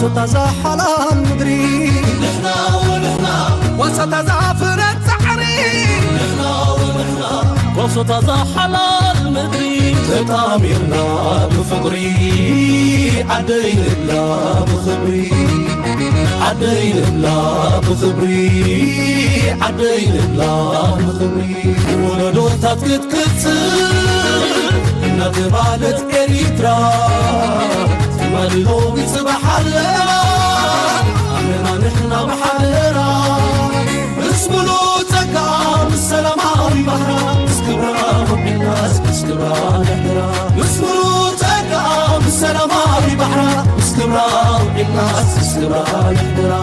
ሶታ ዛ ሓላል ምድሪ ንሕና ወንሕና ዋሳታ ዛ ፍረ ጻዕሪ ንሕና ወንሕና ዋሶታ ዛ ሓላል ምድሪ ተጣሚርና ብፍቕሪ ዓደይ ንብላ ብኽብሪ ዓደይ ንብላ ብኽብሪ ዓደይ ንብላ ብኽብሪ ወለዶታት ክትክጽእ እናተባለት ኤሪትራ ትማሊ ሎሚ ጽባሕ ኣለና ኣለና ንሕና ብሓደራ ምስ ሙሉእ ጸጋ ምስ ሰላማዊ ባሕራ ምስ ክብራ ውዒልናስ ምስ ክብራ ንሕድራ ምስ ሙሉእ ጸጋ ምስ ሰላማዊ ባሕራ ምስ ክብራ ውዒልናስ ምስ ክብራ ንሕድራ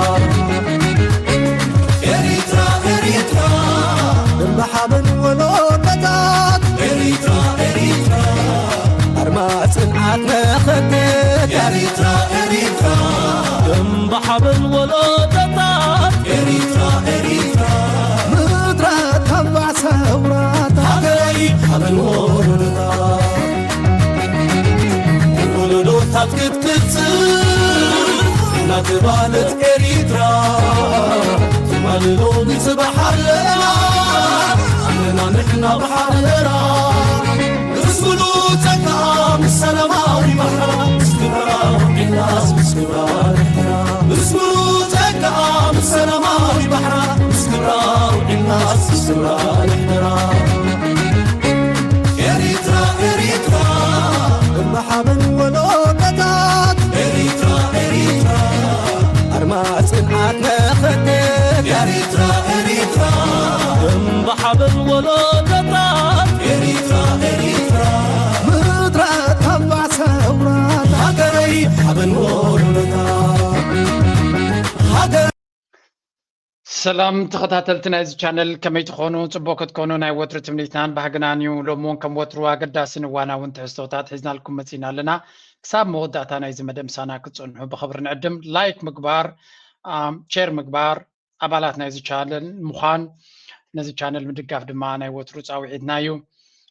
ኤሪትራ ኤሪትራ እምባ ሓበን ወለዶታት ኤሪትራ ኤሪትራ ኣርማ ጽንዓት መኸተት ኤሪትራ ኤሪትራ እምባ ሓበን ወለዶታት ኤሪትራ ኤሪትራ ምድረ ተባዕ ሰውራታት ሃገረይ ሓበን ወለዶታት ወለዶታት ክትክጽእ እናተባለት ኤሪትራ ትማሊ ሎሚ ጽባሕ ኣለና ኣለና ንሕና ብሓደራ ምስ ሙሉእ ጸጋ ምስ ሰላማዊ ባሕራ ምስ ክብራ ውዒልናስ ምስ ክብራ ንሕድራ ምስ ሙሉእ ጸጋ ምስ ሰላማዊ ባሕራ ምስ ክብራ ውዒልናስ ምስ ክብራ ንሕድራ ኤሪትራ ኤሪትራ እምባ ሓበን ወለዶታት ኤሪትራ ኤሪትራ ኣርማ ጽንዓት መኸተት ኤሪትራ ኤሪትራ እምባ ሓበን ወለዶታት ኤሪትራ ኤሪትራ ምድረ ተባዕ ሰውራታት ሃገረይ ሓበን ወለዶታት ሃገር ሰላም ተኸታተልቲ ናይዚ ቻነል ከመይ ትኾኑ? ጽቡቕ ክትኮኑ ናይ ወትሩ ትምኒትናን ባህግናን እዩ። ሎሚ እውን ከም ወትሩ ኣገዳስን እዋናውን ትሕዝቶታት ሒዝናልኩም መጺና ኣለና። ክሳብ መወዳእታ ናይዚ መደብ ምሳና ክትጸንሑ ብኽብሪ ንዕድም። ላይክ ምግባር፣ ኣም፣ ሼር ምግባር፣ ኣባላት ናይዚ ቻነል ምዃን፣ ነዚ ቻነል ምድጋፍ ድማ ናይ ወትሩ ጻውዒትና እዩ።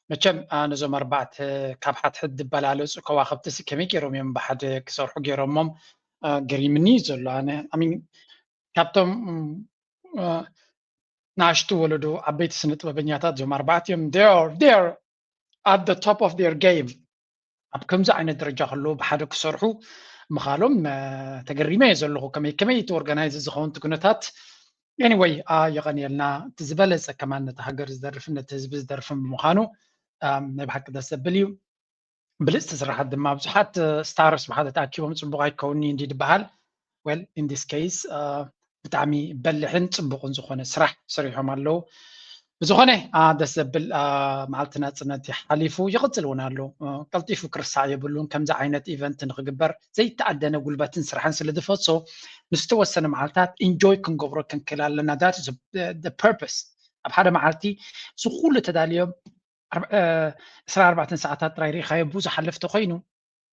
መቸም፣ ኣ፣ ነዞም ኣርባዕተ ካብ ሓድሕድ ዝበላለጹ ከዋኽብትሲ ከመይ ገይሮም እዮም ብሓደ ክሰርሑ ገይሮሞም? ኣ፣ ገሪምኒ እዩ ዘሎ። ኣነ፣ I mean፣ ካብቶም፣ እ፣ ንኣሽቱ ወለዶ ዓበይቲ ስነ ጥበበኛታት እዞም ኣርባዕተ እዮም። They are, they are at the top of their game። ኣብ ከምዚ ዓይነት ደረጃ ከለዉ ብሓደ ክሰርሑ ምኻሎም፣ እ፣ ተገሪመ እየ ዘለኹ። ከመይ፣ ከመይ እቲ ኦርጋናይዝ ዝኸውን እቲ ኩነታት? Anyway፣ ኣ፣ የቐንየልና። እቲ ዝበለጸ ከማን ነቲ ሃገር ዝደርፍን ነቲ ህዝቢ ዝደርፍን ብምዃኑ፣ እ፣ ናይ ብሓቂ ደስ ዘብል እዩ። ብልጽቲ ስራሓት ድማ ብዙሓት፣ እ፣ ስታርስ ብሓደ ተኣኪቦም ጽቡቕ ኣይከውን'ዩ እንዲ ድበሃል። Well, in this case፣ እ፣ ብጣዕሚ በሊሕን ጽቡቕን ዝኾነ ስራሕ ሰሪሖም ኣለዉ። ብዝኾነ፣ ኣ፣ ደስ ዘብል፣ ኣ፣ መዓልቲ ናጽነት እዩ ሓሊፉ፣ ይቕጽል እውን ኣሎ። እ፣ ቀልጢፉ ክርሳዕ የብሉን። ከምዚ ዓይነት ኢቨንት ንኽግበር ዘይተኣደነ ጉልበትን ስራሕን ስለ ዝፈሶ፣ ንዝተወሰነ መዓልታት ኢንጆይ ክንገብሮ ክንክእል ኣለና። That is the purpose። ኣብ ሓደ መዓልቲ እዚ ኩሉ ተዳልዮም ዓርብ-፣ እ፣ ዕስራን ኣርባዕተን ሰዓታት ጥራይ ርኢኻዮ ብኡ ዝሓልፍ ተኾይኑ፣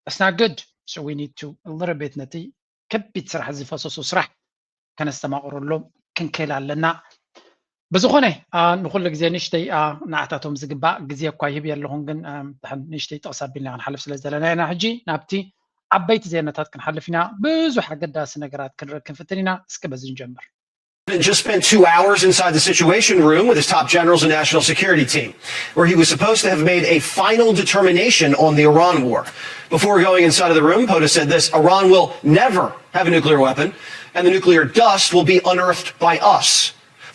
that's not good። So we need to a little bit ነቲ ከቢድ ስራሕ ዝፈሰሱ ስራሕ ከነስተማቕረሎም ክንክእል ኣለና። ብዝኾነ፣ ኣ፣ ንኹሉ ግዜ ንእሽተይ፣ ኣ፣ ንዓታቶም ዝግባእ ግዜ እኳ ይህብ የለኹን፣ ግን፣ እ፣ ድሓን ንእሽተይ ጥቕስ ኣቢልና ክንሓልፍ ስለ ዝደለና ኢና። ሕጂ ናብቲ ዓበይቲ ዜናታት ክንሓልፍ ኢና። ብዙሕ ኣገዳሲ ነገራት ክንርኢ ክንፍትን ኢና። እስኪ በዚ ንጀምር። Just spent two hours inside the Situation Room with his top generals and national security team, where he was supposed to have made a final determination on the Iran war. Before going inside of the room, POTUS said this: "Iran will never have a nuclear weapon, and the nuclear dust will be unearthed by us."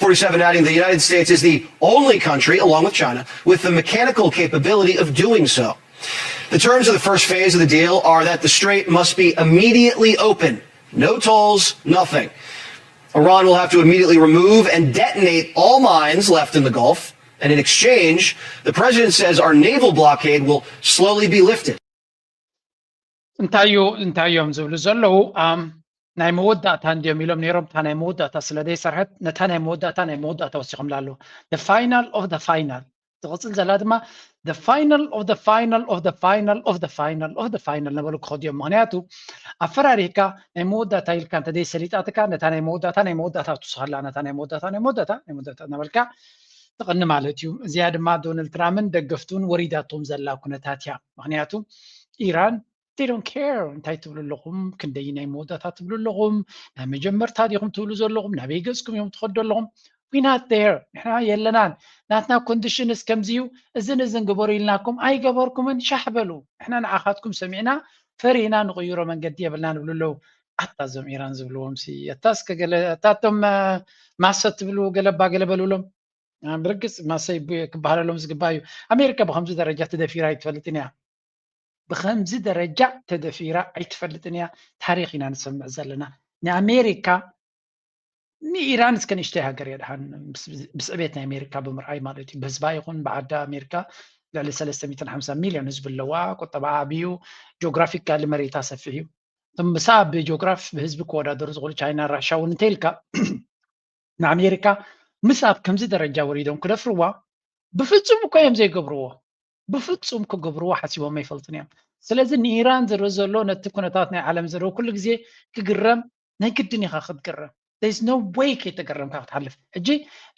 forty-seven adding the United States is the only country, along with China, with the mechanical capability of doing so. The terms of the first phase of the deal are that the strait must be immediately open. No tolls, nothing. Iran will have to immediately remove and detonate all mines left in the Gulf. And in exchange, the president says our naval blockade will slowly be lifted. እንታይ እዩ እንታይ እዮም ዝብሉ ዘለዉ? ኣም፣ ናይ መወዳእታ እንዲዮም ኢሎም ነይሮም። እታ ናይ መወዳእታ ስለ ዘይሰርሐት ነታ ናይ መወዳእታ ናይ መወዳእታ ወሲኾምላ ኣለዉ። The final of the final ትቕጽል ዘላ ድማ the final of the final of the final of the final of the final ነበሉ ክኸዱ እዮም። ምኽንያቱ ኣፈራሪህካ ናይ መወዳእታ ኢልካ እንተ ዘይሰሊጣትካ ነታ ናይ መወዳእታ ናይ መወዳእታ ትውስኸላ፣ ነታ ናይ መወዳእታ ናይ መወዳእታ ናይ መወዳእታ እናበልካ ትቕኒ ማለት እዩ። እዚኣ ድማ ዶናልድ ትራምፕን ደገፍቱን ወሪዳቶም ዘላ ኩነታት እያ። ምኽንያቱ ኢራን they don't care እንታይ ትብሉ ኣለኹም፣ ክንደይ ናይ መወዳእታ ትብሉ ኣለኹም፣ ናይ መጀመርታ ዲኹም ትብሉ ዘለኹም፣ ናበይ ገጽኩም እዮም ትኸዱ ኣለኹም። We not there፣ ንሕና የለናን። ናትና ኮንዲሽን እስከምዚ እዩ፣ እዝን እዝን ግበሩ ኢልናኩም ኣይገበርኩምን፣ ሻሕ በሉ። ንሕና ንዓኻትኩም ሰሚዕና ፈሪህና ንቕይሮ መንገዲ የብልና ንብሉ ኣለዉ። ኣታ እዞም ኢራን ዝብልዎም ሲ ኣታ እስከ ገለ ኣታ እቶም ማሰ ትብሉ ገለባ ገለ በሉሎም። ብርግጽ ማሰ ክበሃለሎም ዝግባእ እዩ። ኣሜሪካ ብከምዚ ደረጃ ተደፊራ ኣይትፈልጥን እያ። ብከምዚ ደረጃ ተደፊራ ኣይትፈልጥን እያ። ታሪኽ ኢና ንሰምዕ ዘለና። ንኣሜሪካ ንኢራን እስከ ንእሽተይ ሃገር እያ ድሓን ብስዕቤት ናይ ኣሜሪካ ብምርኣይ ማለት እዩ። ብህዝባ ይኹን ብዓዳ ኣሜሪካ ልዕሊ ሰለስተ ሚእትን ሓምሳን ሚልዮን ህዝቢ ኣለዋ። ቁጠባ ዓብዩ፣ ጂኦግራፊካሊ መሬታ ሰፊሕ እዩ። እቶም ምሳ ብጂኦግራፍ ብህዝቢ ክወዳደሩ ዝኽእሉ ቻይና፣ ራሻ እውን እንተኢልካ ንኣሜሪካ ምስ ኣብ ከምዚ ደረጃ ወሪዶም ክደፍርዋ ብፍጹም እኮ እዮም ዘይገብርዎ። ብፍጹም ክገብርዎ ሓሲቦም ኣይፈልጡን እዮም። ስለዚ ንኢራን ዝርኢ ዘሎ ነቲ ኩነታት ናይ ዓለም ዝርኢ ኩሉ ግዜ ክግረም ናይ ግድን ኢኻ ክትግረም። There's no way ከይተገረምካ ክትሓልፍ። ሕጂ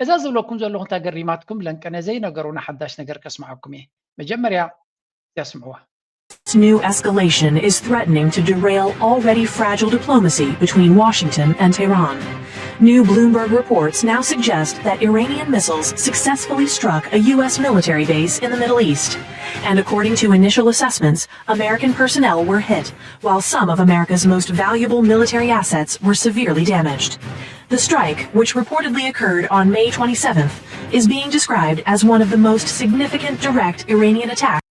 እዛ ዝብለኩም ዘለኹ እንታ ገሪማትኩም ለንቀነ ዘይነገሩና ሓዳሽ ነገር ከስምዓኩም እየ። መጀመርያ ያስምዕዋ። This new escalation is threatening to derail already fragile diplomacy between Washington and Tehran. New Bloomberg reports now suggest that Iranian missiles successfully struck a U S military base in the Middle East. And according to initial assessments, American personnel were hit, while some of America's most valuable military assets were severely damaged. The strike, which reportedly occurred on May twenty-seventh, is being described as one of the most significant direct Iranian attacks.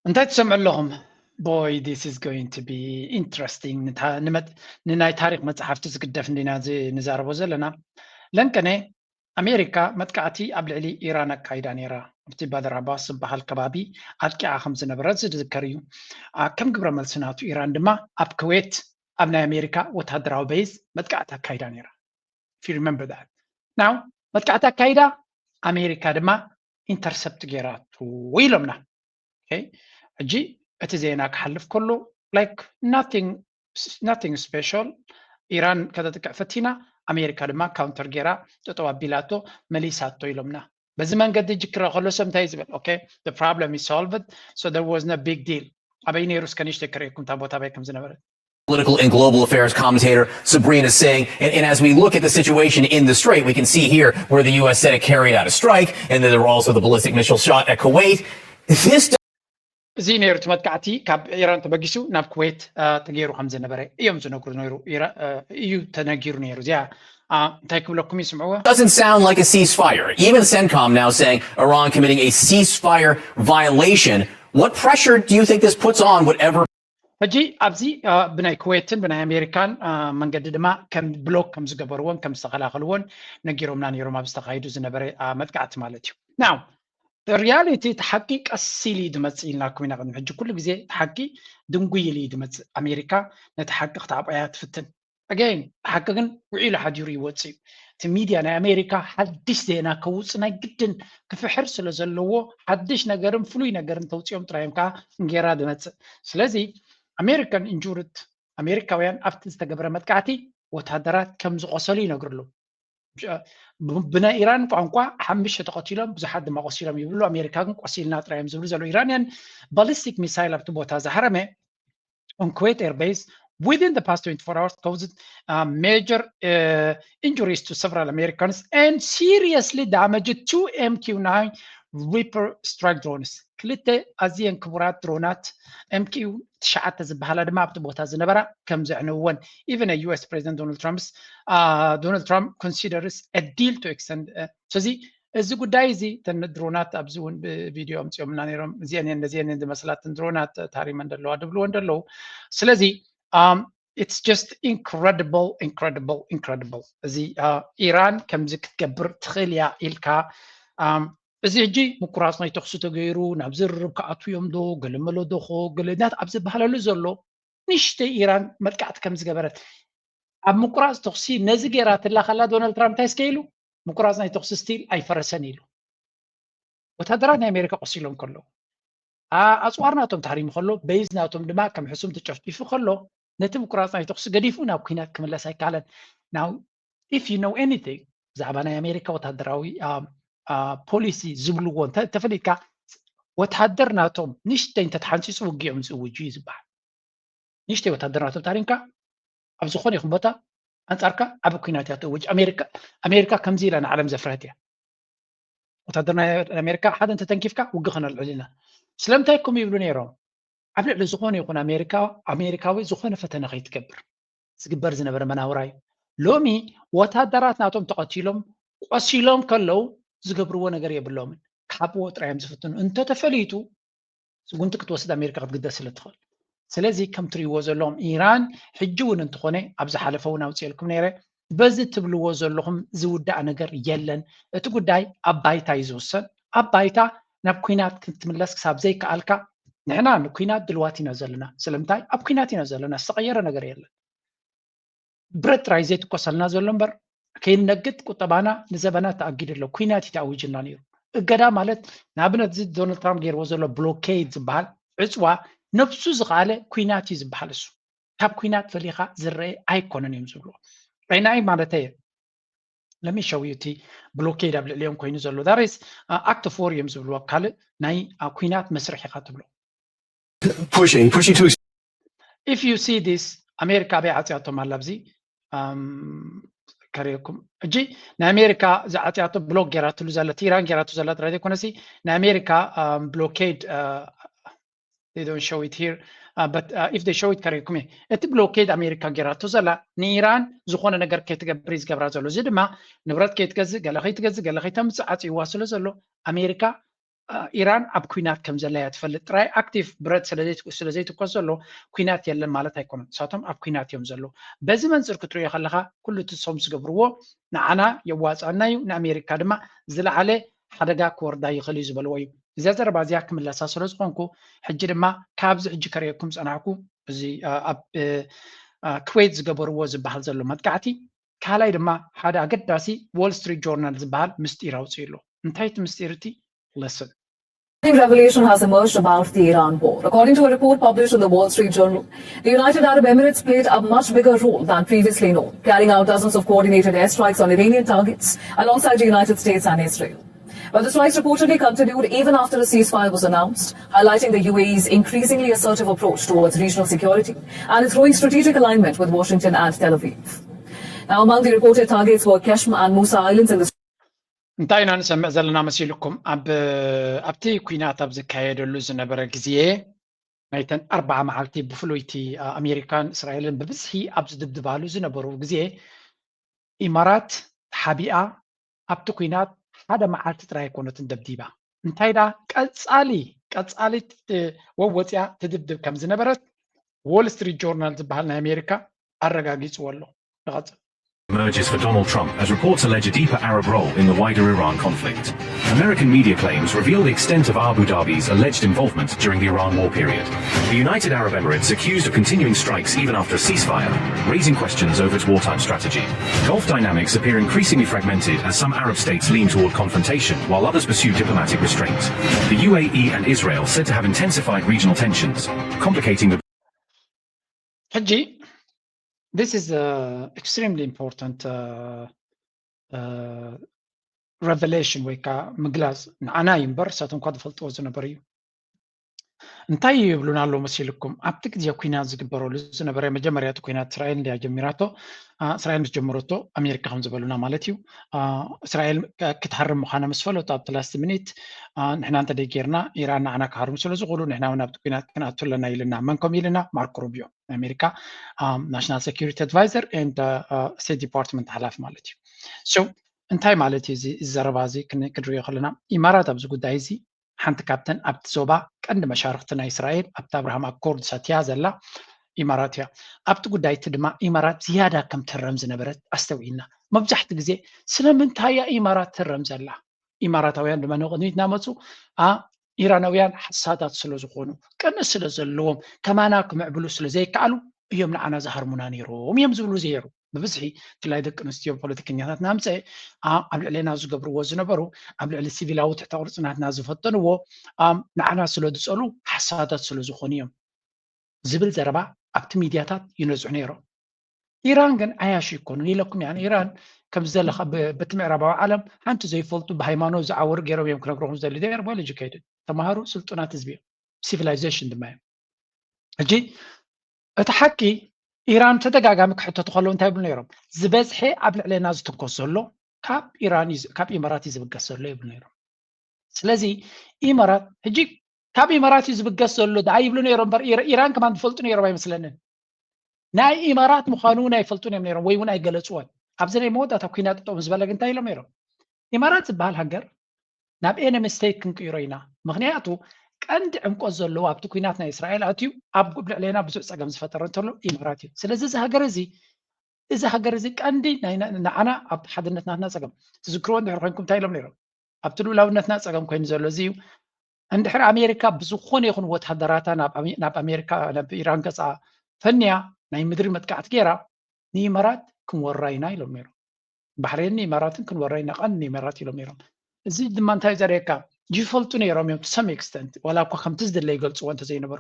እንታይ ትሰምዑ ኣለኹም? Boy, this is going to be interesting። ንናይ ታሪክ መፅሓፍቲ ዝግደፍ እንዲና ንዛረቦ ዘለና። ለንቀነ ኣሜሪካ መጥቃዕቲ ኣብ ልዕሊ ኢራን ኣካይዳ ነይራ። ኣብቲ ባደር ዓባስ ዝበሃል ከባቢ ኣጥቂዓ ከም ዝነበረት ዝዝከር እዩ። ከም ግብረ መልሲ ናቱ ኢራን ድማ ኣብ ኩዌት ኣብ ናይ ኣሜሪካ ወታደራዊ ቤዝ መጥቃዕቲ ኣካይዳ ነይራ። If you remember that. Now መጥቃዕቲ ኣካይዳ ኣሜሪካ ድማ ኢንተርሰፕት ገይራቱ ኢሎምና። ሕጂ እቲ ዜና ክሓልፍ ከሎ like nothing special ኢራን ከተጥቅዕ ፈቲና ኣሜሪካ ድማ ካውንተር ገይራ ጠጠው ኣቢላቶ መሊሳቶ ኢሎምና። በዚ መንገዲ እጂ ክረአ ከሎ ሰብ እንታይ እዩ ዝብል? Okay, the problem is solved, so there was no big deal። ኣበይ ነይሩ እስከ ንእሽተይ ክርእየኩም እታ ቦታ ኣበይ ከም ዝነበረት። Political and global affairs commentator Sabrina Singh. And, and as we look at the situation in the Strait, we can see here where the U S said it carried out a strike, and then there were also the ballistic missile shot at Kuwait. This እዚ ነይሩ እቲ መጥቃዕቲ ካብ ኢራን ተበጊሱ ናብ ኩዌት ተገይሩ ከም ዝነበረ እዮም ዝነግሩ ነይሩ እዩ ተነጊሩ ነይሩ። እዚኣ እንታይ ክብለኩም ይስምዕዎ። Doesn't sound like a ceasefire. Even CENTCOM now saying Iran committing a ceasefire violation. What pressure do you think this puts on whatever ሕጂ ኣብዚ ብናይ ኩዌትን ብናይ ኣሜሪካን መንገዲ ድማ ከም ብሎክ ከም ዝገበርዎን ከም ዝተኸላኸልዎን ነጊሮምና ነይሮም ኣብ ዝተኻየዱ ዝነበረ መጥቃዕቲ ማለት እዩ። ናው ሪያሊቲ እቲ ሓቂ ቀስ ኢሉ እዩ ዝመፅእ ኢልናኩም ኢና ቅድሚ ሕጂ። ኩሉ ግዜ እቲ ሓቂ ድንጉይ ኢሉ እዩ ዝመፅእ። ኣሜሪካ ነቲ ሓቂ ክትዓብያ ትፍትን። ኣገይን ሓቂ ግን ውዒሉ ሓዲሩ ይወፅእ እዩ። እቲ ሚድያ ናይ ኣሜሪካ ሓድሽ ዜና ከውፅእ ናይ ግድን ክፍሕር ስለ ዘለዎ ሓድሽ ነገርን ፍሉይ ነገርን ተውፅኦም ጥራዮም ከዓ እንጌራ ዝመፅእ። ስለዚ ኣሜሪካን ኢንጁርድ ኣሜሪካውያን ኣብቲ ዝተገብረ መጥቃዕቲ ወታደራት ከም ዝቆሰሉ ይነግሩ ኣለዉ። ብናይ ኢራን ቋንቋ ሓምሽተ ተቐቲሎም ብዙሓት ድማ ቆሲሎም ይብሉ። ኣሜሪካ ግን ቆሲልና ጥራዮም ዝብሉ ዘለዉ። ኢራንያን ባሊስቲክ ሚሳይል ኣብቲ ቦታ ዝሃረመ on Kuwait Air Base within the past twenty-four hours caused uh, major uh, injuries to several Americans and seriously damaged two M Q nine Reaper strike drones. ክልተ ኣዝየን ክቡራት ድሮናት M Q ትሽዓተ ዝበሃላ ድማ ኣብቲ ቦታ ዝነበራ ከም ዘዕነውወን even U S President Donald Trump's uh, Donald Trump considers a deal to extend uh, ስለዚ እዚ ጉዳይ እዚ ተን ድሮናት ኣብዚ እውን ብቪድዮ ኣምፅኦምና ነይሮም። እዚአን እየን ነዚአን እየን ዝመስላትን ድሮናት ታሪመን ደለዋ ድብልዎ እንደለዉ። ስለዚ it's just incredible incredible incredible። እዚ ኢራን ከምዚ ክትገብር ትኽእል እያ ኢልካ እዚ ሕጂ ምቁራፅ ናይ ተኽሲ ተገይሩ ናብ ዝርርብ ክኣትዉ እዮም ዶ ገለመለ ዶኾ ገለናት ኣብ ዝበሃለሉ ዘሎ ንሽተይ ኢራን መጥቃዕቲ ከም ዝገበረት ኣብ ምቁራፅ ተኽሲ ነዚ ገይራ ትላ ከላ ዶናልድ ትራምፕ እንታይ እስከ ኢሉ ምቁራፅ ናይ ተኽሲ ስቲል ኣይፈረሰን ኢሉ። ወታደራት ናይ ኣሜሪካ ቆሲሎም ከለዉ ኣፅዋር ናቶም ተሃሪሙ ከሎ በይዝ ናቶም ድማ ከም ሕሱም ተጨፍጢፉ ከሎ ነቲ ምቁራፅ ናይ ተኽሲ ገዲፉ ናብ ኩናት ክምለስ ኣይከኣለን። Now if you know anything ብዛዕባ ናይ ኣሜሪካ ወታደራዊ ፖሊሲ ዝብልዎ ተፈሊጥካ ወታደር ናቶም ንሽተይ እንተተሓንፂፁ ውግኦም ዝእውጁ እዩ ዝበሃል። ንሽተይ ወታደር ናቶም ታሪንካ ኣብ ዝኾነ ይኹን ቦታ ኣንፃርካ ዓብ ኩናት እያ ትእውጅ። ኣሜሪካ ኣሜሪካ ከምዚ ኢላ ንዓለም ዘፍረህት እያ። ወታደር ናይ ኣሜሪካ ሓደ እንተተንኪፍካ ውግ ከነልዕል ኢና። ስለምንታይ ከም ይብሉ ነይሮም? ኣብ ልዕሊ ዝኾነ ይኹን ኣሜሪካ ኣሜሪካዊ ዝኾነ ፈተነ ከይትገብር ዝግበር ዝነበረ መናውራ እዩ። ሎሚ ወታደራት ናቶም ተቐቲሎም ቆሲሎም ከለዉ ዝገብርዎ ነገር የብሎምን። ክሓብዎ ጥራይ እዮም ዝፍትኑ። እንተተፈሊጡ ስጉምቲ ክትወስድ ኣሜሪካ ክትግደስ ስለ ትኽእል። ስለዚ ከም ትሪእዎ ዘለኹም ኢራን ሕጂ እውን እንተኾነ ኣብ ዝሓለፈ እውን ኣውፅኤልኩም ነይረ በዚ ትብልዎ ዘለኹም ዝውዳእ ነገር የለን። እቲ ጉዳይ ኣብ ባይታ እዩ ዝውሰን። ኣብ ባይታ ናብ ኩናት ክትምለስ ክሳብ ዘይከኣልካ ንሕና ንኩናት ድልዋት ኢና ዘለና። ስለምንታይ ኣብ ኩናት ኢና ዘለና፣ ዝተቐየረ ነገር የለን። ብረት ጥራይ ዘይትኮሰልና ዘሎ እምበር ከይንነግድ ቁጠባና ንዘበናት ተኣጊዱ ኣሎ። ኩናት እዩ ተኣዊጅና ነይሩ። እገዳ ማለት ንኣብነት እዚ ዶናልድ ትራምፕ ገይርዎ ዘሎ ብሎኬድ ዝበሃል ዕፅዋ ነብሱ ዝኸኣለ ኩናት እዩ ዝበሃል። እሱ ካብ ኩናት ፈሊኻ ዝረአ ኣይኮነን እዮም ዝብልዎ። ራይናይ ማለተይ ለሚሸው እቲ ብሎኬድ ኣብ ልዕሊኦም ኮይኑ ዘሎ ዳሬስ ኣክት ፎር እዮም ዝብልዎ። ካልእ ናይ ኩናት መስርሕ ኢኻ ትብሎ። Pushing, pushing to If you see this ኣሜሪካ ኣበይ ዓፅያቶም ኣላ ኣብዚ ከርእየኩም። እጂ ናይ ኣሜሪካ ዝዓፅያቶ ብሎክ ገይራትሉ ዘላ ኢራን ገይራቱ ዘላ ጥራይ ዘይኮነሲ ናይ ኣሜሪካ ብሎኬድ they don't show it here but if they show it ከርእየኩም እየ። እቲ ብሎኬድ ኣሜሪካ ገይራቶ ዘላ ንኢራን ዝኾነ ነገር ከይትገብር እዩ ዝገብራ ዘሎ። እዚ ድማ ንብረት ከይትገዝእ፣ ገለ ከይትገዝእ፣ ገለ ከይተምፅእ ዓፅይዋ ስለ ዘሎ ኣሜሪካ ኢራን ኣብ ኩናት ከም ዘላ እያ ትፈልጥ ጥራይ። ኣክቲቭ ብረት ስለ ዘይትኮስ ዘሎ ኩናት የለን ማለት ኣይኮነን። ንሳቶም ኣብ ኩናት እዮም ዘለዉ። በዚ መንፅር ክትሪኦ ከለኻ ኩሉ እቲ ንሶም ዝገብርዎ ንዓና የዋፅኣና እዩ፣ ንኣሜሪካ ድማ ዝለዓለ ሓደጋ ክወርዳ ይኽእል እዩ ዝበልዎ እዩ። እዚኣ ዘረባ እዚኣ ክምለሳ ስለ ዝኾንኩ ሕጂ ድማ ካብዚ ሕጂ ከርእየኩም ዝፀናሕኩ እዚ ኣብ ኩዌት ዝገበርዎ ዝበሃል ዘሎ መጥቃዕቲ ካልኣይ ድማ ሓደ ኣገዳሲ ዎል ስትሪት ጆርናል ዝበሃል ምስጢር ኣውፅኡ ኣሎ። እንታይ እቲ ምስጢር እቲ? Listen. Revelation has emerged about the Iran war. According to a report published in the Wall Street Journal, the United Arab Emirates played a much bigger role than previously known, carrying out dozens of coordinated airstrikes on Iranian targets alongside the United States and Israel. But the strikes reportedly continued even after a ceasefire was announced, highlighting the U A E's increasingly assertive approach towards regional security and its growing strategic alignment with Washington and Tel Aviv. Now, among the reported targets were Keshm and Musa Islands in the እንታይ ኢና ንሰምዕ ዘለና መሲልኩም? ኣብ ኣብቲ ኩናት ኣብ ዝካየደሉ ዝነበረ ግዜ ናይተን ኣርባዓ መዓልቲ ብፍሉይቲ ኣሜሪካን እስራኤልን ብብዝሒ ኣብ ዝድብድባሉ ዝነበሩ ግዜ ኢማራት ተሓቢኣ ኣብቲ ኩናት ሓደ መዓልቲ ጥራይ ኣይኮነትን ደብዲባ። እንታይ ደኣ ቀጻሊ ቀጻሊ ወወፅያ ትድብድብ ከም ዝነበረት ዎል ስትሪት ጆርናል ዝበሃል ናይ ኣሜሪካ ኣረጋጊፅዎ ኣሎ። ንቐፅል። Emerges for Donald Trump as reports allege a deeper Arab role in the wider Iran conflict. American media claims reveal the extent of Abu Dhabi's alleged involvement during the Iran war period. The United Arab Emirates accused of continuing strikes even after a ceasefire, raising questions over its wartime strategy. Gulf dynamics appear increasingly fragmented as some Arab states lean toward confrontation while others pursue diplomatic restraint. The U A E and Israel said to have intensified regional tensions, complicating the ሕጂ this is extremely important uh, uh, revelation ወይ ከዓ ምግላፅ ንዓና እዩ እምበር እሳቶም እኳ ዝፈልጥዎ ዝነበሩ እዩ። እንታይ ይብሉና ኣለዉ መሲልኩም? ኣብቲ ግዜ ኩናት ዝግበረሉ ዝነበረ መጀመርያ እቲ ኩናት እስራኤል እንድያ ጀሚራቶ። እስራኤል ምስ ጀመረቶ ኣሜሪካ ከም ዝበሉና ማለት እዩ። እስራኤል ክትሃርም ምዃና ምስ ፈለጡ ኣብቲ ላስት ሚኒት ንሕና እንተደይ ጌርና ኢራን ንዓና ክሃርሙ ስለ ዝኽእሉ ንሕና እውን ኣብቲ ኩናት ክንኣቱ ኣለና ኢልና። መን ከም ኢልና? ማርኮ ሩቢዮ ኣሜሪካ ናሽናል ሴኪሪቲ ኣድቫይዘር ኤንድ ስቴት ዲፓርትመንት ሓላፊ ማለት እዩ። እንታይ ማለት እዩ እዚ ዘረባ እዚ ክንሪኦ ከለና ኢማራት ኣብዚ ጉዳይ እዚ ሓንቲ ካብተን ኣብቲ ዞባ ቀንዲ መሻርክቲ ናይ እስራኤል ኣብቲ ኣብርሃም ኣኮርድ ሰትያ ዘላ ኢማራት እያ። ኣብቲ ጉዳይ እቲ ድማ ኢማራት ዝያዳ ከም ትህረም ዝነበረት ኣስተውዒልና። መብዛሕቲ ግዜ ስለምንታይ እያ ኢማራት ትህረም ዘላ? ኢማራታውያን ድማ ንቕድሚት እናመፁ ኢራናውያን ሓሳዳት ስለ ዝኾኑ ቅንእ ስለ ዘለዎም ከማና ክምዕብሉ ስለ ዘይከኣሉ እዮም ንዓና ዝሃርሙና ነይሮም እዮም ዝብሉ ዘይሩ ብብዝሒ ብፍላይ ደቂ ኣንስትዮ ፖለቲከኛታት ናምፀ ኣብ ልዕሌና ዝገብርዎ ዝነበሩ ኣብ ልዕሊ ሲቪላዊ ትሕተ ቅርፂ ናትና ዝፈተንዎ ንዓና ስለ ዝፀሉ ሓሳዳት ስለ ዝኾኑ እዮም ዝብል ዘረባ ኣብቲ ሚድያታት ይነዝሑ ነይሮም። ኢራን ግን ዓያሹ ይኮኑን ኢለኩም እያ። ኢራን ከምዚ ዘለካ በቲ ምዕራባዊ ዓለም ሓንቲ ዘይፈልጡ ብሃይማኖት ዝዓወሩ ገይሮም እዮም ክነግረኹም ዝደሊ። They are well educated። ተማሃሩ ስልጡናት ህዝቢ እዮም፣ ሲቪላይዜሽን ድማ እዮም። ሕጂ እቲ ሓቂ ኢራን ተደጋጋሚ ክሕተቱ ከለዉ እንታይ ይብሉ ነይሮም? ዝበዝሐ ኣብ ልዕሌና ዝትኮስ ዘሎ ካብ ኢራን እዩ ዝ- ካብ ኢማራት እዩ ዝብገስ ዘሎ ይብሉ ነይሮም። ስለዚ ኢማራት ሕጂ ካብ ኢማራት እዩ ዝብገስ ዘሎ ደኣ ይብሉ ነይሮም እምበር ኢራ- ኢራን ከማን ዝፈልጡ ነይሮም ኣይመስለንን። ናይ ኢማራት ምዃኑ እውን ኣይፈልጡን እዮም ነይሮም ወይ እውን ኣይገለፅዎን። ኣብዚ ናይ መወዳእታ ኩናት ጠጠው ምስ በለ ግን እንታይ ኢሎም ነይሮም? ኢማራት ዝበሃል ሃገር ናብ ኤነሚ ስቴት ክንቅይሮ ኢና። ምክንያቱ ቀንዲ ዕምቆት ዘለዎ ኣብቲ ኩናት ናይ እስራኤል ኣትዩ ኣብ ልዕሌና ብዙሕ ፀገም ዝፈጠረ እንተሎ ኢማራት እዩ። ስለዚ እዚ ሃገር እዚ እዚ ሃገር እዚ ቀንዲ ናይ ና- ንዓና ኣብቲ ሓድነት ናትና ፀገም ትዝክርዎ እንድሕር ኮይንኩም እንታይ ኢሎም ነይሮም? ኣብቲ ልኡላውነትና ፀገም ኮይኑ ዘሎ እዚ እዩ። እንድሕር ኣሜሪካ ብዝኾነ ይኹን ወታደራታ ናብ ኣሜ- ናብ ኣሜሪካ ናብ ኢራን ገፃ ፈንያ ናይ ምድሪ መጥቃዕቲ ገይራ ንኢማራት ክንወራ ኢና ኢሎም ነይሮም። ባሕሬን ንኢማራትን ክንወራ ኢና ቀን ንኢማራት ኢሎም ነይሮም። እዚ ድማ እንታይ ዘርእየካ ይፈልጡ ነይሮም እዮም to some extent ዋላ እኳ ከምቲ ዝድለ ይገልፅዎ እንተዘይነበሩ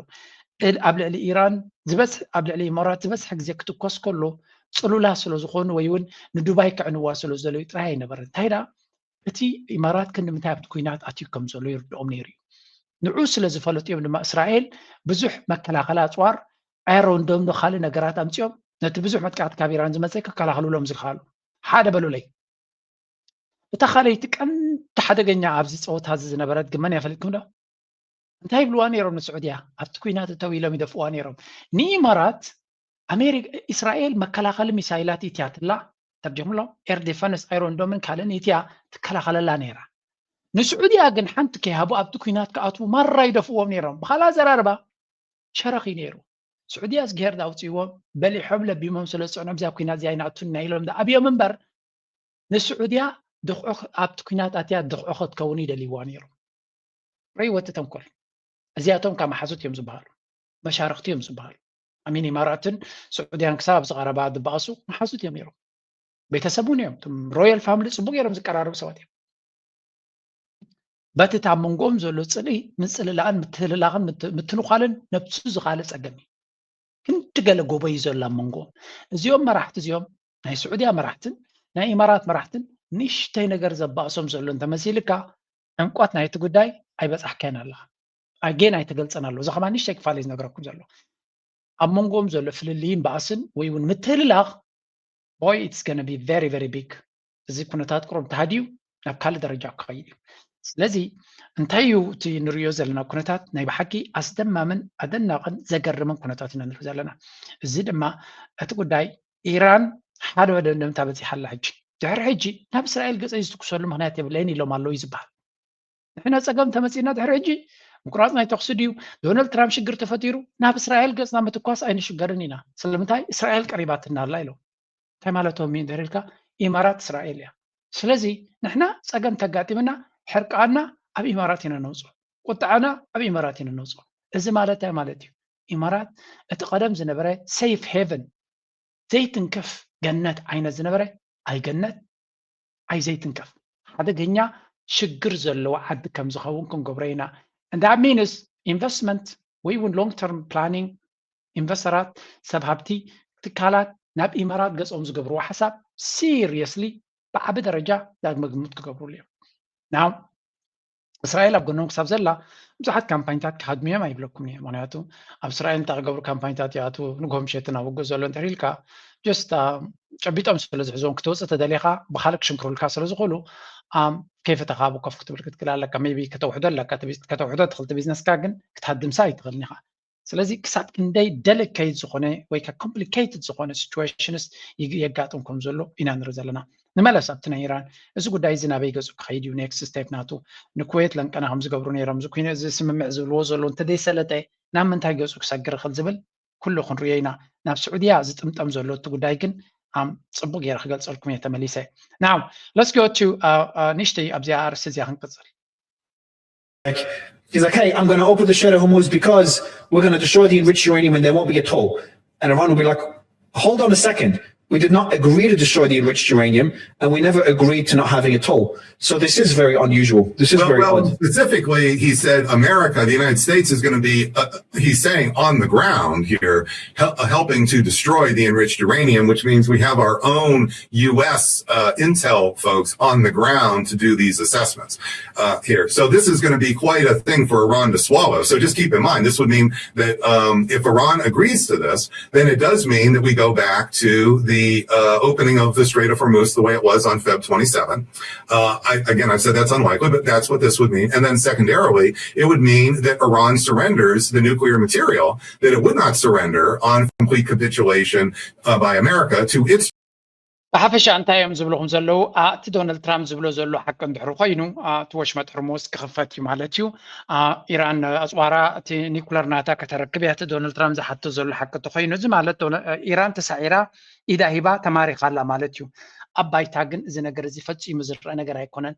እል- ኣብ ልዕሊ ኢራን ዝበዝሕ ኣብ ልዕሊ ኢማራት ዝበዝሕ ግዜ ክትኮስ ከሎ ፅሉላ ስለ ዝኾኑ ወይ እውን ንዱባይ ክዕንዋ ስለ ዝደለዩ ጥራይ ኣይነበረን እንታይ ዳ እቲ ኢማራት ክንዲ ምንታይ ኣብቲ ኩናት ኣትዩ ከም ዘሎ ይርድኦም ነይሩ እዩ። ንዑ ስለ ዝፈለጡ እዮም ድማ እስራኤል ብዙሕ መከላኸሊ ኣፅዋር ኣይሮንዶም ዶ ካልእ ነገራት ኣምፅኦም ነቲ ብዙሕ መጥቃዕቲ ካብ ኢራን ዝመፀ ክከላኸልሎም ዝኸኣሉ ሓደ በሉለይ። እታ ካልኣይቲ ቀንዲ ሓደገኛ ኣብዚ ፀወታ እዚ ዝነበረት ግን መን እያ ፈሊጥኩም ዶ? እንታይ ይብልዋ ነይሮም ንስዑድያ ኣብቲ ኩናት እተው ኢሎም ይደፍዋ ነይሮም። ንኢማራት ኣሜሪካ እስራኤል መከላኸሊ ሚሳይላት ኢትያትላ ተርጀምሎም ኤር ዲፈንስ ኣይሮንዶምን ካልእን ኢትያ ትከላኸለላ ነይራ። ንስዑድያ ግን ሓንቲ ከይሃቡ ኣብቲ ኩናት ክኣትዉ ማራ ይደፍዎም ነይሮም። ብኻልእ ኣዘራርባ ሸረኽ እዩ ነይሩ። ስዑድያ ዝገሄር ኣውፅእዎም በሊሖም ለቢሞም ስለ ዝፅዕኖም እዛ ኩናት እዚኣ ይንኣቱን ኢና ኢሎም ዝኣብዮም እምበር ንስዑድያ ድኽዖ ኣብቲ ኩናት ኣትያ ድኽዖ ክትከውን ይደልይዋ ነይሮም። ረይወቲ ተንኮል እዚኣቶም ካብ መሓዙት እዮም ዝበሃሉ፣ መሻርክቲ እዮም ዝበሃሉ። ኣሚን ኢማራትን ስዑድያን ክሳብ ኣብዚ ቀረባ ዝበኣሱ መሓዙት እዮም ነይሮም። ቤተሰብ እውን እዮም። እቶም ሮያል ፋሚሊ ፅቡቅ ገይሮም ዝቀራረቡ ሰባት እዮም። በቲ እታ ኣብ መንጎኦም ዘሎ ፅልኢ ምፅልላእን ምትህልላኽን ምት- ምትንኳልን ነብሱ ዝኻለ ፀገም እዩ። ክንዲ ገለ ጎቦ እዩ ዘሎ ኣብ መንጎኦም። እዚኦም መራሕቲ እዚኦም ናይ ስዑድያ መራሕትን ናይ ኢማራት መራሕትን ንእሽተይ ነገር ዘባእሶም ዘሎ እንተመሲልካ ዕምቆት ናይቲ ጉዳይ ኣይበፃሕካዮን ኣለኻ። ኣጌን ኣይተገልፀን ኣሎ። እዚ ከማ ንእሽተይ ክፋል እዩ ዝነግረኩም ዘሎ። ኣብ መንጎኦም ዘሎ ፍልልይን ባእስን ወይ እውን ምትህልላኽ boy it's gonna be very very big። እዚ ኩነታት ቁሩብ ተሃድዩ ናብ ካልእ ደረጃ ክኸይድ እዩ። ስለዚ እንታይ እዩ እቲ ንሪኦ ዘለና ኩነታት? ናይ ብሓቂ ኣስደማምን ኣደናቕን ዘገርምን ኩነታት ኢና ንርኢ ዘለና። እዚ ድማ እቲ ጉዳይ ኢራን ሓደ መደምደምታ በፂሓ ኣላ። ሕጂ ድሕሪ ሕጂ ናብ እስራኤል ገፀይ ዝትኩሰሉ ምክንያት የብለይን ኢሎም ኣለዉ እዩ ዝበሃል። ንሕና ፀገም ተመፂና ድሕሪ ሕጂ ምቁራፅ ናይ ተኩሲ ድዩ ዶናልድ ትራምፕ ሽግር ተፈጢሩ ናብ እስራኤል ገፅና ምትኳስ ኣይንሽገርን ኢና። ስለምንታይ? እስራኤል ቀሪባትና ኣላ ኢሎም። እንታይ ማለቶም እዩ እንድሕር ኢልካ ኢማራት እስራኤል እያ። ስለዚ ንሕና ፀገም ተጋጢምና ሕርቃና ኣብ ኢማራት ኢና ነውፅኦ፣ ቁጥዓና ኣብ ኢማራት ኢና ነውፅኦ። እዚ ማለት እንታይ ማለት እዩ? ኢማራት እቲ ቀደም ዝነበረ ሴፍ ሄቨን ዘይትንከፍ ገነት ዓይነት ዝነበረ ኣይገነት ኣይዘይትንከፍ ሓደገኛ ሽግር ዘለዎ ዓዲ ከም ዝኸውን ክንገብሮ ኢና። እንዳ ሚንስ ኢንቨስትመንት ወይ እውን ሎንግ ተርም ፕላኒንግ ኢንቨስተራት ሰብ ሃብቲ ትካላት ናብ ኢማራት ገጾም ዝገብርዎ ሓሳብ ሲሪየስሊ ብዓቢ ደረጃ ዳግመ ግምት ክገብሩሉ እዮም። ናው እስራኤል ኣብ ጎኖም ክሳብ ዘላ ብዙሓት ካምፓኒታት ክሃድሙ እዮም ኣይብለኩም እየ። ምክንያቱ ኣብ እስራኤል እንታይ ክገብሩ ካምፓኒታት ይኣትዉ ንግሆ ምሸት ናብ ውግእ ዘሎ እንተሪልካ ጀስት ጨቢጦም ስለ ዝሕዞም ክትወፅእ ተደሊኻ ብካልእ ክሽንክሩልካ ስለ ዝኽእሉ ከይፈተኻ ኮፍ ክትብል ክትክእል ኣለካ። ሜቢ ከተውሕዶ ኣለካ ከተውሕዶ ትኽእል ቢዝነስካ ግን ክትሃድምሳ ኣይትኽእልን ኢኻ። ስለዚ ክሳብ ክንደይ ደሊኬት ዝኾነ ወይ ኮምፕሊኬትድ ዝኾነ ሲቹዌሽንስ የጋጥም ከም ዘሎ ኢና ንርኢ ዘለና። ንመለስ ኣብቲ ናይ ኢራን እዚ ጉዳይ እዚ ናበይ ገፁ ክኸይድ እዩ ኔክስት ስቴፕ ናቱ ንኩዌት ለንቀና ከም ዝገብሩ ነይሮም እዚ ኩነ እዚ ስምምዕ ዝብልዎ ዘሎ እንተደይሰለጠ ናብ ምንታይ ገፁ ክሰግር ይኽእል ዝብል ኩሉ ክንሪኦ ኢና። ናብ ስዑድያ ዝጥምጠም ዘሎ እቲ ጉዳይ ግን ኣም ፅቡቅ ገይረ ክገልፀልኩም እየ ተመሊሰ። Now let's go to ንእሽተይ ኣብዚኣ ኣርእስቲ እዚኣ ክንቅፅል። Like, he's like, hey, I'm going to open the Strait of Hormuz because we're going to destroy the enriched uranium and there won't be a toll. And Iran will be like, hold on a second. We did not agree to destroy the enriched uranium, and we never agreed to not having a toll. So this is very unusual. This is Well, very well, odd. Specifically, he said America, the United States, is going to be, uh, he's saying, on the ground here, hel- uh, helping to destroy the enriched uranium, which means we have our own U S uh, intel folks on the ground to do these assessments uh, here. So this is going to be quite a thing for Iran to swallow. So just keep in mind, this would mean that um, if Iran agrees to this, then it does mean that we go back to the uh, opening of the Strait of Hormuz the way it was on Feb twenty-seven. Uh, I, again, I've said that's unlikely, but that's what this would mean. And then secondarily, it would mean that Iran surrenders the nuclear material that it would not surrender on complete capitulation uh, by America to its ብሓፈሻ እንታይ እዮም ዝብልኹም ዘለዉ? እቲ ዶናልድ ትራምፕ ዝብሎ ዘሎ ሓቂ እንድሕር ኮይኑ፣ እቲ ወሽመጥ ሕርሙዝ ክኽፈት እዩ ማለት እዩ። ኢራን ኣፅዋራ እቲ ኒኩለር ናታ ከተረክብ እያ፣ እቲ ዶናልድ ትራምፕ ዝሓቶ ዘሎ ሓቂ እንተኮይኑ። እዚ ማለት ኢራን ተሳዒራ ኢዳ ሂባ ተማሪኻ ኣላ ማለት እዩ። ኣብ ባይታ ግን እዚ ነገር እዚ ፈፂሙ ዝረአ ነገር ኣይኮነን።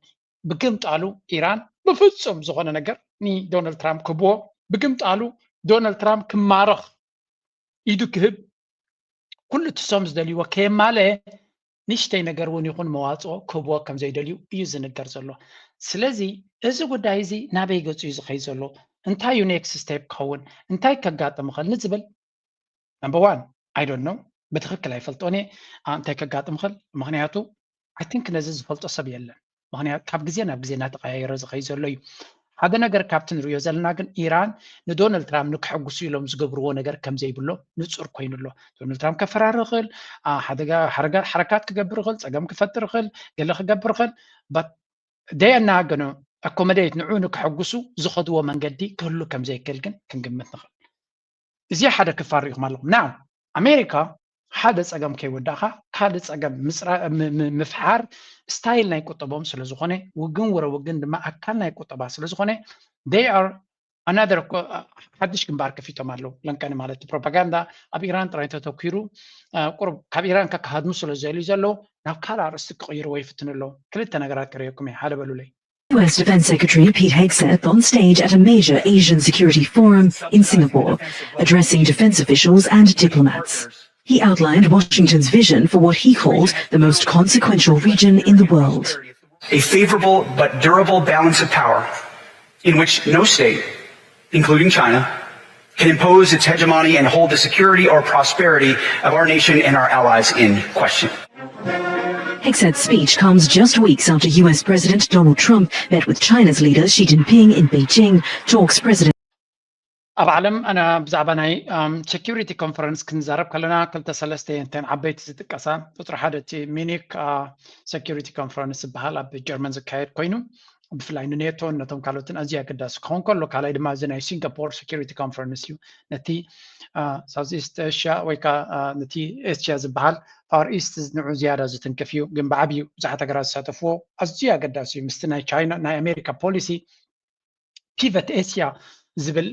ብግምጣሉ ኢራን ብፍፁም ዝኾነ ነገር ንዶናልድ ትራምፕ ክህብዎ፣ ብግምጣሉ ዶናልድ ትራምፕ ክማረኽ ኢዱ ክህብ፣ ኩሉ እቲ ሶም ዝደልይዎ ከየማለአ ንእሽተይ ነገር እውን ይኹን መዋፅኦ ክህብዎ ከም ዘይደልዩ እዩ ዝንገር ዘሎ። ስለዚ እዚ ጉዳይ እዚ ናበይ ገፁ እዩ ዝኸይድ ዘሎ? እንታይ እዩ ኔክስት ስቴፕ ክኸውን? እንታይ ከጋጥም ይኽእል ንዝብል number one I don't know፣ ብትኽክል ኣይፈልጦን እየ እንታይ ከጋጥም ይኽእል። ምኽንያቱ I think ነዚ ዝፈልጦ ሰብ የለን። ምኽንያቱ ካብ ግዜ ናብ ግዜ እናተቐያየረ ዝኸይድ ዘሎ እዩ። ሓደ ነገር ካብቲ ንሪኦ ዘለና ግን ኢራን ንዶናልድ ትራምፕ ንክሕጉሱ ኢሎም ዝገብርዎ ነገር ከም ዘይብሎ ንፁር ኮይኑ ኣሎ። ዶናልድ ትራምፕ ከፈራሪ ይኽእል፣ ሓደጋ ሓረካት ክገብር ይኽእል፣ ፀገም ክፈጥር ይኽእል፣ ገለ ክገብር ይኽእል። ደየናገኖ ኣኮመዴት ንዑ ንክሕጉሱ ዝኸድዎ መንገዲ ክህሉ ከም ዘይክእል ግን ክንግምት ንኽእል። እዚ ሓደ ክፋል ሪኢኹም ኣለኹም። ናው ኣሜሪካ ሓደ ፀገም ከይወዳእኻ ካልእ ፀገም ምፍሓር ስታይል ናይ ቁጠቦም ስለዝኾነ፣ ውግን ወረ ውግን ድማ ኣካል ናይ ቁጠባ ስለዝኾነ they are another ሓድሽ ግንባር ከፊቶም ኣለዉ። ለንቀኒ ማለት ፕሮፓጋንዳ ኣብ ኢራን ጥራይ ተተኪሩ ቁሩብ ካብ ኢራን ከካሃድሙ ስለዝደልዩ ዘለዉ ናብ ካልእ ኣርእስቲ ክቕይርዎ ይፍትኑ ኣለዉ። ክልተ ነገራት ክርእየኩም እየ፣ ሓደ በሉለይ። U S Defense Secretary Pete Hegseth on stage at a major Asian security forum in Singapore, addressing defense officials and diplomats. He outlined Washington's vision for what he called the most consequential region in the world. A favorable but durable balance of power in which no state, including China, can impose its hegemony and hold the security or prosperity of our nation and our allies in question. Hegseth's speech comes just weeks after U S President Donald Trump met with China's leader Xi Jinping in Beijing. Talks President ኣብ ዓለም ብዛዕባ ናይ ሴኪሪቲ ኮንፈረንስ ክንዛረብ ከለና ክልተ ሰለስተ እየን ዓበይቲ ዝጥቀሳ። ቁፅሪ ሓደ እቲ ሚኒክ ሴኪሪቲ ኮንፈረንስ ዝበሃል ኣብ ጀርመን ዝካየድ ኮይኑ ብፍላይ ንኔቶን ነቶም ካልኦትን ኣዝዩ ኣገዳሲ ክኸውን ከሎ፣ ካልኣይ ድማ እዚ ናይ ሲንጋፖር ሴኪሪቲ ኮንፈረንስ እዩ። ነቲ ሳውዝ ኢስት ኤሽያ ወይ ከዓ ነቲ ኤስያ ዝበሃል ፋር ኢስት ንዑ ዝያዳ ዝትንክፍ እዩ። ግን ብዓብዩ ብዙሓት ሃገራት ዝሳተፍዎ ኣዝዩ ኣገዳሲ እዩ። ምስቲ ናይ ቻይና ናይ ኣሜሪካ ፖሊሲ ፒቨት ኤስያ ዝብል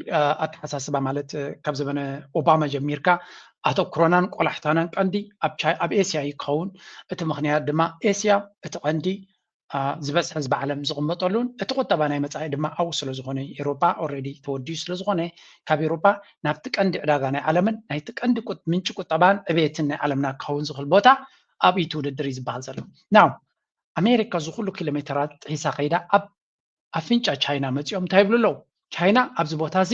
ኣተሓሳስባ ማለት ካብ ዘበነ ኦባማ ጀሚርካ ኣተኩሮናን ቆላሕታናን ቀንዲ ኣብ ኤስያ እዩ ክኸውን። እቲ ምኽንያት ድማ ኤስያ እቲ ቀንዲ ዝበዝሐ ህዝቢ ዓለም ዝቕመጠሉን እቲ ቁጠባ ናይ መፃኢ ድማ ኣብኡ ስለዝኾነ ኤሮፓ ኦልሬዲ ተወዲኡ ስለዝኾነ ካብ ኤሮፓ ናብቲ ቀንዲ ዕዳጋ ናይ ዓለምን ናይቲ ቀንዲ ምንጪ ቁጠባን ዕቤትን ናይ ዓለምና ክኸውን ዝኽእል ቦታ ኣብኡ እቲ ውድድር እዩ ዝበሃል ዘሎ። ናው ኣሜሪካ ዝኩሉ ኪሎ ሜተራት ጥሒሳ ከይዳ ኣብ ኣፍንጫ ቻይና መፂኦም እንታይ ይብሉ ኣለዉ? ቻይና ኣብዚ ቦታ እዚ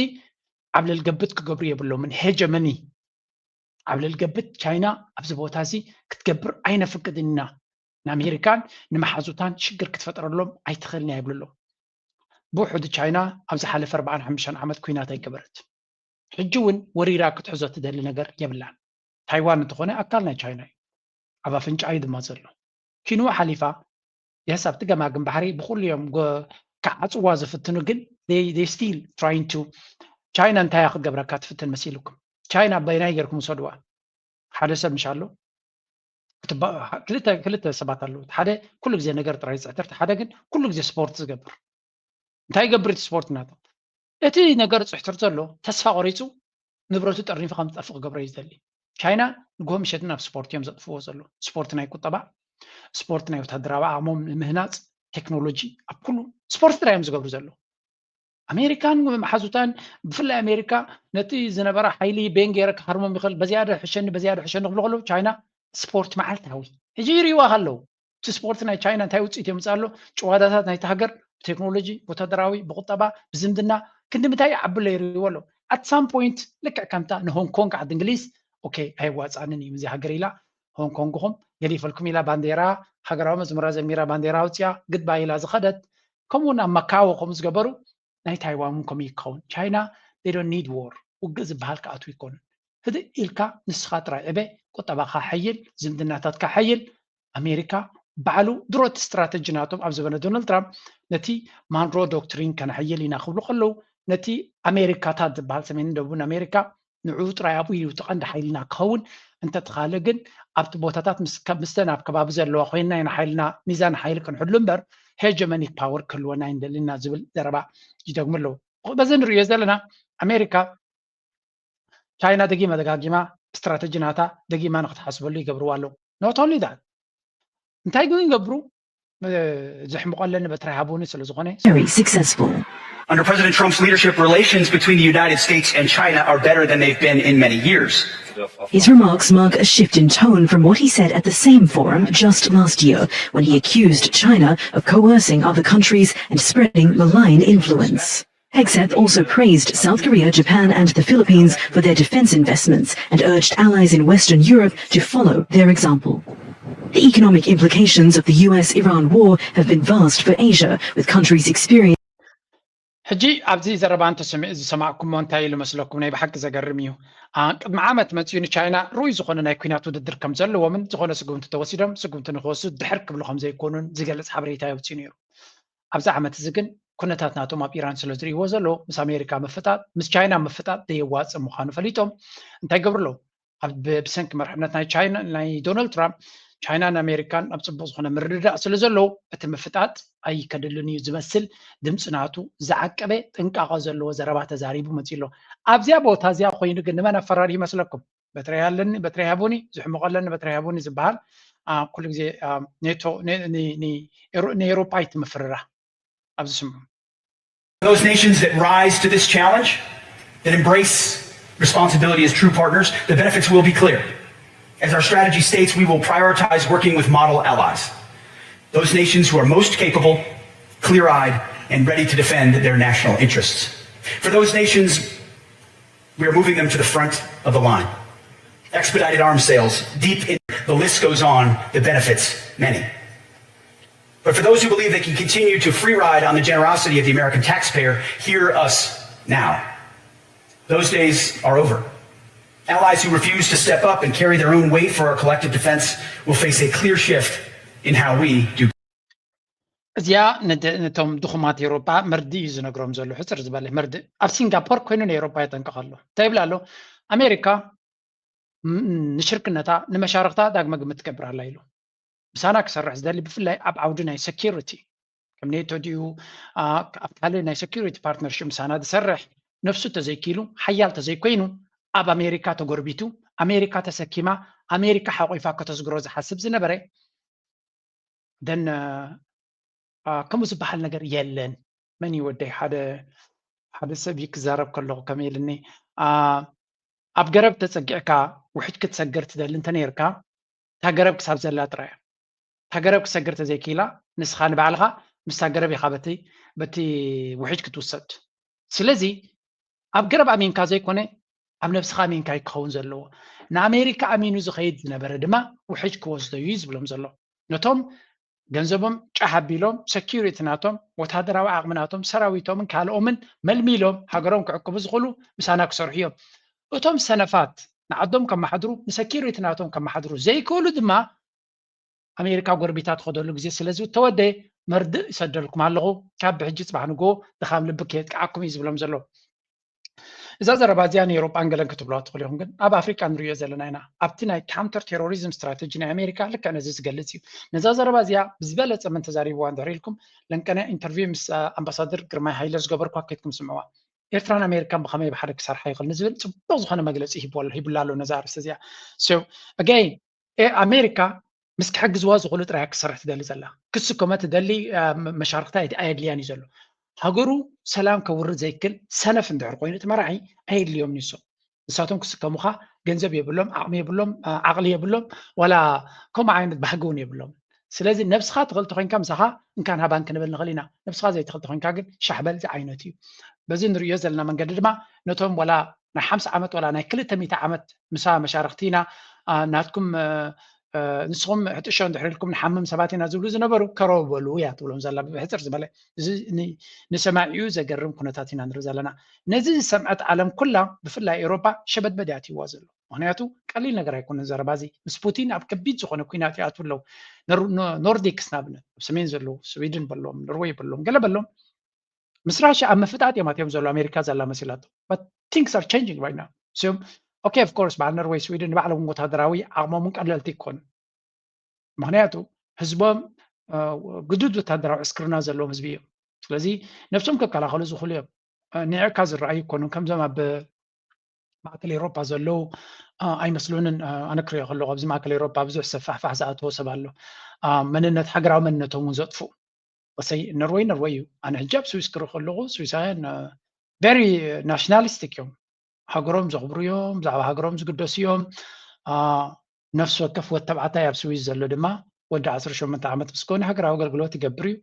ዓብለል ገብት ክገብሩ የብሎምን። ሄጀመኒ ዓብለል ገብት ቻይና ኣብዚ ቦታ እዚ ክትገብር ኣይነፍቅድን ኢና። ንኣሜሪካን ንመሓዙታን ሽግር ክትፈጥረሎም ኣይትኽእልን እያ ይብሉ ኣለዉ። ብውሕዱ ቻይና ኣብ ዝሓለፈ ኣርባዓን ሓሙሽተን ዓመት ኲናት ኣይገበረት። ሕጂ እውን ወሪራ ክትሕዞ ትደሊ ነገር የብላን። ታይዋን እንተኾነ ኣካል ናይ ቻይና እዩ። ኣብ ኣፍንጫ እዩ ድማ ዘሎ። ኪንዋ ሓሊፋ የስ ኣብቲ ገማግም ባሕሪ ብኩሉ እዮም ክዓፅዋ ዝፍትኑ ግን they still trying to ቻይና እንታይ ክትገብረካ ትፍትን መሲልኩም? ቻይና በይናይ ጌርኩም ውሰድዋ። ሓደ ሰብ ምሽ ኣሎ ክልተ ሰባት ኣለዉ። ሓደ ኩሉ ግዜ ነገር ጥራይ ዝፅሕትር፣ ሓደ ግን ኩሉ ግዜ ስፖርት ዝገብር። እንታይ ይገብር እቲ ስፖርት ናቶ? እቲ ነገር ፅሕትር ዘሎ ተስፋ ቆሪፁ ንብረቱ ጠርኒፉ ከም ዝጠፍእ ክገብሮ እዩ ዝደሊ። ቻይና ንግሆ ምሸት ናብ ስፖርት እዮም ዘጥፍዎ ዘለዉ። ስፖርት ናይ ቁጠባ፣ ስፖርት ናይ ወታደራዊ ዓቕሞም ንምህናፅ፣ ቴክኖሎጂ ኣብ ኩሉ ስፖርት ጥራይ እዮም ዝገብሩ ዘለዉ። ኣሜሪካን መሓዙታን ብፍላይ ኣሜሪካ ነቲ ዝነበራ ሓይሊ ቤን ገይረ ክሃርሞም ይኽእል በዝያደ ሕሸኒ በዝያደ ሕሸኒ ክብሉ ከለዉ ቻይና ስፖርት መዓልታዊ ሕጂ ይሪእዋ ከለዉ እቲ ስፖርት ናይ ቻይና እንታይ ውፅኢት የምፅእ ኣሎ? ጭዋዳታት ናይቲ ሃገር ብቴክኖሎጂ፣ ብወታደራዊ፣ ብቁጠባ፣ ብዝምድና ክንዲ ምንታይ ይዓብሎ ይሪእዎ ኣለዉ። At some point ልክዕ ከምታ ንሆንግ ኮንግ ዓዲ እንግሊዝ ኦኬ ኣየዋፃንን እዩ እዚ ሃገር ኢላ ሆንግ ኮንግኹም ገዲፈልኩም ኢላ ባንዴራ ሃገራዊ መዝሙራ ዘሚራ ባንዴራ ኣውፅያ ግድባ ኢላ ዝኸደት ከምኡውን ኣብ ማካዎ ከምኡ ዝገበሩ ናይ ታይዋን እውን ከምኡ ይከውን። ቻይና they don't need war ውግእ ዝበሃል ክኣትዉ ይኮኑን። ህድእ ኢልካ ንስኻ ጥራይ ዕበ፣ ቁጠባኻ ሓይል፣ ዝምድናታትካ ሓይል። ኣሜሪካ ባዕሉ ድሮ እቲ ስትራተጂ ናቶም ኣብ ዘበነ ዶናልድ ትራምፕ ነቲ ማንሮ ዶክትሪን ከነሕይል ኢና ክብሉ ከለዉ ነቲ ኣሜሪካታት ዝበሃል ሰሜንን ደቡብን ኣሜሪካ ንዕኡ ጥራይ ኣብኡ እዩ እቲ ቀንዲ ሓይልና ክኸውን። እንተተኻለ ግን ኣብቲ ቦታታት ምስ- ከ- ምስተን ኣብ ከባቢ ዘለዋ ኮይንና ኢና ሓይልና ሚዛን ሓይሊ ክንሕሉ እምበር ሄጀመኒክ ፓወር ክህልወና ኣይንደልን ኢና ዝብል ዘረባ ይደግሙ ኣለዉ። በዚ ንሪኦ ዘለና ኣሜሪካ ቻይና ደጊማ ደጋጊማ ስትራተጂ ናታ ደጊማ ንክትሓስበሉ ይገብርዋ ኣለዉ። Not only that እንታይ ግን ይገብሩ ዘሕምቆ ኣለኒ በትሪ ሃቡኒ ስለ ዝኾነ Very successful. Under President Trump's leadership, relations between the United States and China are better than they've been in many years. His remarks mark a shift in tone from what he said at the same forum just last year, when he accused China of coercing other countries and spreading malign influence. Hegseth also praised South Korea, Japan, and the Philippines for their defense investments and urged allies in Western Europe to follow their example. The economic implications of the U S Iran war have been vast for Asia, with countries experiencing ሕጂ ኣብዚ ዘረባ እንተሰሚዕ ዝሰማዕኩሞ እንታይ ኢሉ መስለኩም? ናይ ብሓቂ ዘገርም እዩ። ኣ፣ ቅድሚ ዓመት መፅኡ ንቻይና ርኡይ ዝኾነ ናይ ኲናት ውድድር ከም ዘለዎምን ዝኾነ ስጉምቲ ተወሲዶም ስጉምቲ ንክወስዱ ድሕር ክብሉ ከም ዘይኮኑን ዝገልፅ ሓበሬታ የውፅኡ ነይሩ። ኣብዚ ዓመት እዚ ግን ኩነታት ናቶም ኣብ ኢራን ስለ ዝርእይዎ ዘለዉ ምስ ኣሜሪካ ምፍጣጥ ምስ ቻይና ምፍጣጥ ዘየዋፅእ ምዃኑ ፈሊጦም እንታይ ገብሩ ኣለዉ? ኣብ ብ- ብሰንኪ መርሕነት ናይ ቻይና ናይ ዶናልድ ትራምፕ ቻይናን ኣሜሪካን ኣብ ፅቡቅ ዝኾነ ምርድዳእ ስለ ዘለዉ እቲ ምፍጣጥ ኣይከድልን እዩ ዝመስል ድምፂ ናቱ ዝዓቀበ ጥንቃቐ ዘለዎ ዘረባ ተዛሪቡ መፂኡ ኣሎ። ኣብዚኣ ቦታ እዚኣ ኮይኑ ግን ንመን ኣፈራሪ ይመስለኩም? በትረይ ኣለኒ በትረይ ሃቡኒ ዝሕምቆ ኣለኒ በትረይ ሃቡኒ ዝበሃል አ፣ ኩሉ ግዜ አ፣ ኔቶ ኔ- ኒ- ኒ- ኤሮ- ንኤሮፓ ይትምፍርራ ኣብዚ ስምዑ Those nations that rise to this challenge, that embrace responsibility as true partners, the benefits will be clear. As our strategy states, we will prioritize working with model allies, those nations who are most capable, clear eyed, and ready to defend their national interests. For those nations, we are moving them to the front of the line. Expedited arms sales, deep in the list goes on, the benefits, many. But for those who believe they can continue to free ride on the generosity of the American taxpayer, hear us now. Those days are over. Allies who refuse to step up and carry their own weight for our collective defense will face a clear shift in how we do. እዚኣ ንድ- ነቶም ድኹማት ኤሮጳ መርድእ እዩ ዝነግሮም ዘሎ ሕፅር ዝበለ መርድእ ኣብ ሲንጋፖር ኮይኑ ንኤሮጳ የጠንቀቐ ኣሎ እንታይ ይብል ኣሎ ኣሜሪካ ም- ንሽርክነታ ንመሻርክታ ዳግመ ግምት ትገብር ኣላ ኢሉ ምሳና ክሰርሕ ዝደሊ ብፍላይ ኣብ ዓውዲ ናይ ሰኪሪቲ ከም ኔቶ ድዩ ኣ፣ ኣብ ካልእ ናይ ሰኪሪቲ ፓርትነርሽፕ ምሳና ዝሰርሕ ነፍሱ ተዘይኪሉ ሓያል ተዘይኮይኑ ኣብ ኣሜሪካ ተጎርቢቱ ኣሜሪካ ተሰኪማ ኣሜሪካ ሓቂፋ ከተስግሮ ዝሓስብ ዝነበረ ደን ከምኡ ዝበሃል ነገር የለን መን እዩ ወደይ ሓደ ሓደ ሰብ እዩ ክዛረብ ከለኹ ከመይ ኢልኒ ኣብ ገረብ ተፀጊዕካ ውሕጅ ክትሰግር ትደሊ እንተ ነይርካ እታ ገረብ ክሳብ ዘላ ጥራይ እያ እታ ገረብ ክሰግር ተዘይክኢላ ንስኻ ንባዕልኻ ምስታ ገረብ ኢኻ በቲ በቲ ውሕጅ ክትውሰድ ስለዚ ኣብ ገረብ ኣሚንካ ዘይኮነ ኣብ ነብስኻ ኣሚንካ እዩ ክኸውን ዘለዎ ንኣሜሪካ ኣሚኑ ዝኸይድ ዝነበረ ድማ ውሕጅ ክወስዶ እዩ ዝብሎም ዘሎ ነቶም ገንዘቦም ጫሕ ኣቢሎም ሰኪሪቲ ናቶም ወታደራዊ ዓቕሚ ናቶም ሰራዊቶምን ካልኦምን መልሚሎም ሃገሮም ክዕቅቡ ዝኽእሉ ምሳና ክሰርሑ እዮም እቶም ሰነፋት ንዓዶም ከመሓድሩ ንሰኪሪቲ ናቶም ከመሓድሩ ዘይክእሉ ድማ ኣሜሪካ ጎረቤታ ትኸደሉ ግዜ ስለዚ ተወደ መርድእ ይሰደልኩም ኣለኹ ካብ ብሕጂ ፅባሕ ንግሆ ድኻም ልቢ ከየጥቅዓኩም እዩ ዝብሎም ዘሎ እዛ ዘረባ እዚኣ ንኤሮጳን ገለን ክትብልዋ ትኽእሉ ኢኹም ግን ኣብ ኣፍሪቃ ንሪኦ ዘለና ኢና ኣብቲ ናይ ካውንተር ቴሮሪዝም ስትራተጂ ናይ ኣሜሪካ ልክዕ ነዚ ዝገልፅ እዩ ነዛ ዘረባ እዚኣ ብዝበለፀ መን ተዛሪብዋ እንድሕር ኢልኩም ለንቀነ ኢንተርቪው ምስ ኣምባሳደር ግርማይ ሃይለ ዝገበርኳ ከይድኩም ስምዕዋ ኤርትራን ኣሜሪካን ብኸመይ ብሓደ ክሰርሓ ይኽእል ንዝብል ፅቡቅ ዝኾነ መግለፂ ሂብላ ኣሎ ነዛ ኣርእስቲ እዚኣ ኣገይን ኣሜሪካ ምስ ክሕግዝዋ ዝኽእሉ ጥራይ ክሰርሕ ትደሊ ዘላ ክስከመ ትደሊ መሻርክታ ኣየድልያን እዩ ዘሎ ሃገሩ ሰላም ከውርድ ዘይክል ሰነፍ እንድሕር ኮይኑ እቲ መራሒ ኣየድልዮም ንሶም ንሳቶም ክስከሙኻ ገንዘብ የብሎም፣ ዓቕሚ የብሎም፣ ዓቕሊ የብሎም፣ ዋላ ከምኡ ዓይነት ባህጊ እውን የብሎም። ስለዚ ነብስኻ ትኽእል ተኾይንካ ምሳኻ እንካን ሃባን ክንብል ንኽእል ኢና። ነብስኻ ዘይትኽእል ተኾይንካ ግን ሻሕበል ዝዓይነቱ እዩ። በዚ ንርእዮ ዘለና መንገዲ ድማ ነቶም ዋላ ናይ ሓምሳ ዓመት ዋላ ናይ ክልተ ሚእቲ ዓመት ምሳ መሻርኽቲ ኢና ናትኩም ንስኹም ሕጥሾ እንድሕር ኢልኩም ንሓምም ሰባት ኢና ዝብሉ ዝነበሩ ከረው በሉ እያ ትብሎም ዘላ ብሕፅር ዝበለ። እዚ ንሰማዒኡ ዘገርም ኩነታት ኢና ንርኢ ዘለና። ነዚ ዝሰምዐት ዓለም ኩላ ብፍላይ ኤውሮጳ ሸበድበድ እያ ትይዋ ዘሎ። ምክንያቱ ቀሊል ነገር ኣይኮነን ዘረባ እዚ። ምስ ፑቲን ኣብ ከቢድ ዝኾነ ኩናት ይኣትዉ ኣለዉ። ኖርዲክስ ንኣብነት ኣብ ሰሜን ዘለዉ ስዊድን በሎም ኖርወይ በሎም ገለ በሎም ምስ ራሽያ ኣብ ምፍጣጥ እዮም ኣትዮም ዘሎ ኣሜሪካ ዘላ መሲላቶ። But things are changing right now። So okay, of course በዓል ኖርወይ ስዊድን ንባዕሎም ወታደራዊ ዓቕሞምን ቀለልቲ ይኮኑ። ምክንያቱ ህዝቦም ግዱድ ወታደራዊ ዕስክርና ዘለዎም ህዝቢ እዮም። ስለዚ ነብሶም ክከላኸሉ ዝኽእሉ እዮም። ንዕካ ዝረኣዩ ይኮኑ ከምዞም ኣብ ማእከል ኤውሮጳ ዘለዉ ኣይመስሉንን። ኣነ ክሪኦ ከለኹ ኣብዚ ማእከል ኤውሮጳ ብዙሕ ሰብ ፋሕፋሕ ዝኣተዎ ሰብ ኣሎ። መንነት ሃገራዊ መንነቶም እውን ዘጥፍኡ። እሰይ ኖርወይ ኖርወይ እዩ። ኣነ ሕጂ ኣብ ስዊስ ክርኢ ከለኹ ስዊሳውያን very nationalistic እዮም። ሃገሮም ዘኽብሩ እዮም፣ ብዛዕባ ሃገሮም ዝግደሱ እዮም። ነፍሲ ወከፍ ወድ ተባዕታይ ኣብ ስዊስ ዘሎ ድማ ወዲ ዓሰርተ ሸሞንተ ዓመት ምስ ኮነ ሃገራዊ ኣገልግሎት ይገብር እዩ።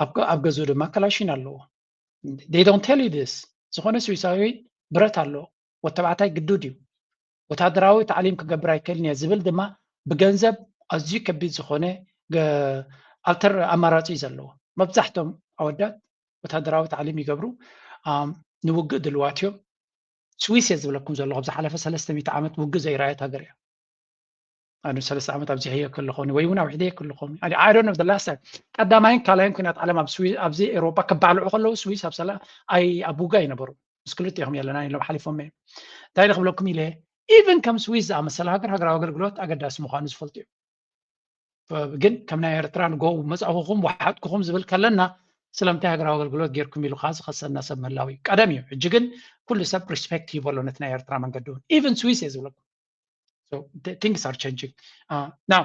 ኣብ ገዝኡ ድማ ከላሽን ኣለዎ። They don't tell you this። ዝኾነ ስዊሳዊ ብረት ኣሎ፣ ወተባዕታይ ግዱድ እዩ። ወታደራዊ ታዕሊም ክገብር ኣይክእልን እየ ዝብል ድማ ብገንዘብ ኣዝዩ ከቢድ ዝኾነ ኣልተር ኣማራፂ እዩ ዘለዎ። መብዛሕቶም ኣወዳት ወታደራዊ ታዕሊም ይገብሩ፣ ንውግእ ድልዋት እዮም። ስዊስ እየ ዝብለኩም ዘለኹ፣ ኣብ ዝሓለፈ ሰለስተ ሚእቲ ዓመት ውግእ ዘይረኣየት ሃገር እያ። ኣነ ሰለስተ ዓመት ኣብዚሐዮ ከለኹኒ ወይ እውን ኣውሒደዮ ከለኹኒ፣ I don't know the last time፣ ቀዳማይን ካልኣይን ኩናት ዓለም ኣብ ስዊ-፣ ኣብዚ ኤውሮጳ ከባልዑ ከለዉ ስዊስ ኣብ ሰላ-፣ ኣይ-፣ ኣብ ውጋ ኣይነበሩ። ምስ ክልቲኦም የለና ኢሎም ሓሊፎም እዮም። እንታይ ኢለ ክብለኩም ኢለ፣ ኢቨን ከም ስዊስ ዝኣመሰለ ሃገር ሃገራዊ ኣገልግሎት ኣገዳሲ ምዃኑ ዝፈልጡ እዮም። ግን ከም ናይ ኤርትራ ንጎ መጻእኹኹም ወሓጥኩኹም ዝብል ከለና ስለምንታይ ሃገራዊ ኣገልግሎት ጌርኩም ኢሉ ከዓ ዝኸሰና ሰብ ምህላው እዩ። ቀደም እዩ። ሕጂ ግን ኩሉ ሰብ ሪስፔክት ይበሎ ነቲ ናይ ኤርትራ መንገዲ እውን። ኢቨን ስዊስ እየ ዝብለኩም። So things are changing now።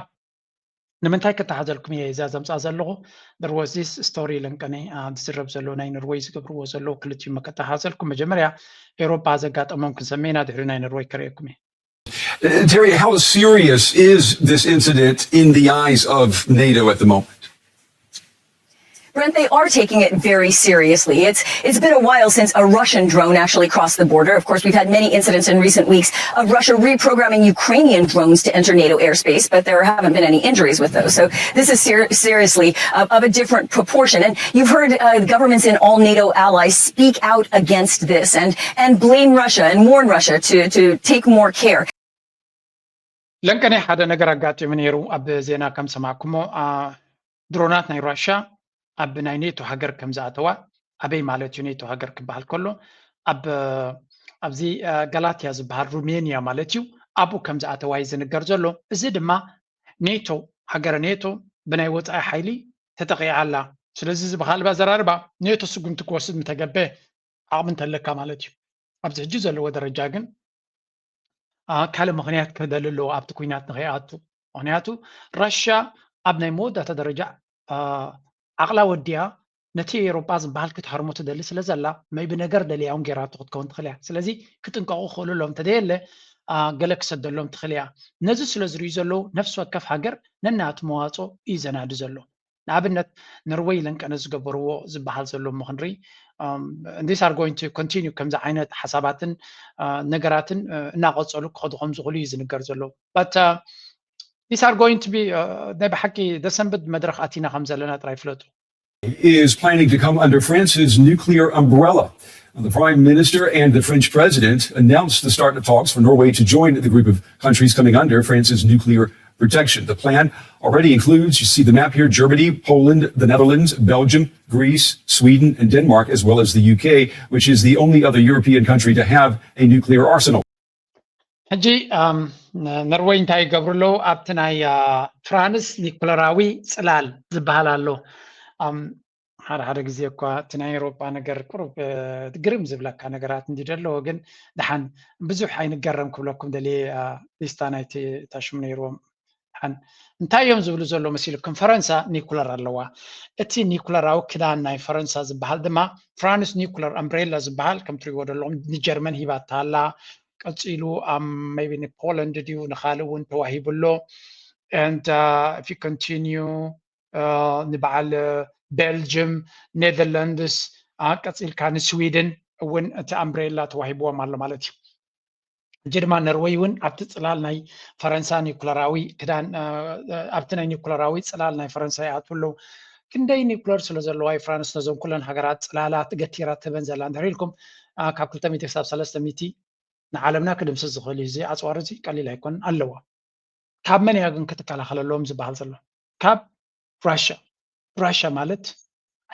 ንምንታይ ከተሓዘልኩም እየ እዛ ዘምፃ ዘለኹ? There was this story ለንቀነ ዝዝረብ ዘሎ ናይ ኖርወይ ዝገብርዎ ዘለዉ ክልቲኡ መከተሓዘልኩም። መጀመርያ ኤውሮጳ ዘጋጠሞም ክንሰምዕ ኢና፣ ድሕሪ ናይ ኖርወይ ከርእየኩም እየ። Terry, how serious is this incident in the eyes of NATO at the moment? Brent, they are taking it very seriously. It's it's been a while since a Russian drone actually crossed the border. Of course, we've had many incidents in recent weeks of Russia reprogramming Ukrainian drones to enter NATO airspace, but there haven't been any injuries with those. So this is ser- seriously of, of a different proportion. And you've heard uh, governments in all NATO allies speak out against this and and blame Russia and warn Russia to to take more care. ለንቀነ ሓደ ነገር ኣጋጢሙ ነይሩ ኣብ ዜና ከም ሰማዕኩሞ ድሮናት ናይ ራሻ ኣብ ናይ ኔቶ ሃገር ከም ዝኣተዋ፣ ኣበይ ማለት እዩ ኔቶ ሃገር ክበሃል ከሎ ኣብ ኣብዚ ጋላትያ ዝበሃል ሩሜንያ ማለት እዩ፣ ኣብኡ ከም ዝኣተዋ እዩ ዝንገር ዘሎ። እዚ ድማ ኔቶ ሃገረ ኔቶ ብናይ ወፃኢ ሓይሊ ተጠቂዓ ኣላ። ስለዚ እዚ ብካልእ ኣዘራርባ ኔቶ ስጉምቲ ክወስድ ምተገበ ዓቕሚ እንተለካ ማለት እዩ። ኣብዚ ሕጂ ዘለዎ ደረጃ ግን ካልእ ምኽንያት ክደሊ ኣለዎ ኣብቲ ኩናት ንኸይኣቱ። ምኽንያቱ ራሽያ ኣብ ናይ መወዳእታ ደረጃ ዓቕላ ወዲኣ ነቲ ኤውሮጳ ዝበሃል ክትሃርሞ ትደሊ ስለ ዘላ maybe ነገር ደልያ እውን ጌራቶ ክትከውን ትኽእል እያ። ስለዚ ክጥንቀቑ ክኽእሉ ኣለዎም። እንተደየለ ገለ ክሰደሎም ትኽእል እያ። ነዚ ስለ ዝርእዩ ዘለዉ ነፍሲ ወከፍ ሃገር ነናቱ መዋፅኦ እዩ ዘናዲ ዘሎ። ንኣብነት ኖርወይ ለንቀነ ዝገበርዎ ዝበሃል ዘሎ እሞ ክንርኢ these are going to continue ከምዚ ዓይነት ሓሳባትን ነገራትን እናቐፀሉ ክኸዱ ከም ዝኽእሉ እዩ ዝንገር ዘሎ። But these are going to be ናይ ብሓቂ ደሰንብድ መድረኽ ኣቲና ከም ዘለና ጥራይ ፍለጡ። Is planning to come under France's nuclear umbrella. The Prime Minister and the French President announced the start of talks for Norway to join the group of countries coming under France's nuclear protection. The plan already includes, you see the map here, Germany, Poland, the Netherlands, Belgium, Greece, Sweden, and Denmark, as well as the U K, which is the only other European country to have a nuclear arsenal. ሕጂ ኖርወይ እንታይ ይገብሩ ኣለዉ? ኣብቲ ናይ ፍራንስ ኒኩለራዊ ፅላል ዝበሃል ኣሎ። ሓደ ሓደ ግዜ እኳ እቲ ናይ ኤውሮጳ ነገር ቁሩብ ግርም ዝብለካ ነገራት እንዲ ደለዎ፣ ግን ደሓን ብዙሕ ኣይንገረም ክብለኩም ደልየ። ሊስታ ናይቲ እታ ሽሙ ነይርዎም። ደሓን እንታይ እዮም ዝብሉ ዘሎ መሲልኩም? ፈረንሳ ኒኩለር ኣለዋ። እቲ ኒኩለራዊ ክዳን ናይ ፈረንሳ ዝበሃል ድማ ፍራንስ ኒኩለር ኣምብሬላ ዝበሃል ከም ትሪእዎ ዘለኹም ንጀርመን ሂባታ ኣላ። ቀፂሉ ኣብ maybe ንፖላንድ ድዩ ንካልእ እውን ተዋሂቡ ኣሎ። And uh, if you continue uh, ንበዓል ቤልጅም፣ ኔዘርላንድስ፣ ቀፂልካ ንስዊድን እውን እቲ ኣምብሬላ ተዋሂብዎም ኣሎ ማለት እዩ። ሕጂ ድማ ነርወይ እውን ኣብቲ ፅላል ናይ ፈረንሳ ኒኩለራዊ ክዳን ኣብቲ ናይ ኒኩለራዊ ፅላል ናይ ፈረንሳ ይኣትዉ ኣለዉ። ክንደይ ኒኩለር ስለ ዘለዋ እዩ ፍራንስ ነዞም ኩለን ሃገራት ፅላላት ገቲራ ትህበን ዘላ እንድሕር ኢልኩም ካብ ክልተ ሚእቲ ክሳብ ሰለስተ ሚእቲ ንዓለምና ክድምስስ ዝኽእል እዩ። እዚ ኣፅዋር እዚ ቀሊል ኣይኮነን ኣለዋ። ካብ መን እያ ግን ክትከላኸለሎም ዝበሃል ዘሎ? ካብ ራሻ። ራሻ ማለት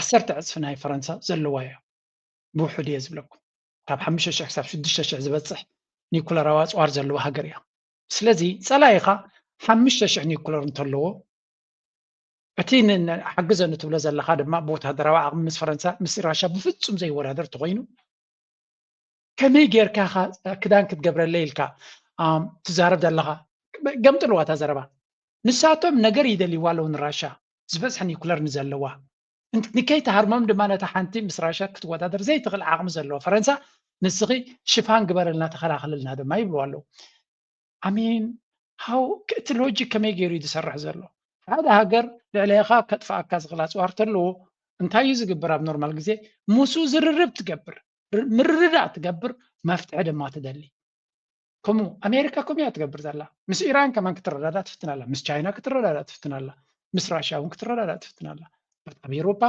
ዓሰርተ ዕፅፊ ናይ ፈረንሳ ዘለዋ እያ። ብውሑድ እየ ዝብለኩም። ካብ ሓሙሽተ ሽሕ ክሳብ ሽዱሽተ ሽሕ ዝበፅሕ ኒኩለራዊ ኣፅዋር ዘለዋ ሃገር እያ። ስለዚ ፀላኢኻ ሓሙሽተ ሽሕ ኒኩለር እንተለዎ እቲ ሓግዘኒ ትብሎ ዘለኻ ድማ ብወታደራዊ ዓቕሚ ምስ ፈረንሳ ምስ ራሻ ብፍፁም ዘይወዳደር ተኾይኑ ከመይ ጌርካ ክዳን ክትገብረለይ ኢልካ ትዛረብ ዘለኻ? ገምጥልዋ እታ ዘረባ። ንሳቶም ነገር ይደልይዋ ኣለዉ ንራሻ ዝበዝሐ ኒኩለር ንዘለዋ ንከይትሃርሞም ድማ ነታ ሓንቲ ምስ ራሻ ክትወዳደር ዘይትኽእል ዓቕሚ ዘለዋ ፈረንሳ ንስኺ ሽፋን ግበረልና ተኸላኸለልና ድማ ይብልዋ ኣለዉ። ኣሚን ሃው እቲ ሎጂክ ከመይ ገይሩ እዩ ዝሰርሕ ዘሎ? ሓደ ሃገር ልዕሌኻ ከጥፍኣካ ዝኽእል ኣፅዋር ተለዎ እንታይ እዩ ዝግበር? ኣብ ኖርማል ግዜ ምስኡ ዝርርብ ትገብር፣ ምርድዳእ ትገብር፣ መፍትሒ ድማ ትደሊ። ከምኡ ኣሜሪካ ከምኡ እያ ትገብር ዘላ። ምስ ኢራን ከማን ክትረዳዳ ትፍትን ኣላ፣ ምስ ቻይና ክትረዳዳ ትፍትን ኣላ፣ ምስ ራሽያ እውን ክትረዳዳ ትፍትን ኣላ። ኣብ ኤውሮፓ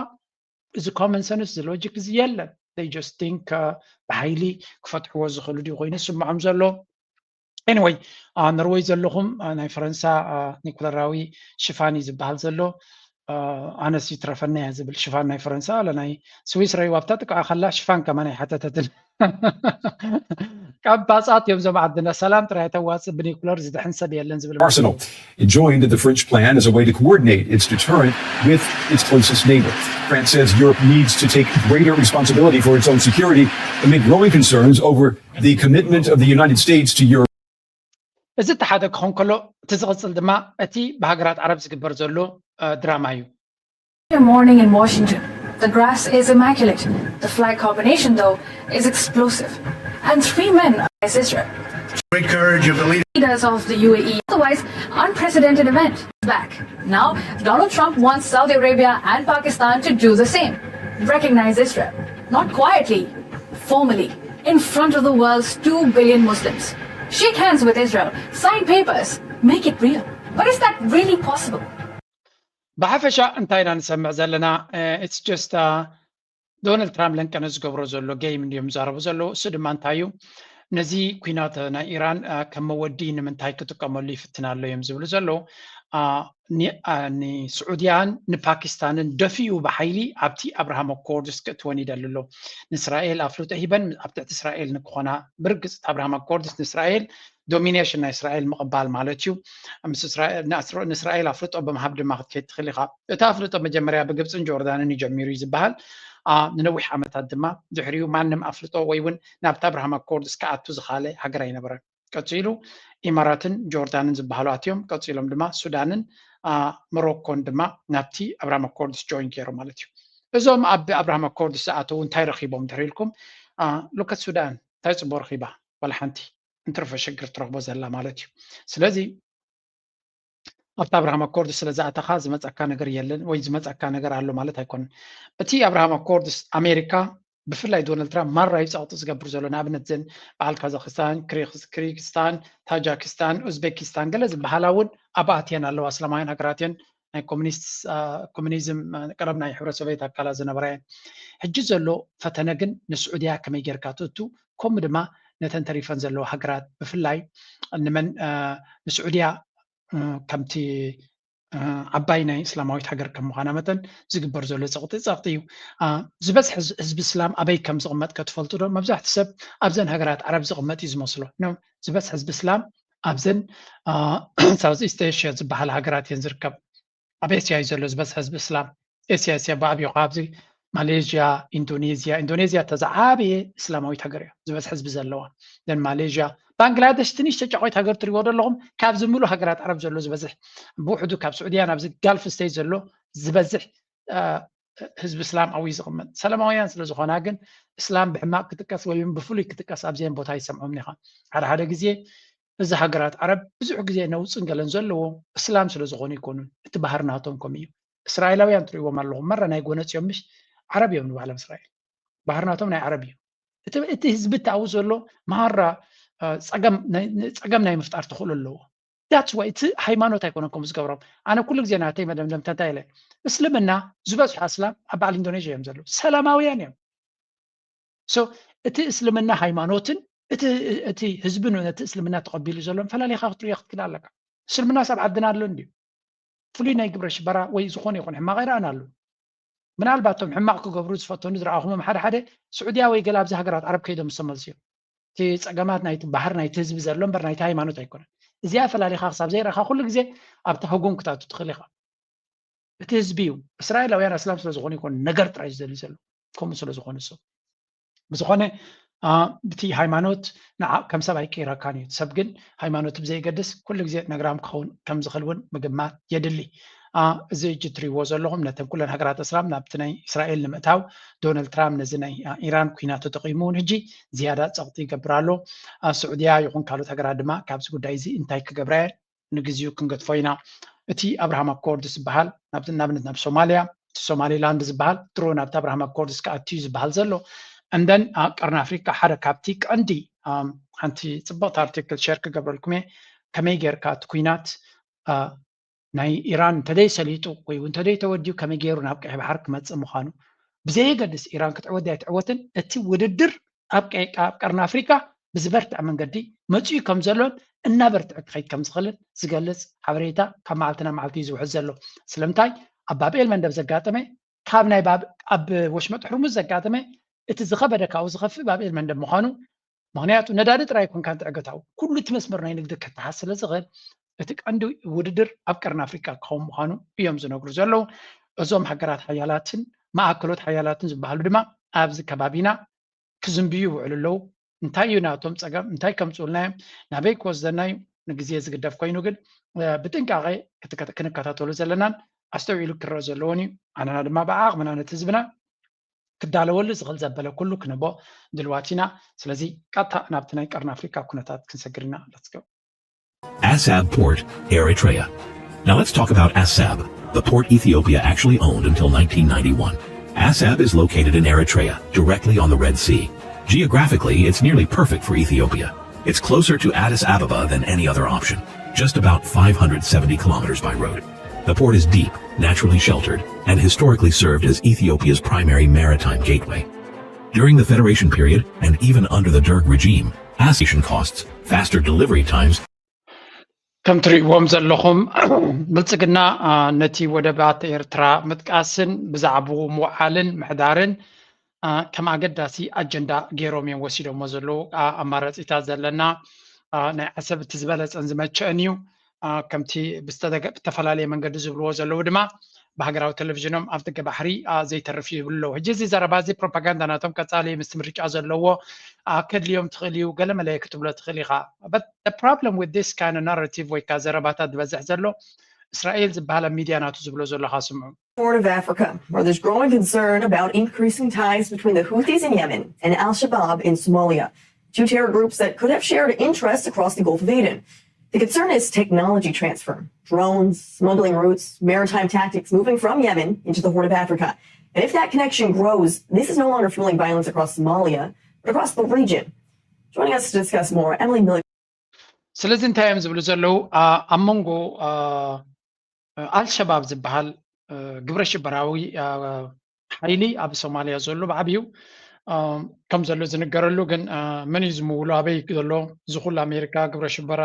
እዚ ኮመን ሰንስ እዚ ሎጂክ እዚ የለን። They just think ብሓይሊ ክፈትሕዎ ዝኽእሉ ድዩ ኮይኑ ዝስምዖም ዘሎ? Anyway ነርወይ ዘለኹም ናይ ፈረንሳ ኒኩለራዊ ሽፋን እዩ ዝበሃል ዘሎ። ኣነስ ይትረፈና እያ ዝብል ሽፋን ናይ ፈረንሳ ኣለ ናይ ስዊስ ረይዋ ኣብታ ጥቃ ከላ ሽፋን ከማን ኣይሓተተትን። ካብ ባፃት እዮም ዞም ዓድና ሰላም ጥራይ ተዋፅእ ብኒኩለር ዝድሕን ሰብ የለን ዝብል Arsenal joined the French plan as a way to coordinate its deterrent with its closest neighbor. France says Europe needs to take greater responsibility for its own security amid growing concerns over the commitment of the United States to Europe. እዚ እቲ ሓደ ክኾን ከሎ እቲ ዝቕፅል ድማ እቲ ብሃገራት ዓረብ ዝግበር ዘሎ ድራማ እዩ። Morning in Washington. The grass is immaculate. The flag combination, though, is explosive. And three men is Israel. Great courage of the leader. Leaders of the U A E. Otherwise, unprecedented event. Back. Now, Donald Trump wants Saudi Arabia and Pakistan to do the same. Recognize Israel. Not quietly, formally, in front of the world's two billion Muslims. Shake hands with Israel. Sign papers. Make it real. But is that really possible? ብሓፈሻ እንታይ ኢና ንሰምዕ ዘለና? It's just ዶናልድ ትራምፕ ለንቀነ ዝገብሮ ዘሎ ጌም እንዲዮም ዝዛረቡ ዘለዉ። እሱ ድማ እንታይ እዩ? ነዚ ኩናት ናይ ኢራን ከም መወዲ ንምንታይ ክጥቀመሉ ይፍትን ኣሎ እዮም ዝብሉ ዘለዉ። ንስዑድያን ንፓኪስታንን ደፊኡ ብሓይሊ ኣብቲ ኣብርሃም ኣኮርድስ ክእትወን ይደሊ ኣሎ። ንእስራኤል ኣፍልጦ ሂበን ኣብ ትሕቲ እስራኤል ንክኾና ብርግፅ ኣብርሃም ኣኮርድስ ንእስራኤል ዶሚኔሽን ናይ እስራኤል ምቕባል ማለት እዩ። ንእስራኤል ኣፍልጦ ብምሃብ ድማ ክትከይድ ትኽእል ኢኻ። እቲ ኣፍልጦ መጀመርያ ብግብፅን ጆርዳንን እዩ ጀሚሩ እዩ ዝበሃል። ንነዊሕ ዓመታት ድማ ድሕሪኡ ማንም ኣፍልጦ ወይ እውን ናብቲ ኣብርሃም ኣኮርድስ ክኣቱ ዝኻለ ሃገር ኣይነበረን። ቀፂሉ ኢማራትን ጆርዳንን ዝበሃሉ ኣትዮም፣ ቀፂሎም ድማ ሱዳንን ሞሮኮን ድማ ናብቲ ኣብርሃም ኣኮርድስ ጆይን ገይሮም ማለት እዩ። እዞም ኣብ ኣብርሃም ኣኮርድስ ዝኣተዉ እንታይ ረኺቦም እንድሕር ኢልኩም፣ ሉከት ሱዳን እንታይ ፅቡቅ ረኺባ? ዋላ ሓንቲ። እንትርፎ ሽግር ትረኽቦ ዘላ ማለት እዩ። ስለዚ ኣብቲ ኣብርሃም ኣኮርድስ ስለ ዝኣተኻ ዝመፀካ ነገር የለን ወይ ዝመፀካ ነገር ኣሎ ማለት ኣይኮነን። እቲ ኣብርሃም ኣኮርድስ ኣሜሪካ ብፍላይ ዶናልድ ትራምፕ ማራ እዩ ፀቕጢ ዝገብር ዘሎ። ንኣብነት ዘን በዓል ካዛክስታን፣ ክሪክስታን፣ ታጃክስታን፣ ኡዝቤኪስታን ገለ ዝበሃላ እውን ኣብኣትየን ኣለዋ። እስላማውያን ሃገራት እየን። ናይ ኮሚኒዝም ቀደም ናይ ሕብረት ሶቬት ኣካላት ዝነበራ እየን። ሕጂ ዘሎ ፈተነ ግን ንስዑድያ ከመይ ጌርካ ትእቱ ከምኡ ድማ ነተን ተሪፈን ዘለዋ ሃገራት ብፍላይ ንመን ንስዑድያ ከምቲ ዓባይ ናይ እስላማዊት ሃገር ከም ምዃና መጠን ዝግበር ዘሎ ፀቕጢ ፀቕጢ እዩ። ዝበዝሕ ህዝቢ እስላም ኣበይ ከም ዝቕመጥ ከትፈልጡ ዶ? መብዛሕቲ ሰብ ኣብዘን ሃገራት ዓረብ ዝቕመጥ እዩ ዝመስሎ። ዝበዝሕ ህዝቢ እስላም ኣብዘን ሳውዝ ኢስት ኤሽያ ዝበሃላ ሃገራት እየን ዝርከብ። ኣብ ኤስያ እዩ ዘሎ ዝበዝሐ ህዝቢ እስላም። ኤስያ ኤስያ ብኣብዩ ኣብዚ ማሌዥያ፣ ኢንዶኔዝያ። ኢንዶኔዝያ እታ ዝዓበየ እስላማዊት ሃገር እያ ዝበዝሐ ህዝቢ ዘለዋ። ደን ማሌዥያ፣ ባንግላደሽ ትንሽ ተጫቆይት ሃገር ትሪእዎ ዘለኹም ካብዚ ሙሉእ ሃገራት ዓረብ ዘሎ ዝበዝሕ ብውሕዱ ካብ ስዑድያ ናብዚ ጋልፍ ስቴት ዘሎ ዝበዝሕ ህዝቢ እስላም ኣብዩ ዝቕመጥ። ሰላማውያን ስለ ዝኾና ግን እስላም ብሕማቕ ክጥቀስ ወይ እውን ብፍሉይ ክጥቀስ ኣብዚአን ቦታ ይሰምዖም ኢኻ። ሓደ ሓደ ግዜ እዚ ሃገራት ዓረብ ብዙሕ ግዜ ነውፅን ገለን ዘለዎ እስላም ስለ ዝኾኑ ይኮኑን። እቲ ባህር ናቶም ከም እዩ። እስራኤላውያን ትርእይዎም ኣለኹም፣ መረ ናይ ጎነፂኦም ምሽ ዓረብ እዮም ንባህሎም እስራኤል። ባህር ናቶም ናይ ዓረብ እዩ። እቲ ህዝቢ እተኣው ዘሎ መሃራ ፀገም ናይ ምፍጣር ተኽእሎ ኣለዎ። ዳትስ ዋይ እቲ ሃይማኖት ኣይኮነን ከምኡ ዝገብሮም። ኣነ ኩሉ ግዜ ናተይ መደምደምታ እንታይ ኢለ፣ እስልምና ዝበዝሑ ኣስላም ኣብ በዓል ኢንዶኔዥያ እዮም ዘለዉ፣ ሰላማውያን እዮም። ሶ እቲ እስልምና ሃይማኖትን እቲ ህዝቢ ነቲ እስልምና ተቐቢሉ ዘሎን ፈላሊኻ ክትሪኦ ክትክእል ኣለካ። እስልምናስ ኣብ ዓድና ኣሎ እንድዩ። ፍሉይ ናይ ግብረ ሽበራ ወይ ዝኾነ ይኹን ሕማቕ ኣይረኣን ኣሎ። ምናልባት እቶም ሕማቕ ክገብሩ ዝፈተኑ ዝረኣኹሞም ሓደ ሓደ ስዑድያ ወይ ገለ ኣብዚ ሃገራት ዓረብ ከይዶም ዝተመልሱ እዮም። እቲ ፀገማት ናይቲ ባህር ናይቲ ህዝቢ ዘሎ እምበር ናይቲ ሃይማኖት ኣይኮነን። እዚኣ ፈላሊኻ ክሳብ ዘይረእኻ ኩሉ ግዜ ኣብቲ ህጉም ክትኣቱ ትኽእል ኢኻ። እቲ ህዝቢ እዩ። እስራኤላውያን ኣስላም ስለ ዝኾኑ ይኮኑ ነገር ጥራይ ዝደልዩ ዘሎ ከምኡ ስለ ዝኾኑ ሰብ ብዝኾነ ብቲ ሃይማኖት ንዓ ከም ሰብ ኣይቀይረካን እዩ። ሰብ ግን ሃይማኖት ብዘይገድስ ኩሉ ግዜ ነግራም ክኸውን ከም ዝኽእል እውን ምግማት የድሊ። እዚ እጅ ትሪእዎ ዘለኹም ነተን ኩለን ሃገራት እስላም ናብቲ ናይ እስራኤል ንምእታው ዶናልድ ትራምፕ ነዚ ናይ ኢራን ኩናት ተጠቒሙ እውን ሕጂ ዝያዳ ፀቕጢ ይገብር ኣሎ። ስዑድያ ይኹን ካልኦት ሃገራት ድማ ካብዚ ጉዳይ እዚ እንታይ ክገብራ እየን ንግዚኡ ክንገድፎ ኢና። እቲ ኣብርሃም ኣኮርድ ዝበሃል ናብቲ ናብነት ናብ ሶማልያ እቲ ሶማሊላንድ ዝበሃል ድሮ ናብቲ ኣብርሃም ኣኮርድስ ክኣትዩ ዝበሃል ዘሎ እንደን ቀርኒ ኣፍሪካ ሓደ ካብቲ ቀንዲ ሓንቲ ፅብቕቲ ኣርቲክል ሸር ክገብረልኩም እየ። ከመይ ጌርካ እቲ ኩናት ናይ ኢራን እንተደይ ሰሊጡ ወይ እውን እንተደይ ተወዲኡ ከመይ ገይሩ ናብ ቀይሕ ባሕር ክመፅእ ምዃኑ ብዘየገድስ ኢራን ክትዕወት ኣይትዕወትን እቲ ውድድር ኣብ ቀርኒ ኣፍሪካ ብዝበርትዐ መንገዲ መፅኡ ከም ዘሎን እናበርትዐ ክኸይድ ከም ዝኽእልን ዝገልፅ ሓበሬታ ካብ መዓልቲ ናብ መዓልቲ እዩ ዝውሕዝ ዘሎ። ስለምንታይ ኣብ ባብኤል መንደብ ዘጋጠመ ካብ ናይ ኣብ ወሽመጥ ሕርሙዝ ዘጋጠመ እቲ ዝኸበደ ካብኡ ዝኸፍእ ባብኤል መንደብ ምዃኑ ምክንያቱ ነዳዲ ጥራይ ኮንካ ትዕገታው ኩሉ እቲ መስመር ናይ ንግዲ ከተሓዝ ስለ ዝኽእል እቲ ቀንዲ ውድድር ኣብ ቀርኒ ኣፍሪካ ክኸውን ምዃኑ እዮም ዝነግሩ ዘለዉ። እዞም ሃገራት ሓያላትን ማእከሎት ሓያላትን ዝበሃሉ ድማ ኣብዚ ከባቢና ክዝንብዩ ይውዕሉ ኣለዉ። እንታይ እዩ ናቶም ፀገም እንታይ ከምፅኡልና እዮም ናበይ ክወስደና እዩ ንግዜ ዝግደፍ ኮይኑ ግን ብጥንቃቄ ክንከታተሉ ዘለናን ኣስተውዒሉ ክረአ ዘለዎን እዩ። ኣነና ድማ ብዓቕምና ነቲ ህዝብና ክዳለወሉ ዝኽእል ዘበለ ኩሉ ክንቦ ድልዋት ኢና። ስለዚ ቀጥታ ናብቲ ናይ ቀርኒ ኣፍሪካ ኩነታት ክንሰግር ኢና። ለትስገው Assab Port, Eritrea. Now let's talk about Assab, the port Ethiopia actually owned until nineteen ninety-one. Assab is located in Eritrea, directly on the Red Sea. Geographically, it's nearly perfect for Ethiopia. It's closer to Addis Ababa than any other option, just about five hundred seventy kilometers by road. The port is deep, naturally sheltered, and historically served as Ethiopia's primary maritime gateway. During the Federation period, and even under the Derg regime, as station costs, faster delivery times, ከም ትርእይዎም ዘለኹም ብልፅግና ነቲ ወደባት ኤርትራ ምጥቃስን ብዛዕባኡ ምውዓልን ምሕዳርን ከም ኣገዳሲ ኣጀንዳ ገይሮም እዮም ወሲዶሞ ዘለዉ ኣማራፂታት ዘለና ናይ ዓሰብ እቲ ዝበለፀን ዝመቸአን እዩ። ከምቲ ብዝተፈላለየ መንገዲ ዝብልዎ ዘለዉ ድማ ብሃገራዊ ቴሌቪዥኖም ኣብ ደገ ባሕሪ ዘይተርፍ ይብሉ ኣለዉ። ሕጂ እዚ ዘረባ እዚ ፕሮፓጋንዳ ናቶም ቀፃሊ ምስቲ ምርጫ ዘለዎ ከድልዮም ትኽእል እዩ ገለመለ ክትብሎ ትኽእል ኢኻ። But the problem with this kind of narrative ወይ ከዓ ዘረባታት ዝበዝሕ ዘሎ እስራኤል ዝበሃል ኣብ ሚድያ ናቱ ዝብሎ ዘሎ ካ ስምዑ። Horn of Africa, where there's growing concern about increasing ties between the Houthis in Yemen and Al Shabaab in Somalia, two terror groups that could have shared interests across the Gulf of Aden. The concern is technology transfer, drones, smuggling routes, maritime tactics moving from Yemen into the Horn of Africa. And if that connection grows, this is no longer fueling violence across Somalia, but across the region. Joining us to discuss more, Emily Miller. ስለዚ እንታይ እዮም ዝብሉ ዘለዉ ኣብ መንጎ ኣልሸባብ ዝበሃል ግብረ ሽበራዊ ሓይሊ ኣብ ሶማልያ ዘሎ ብዓብዩ ከም ዘሎ ዝንገረሉ ግን መን እዩ ዝምውሉ ኣበይ ዘሎ ዝኩሉ ኣሜሪካ ግብረ ሽበራ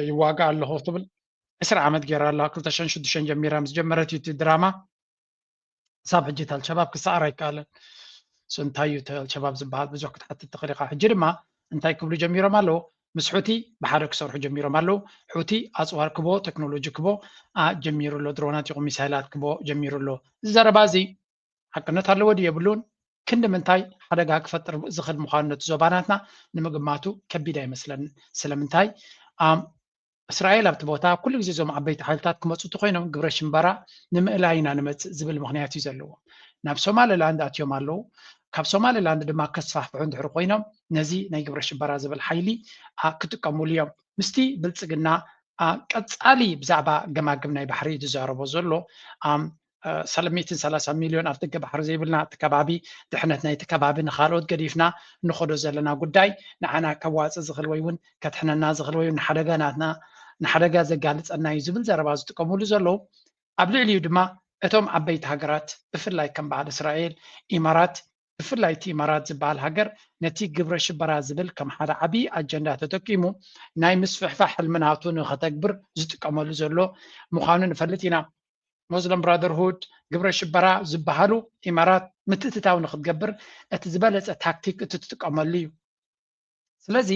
ይዋጋ ኣለኹ ትብል ዕስራ ዓመት ገይራ ኣላ ክልተ ሽዱሽተ ጀሚራ ምስ ጀመረት እዩ እቲ ድራማ ክሳብ ሕጂ ኣልሸባብ ክሰኣር ኣይከኣለን። እንታይ እዩ ኣልሸባብ ዝበሃል ብዙሕ ክትሓትት ትኽእል ኢኻ። ሕጂ ድማ እንታይ ክብሉ ጀሚሮም ኣለዉ? ምስ ሑቲ ብሓደ ክሰርሑ ጀሚሮም ኣለዉ። ሑቲ ኣፅዋር ክቦ ቴክኖሎጂ ክቦ ጀሚሩ ኣሎ። ድሮናት ይኹን ሚሳይላት ክቦ ጀሚሩ ኣሎ። እዚ ዘረባ እዚ ሓቅነት ኣለዎ ድዩ የብሉን? ክንዲ ምንታይ ሓደጋ ክፈጥር ዝኽእል ምዃኑ ነቲ ዞባ ናትና ንምግማቱ ከቢድ ኣይመስለንን። ስለምንታይ እስራኤል ኣብቲ ቦታ ኩሉ ግዜ እዞም ዓበይቲ ሓይልታት ክመፁ እንተኮይኖም ግብረ ሽምበራ ንምእላይ ኢና ንመፅእ ዝብል ምክንያት እዩ ዘለዎ። ናብ ሶማሊላንድ ኣትዮም ኣለዉ። ካብ ሶማሊላንድ ድማ ከስፋሕፍሑ እንድሕር ኮይኖም ነዚ ናይ ግብረ ሽበራ ዝብል ሓይሊ ክጥቀሙሉ እዮም። ምስቲ ብልፅግና ቀፃሊ ብዛዕባ ገማግም ናይ ባሕሪ ዝዛረቦ ዘሎ ሰለሚትን ሰላሳ ሚሊዮን ኣብ ደገ ባሕሪ ዘይብልና እቲ ከባቢ ድሕነት ናይቲ ከባቢ ንካልኦት ገዲፍና ንኸዶ ዘለና ጉዳይ ንዓና ከዋፅእ ዝኽእል ወይ እውን ከድሕነና ዝኽእል ወይ እውን ንሓደጋ ናትና ንሓደጋ ዘጋልፀና እዩ ዝብል ዘረባ ዝጥቀሙሉ ዘለዉ። ኣብ ልዕሊኡ ድማ እቶም ዓበይቲ ሃገራት ብፍላይ ከም በዓል እስራኤል፣ ኢማራት፣ ብፍላይ እቲ ኢማራት ዝበሃል ሃገር ነቲ ግብረ ሽበራ ዝብል ከም ሓደ ዓብዪ ኣጀንዳ ተጠቂሙ ናይ ምስፍሕፋሕ ሕልሚ ናቱ ንኸተግብር ዝጥቀመሉ ዘሎ ምዃኑ ንፈልጥ ኢና። ሞስለም ብራደርሁድ፣ ግብረ ሽበራ ዝበሃሉ ኢማራት ምትእትታው ንክትገብር እቲ ዝበለፀ ታክቲክ እቲ ትጥቀመሉ እዩ። ስለዚ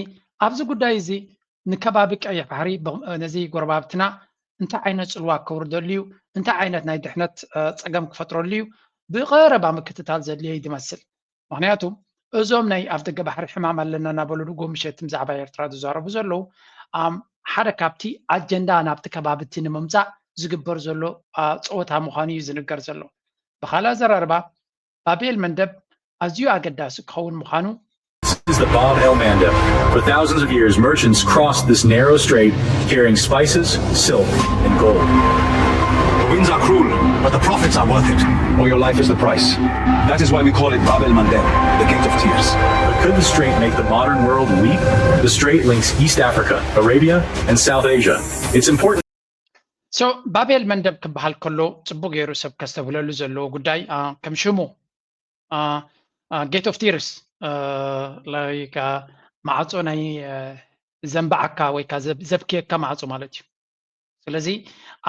ኣብዚ ጉዳይ እዚ ንከባቢ ቀይሕ ባሕሪ ነዚ ጎረባብትና እንታይ ዓይነት ፅልዋ ከውርደሉ እዩ፣ እንታይ ዓይነት ናይ ድሕነት ፀገም ክፈጥረሉ እዩ ብቐረባ ምክትታል ዘድልዮ እዩ ዝመስል። ምክንያቱ እዞም ናይ ኣብ ደገ ባሕሪ ሕማም ኣለና እናበሉ ንጉህ ምሸት ብዛዕባ ኤርትራ ዝዛረቡ ዘለዉ ሓደ ካብቲ ኣጀንዳ ናብቲ ከባቢ እቲ ንምምፃእ ዝግበር ዘሎ ፀወታ ምዃኑ እዩ ዝንገር ዘሎ። ብካልእ ኣዘራርባ ባቤል መንደብ ኣዝዩ ኣገዳሲ ክኸውን ምዃኑ This is the Bab el Mandeb. For thousands of years, merchants crossed this narrow strait carrying spices, silk, and gold. The winds are cruel, but the profits are worth it, or your life is the price. That is why we call it Bab el Mandeb, the Gate of Tears. But could the strait make the modern world weep? The strait links East Africa, Arabia, and South Asia. It's important. So ባቤል መንደብ ክበሃል ከሎ ጽቡቅ ገይሩ ሰብ ከስተብህለሉ ዘለዎ ጉዳይ ከም ሽሙ Gate of Tears like ማዕጾ ናይ ዘንባዓካ ወይ ከዓ ዘብክየካ ማዕጾ ማለት እዩ። ስለዚ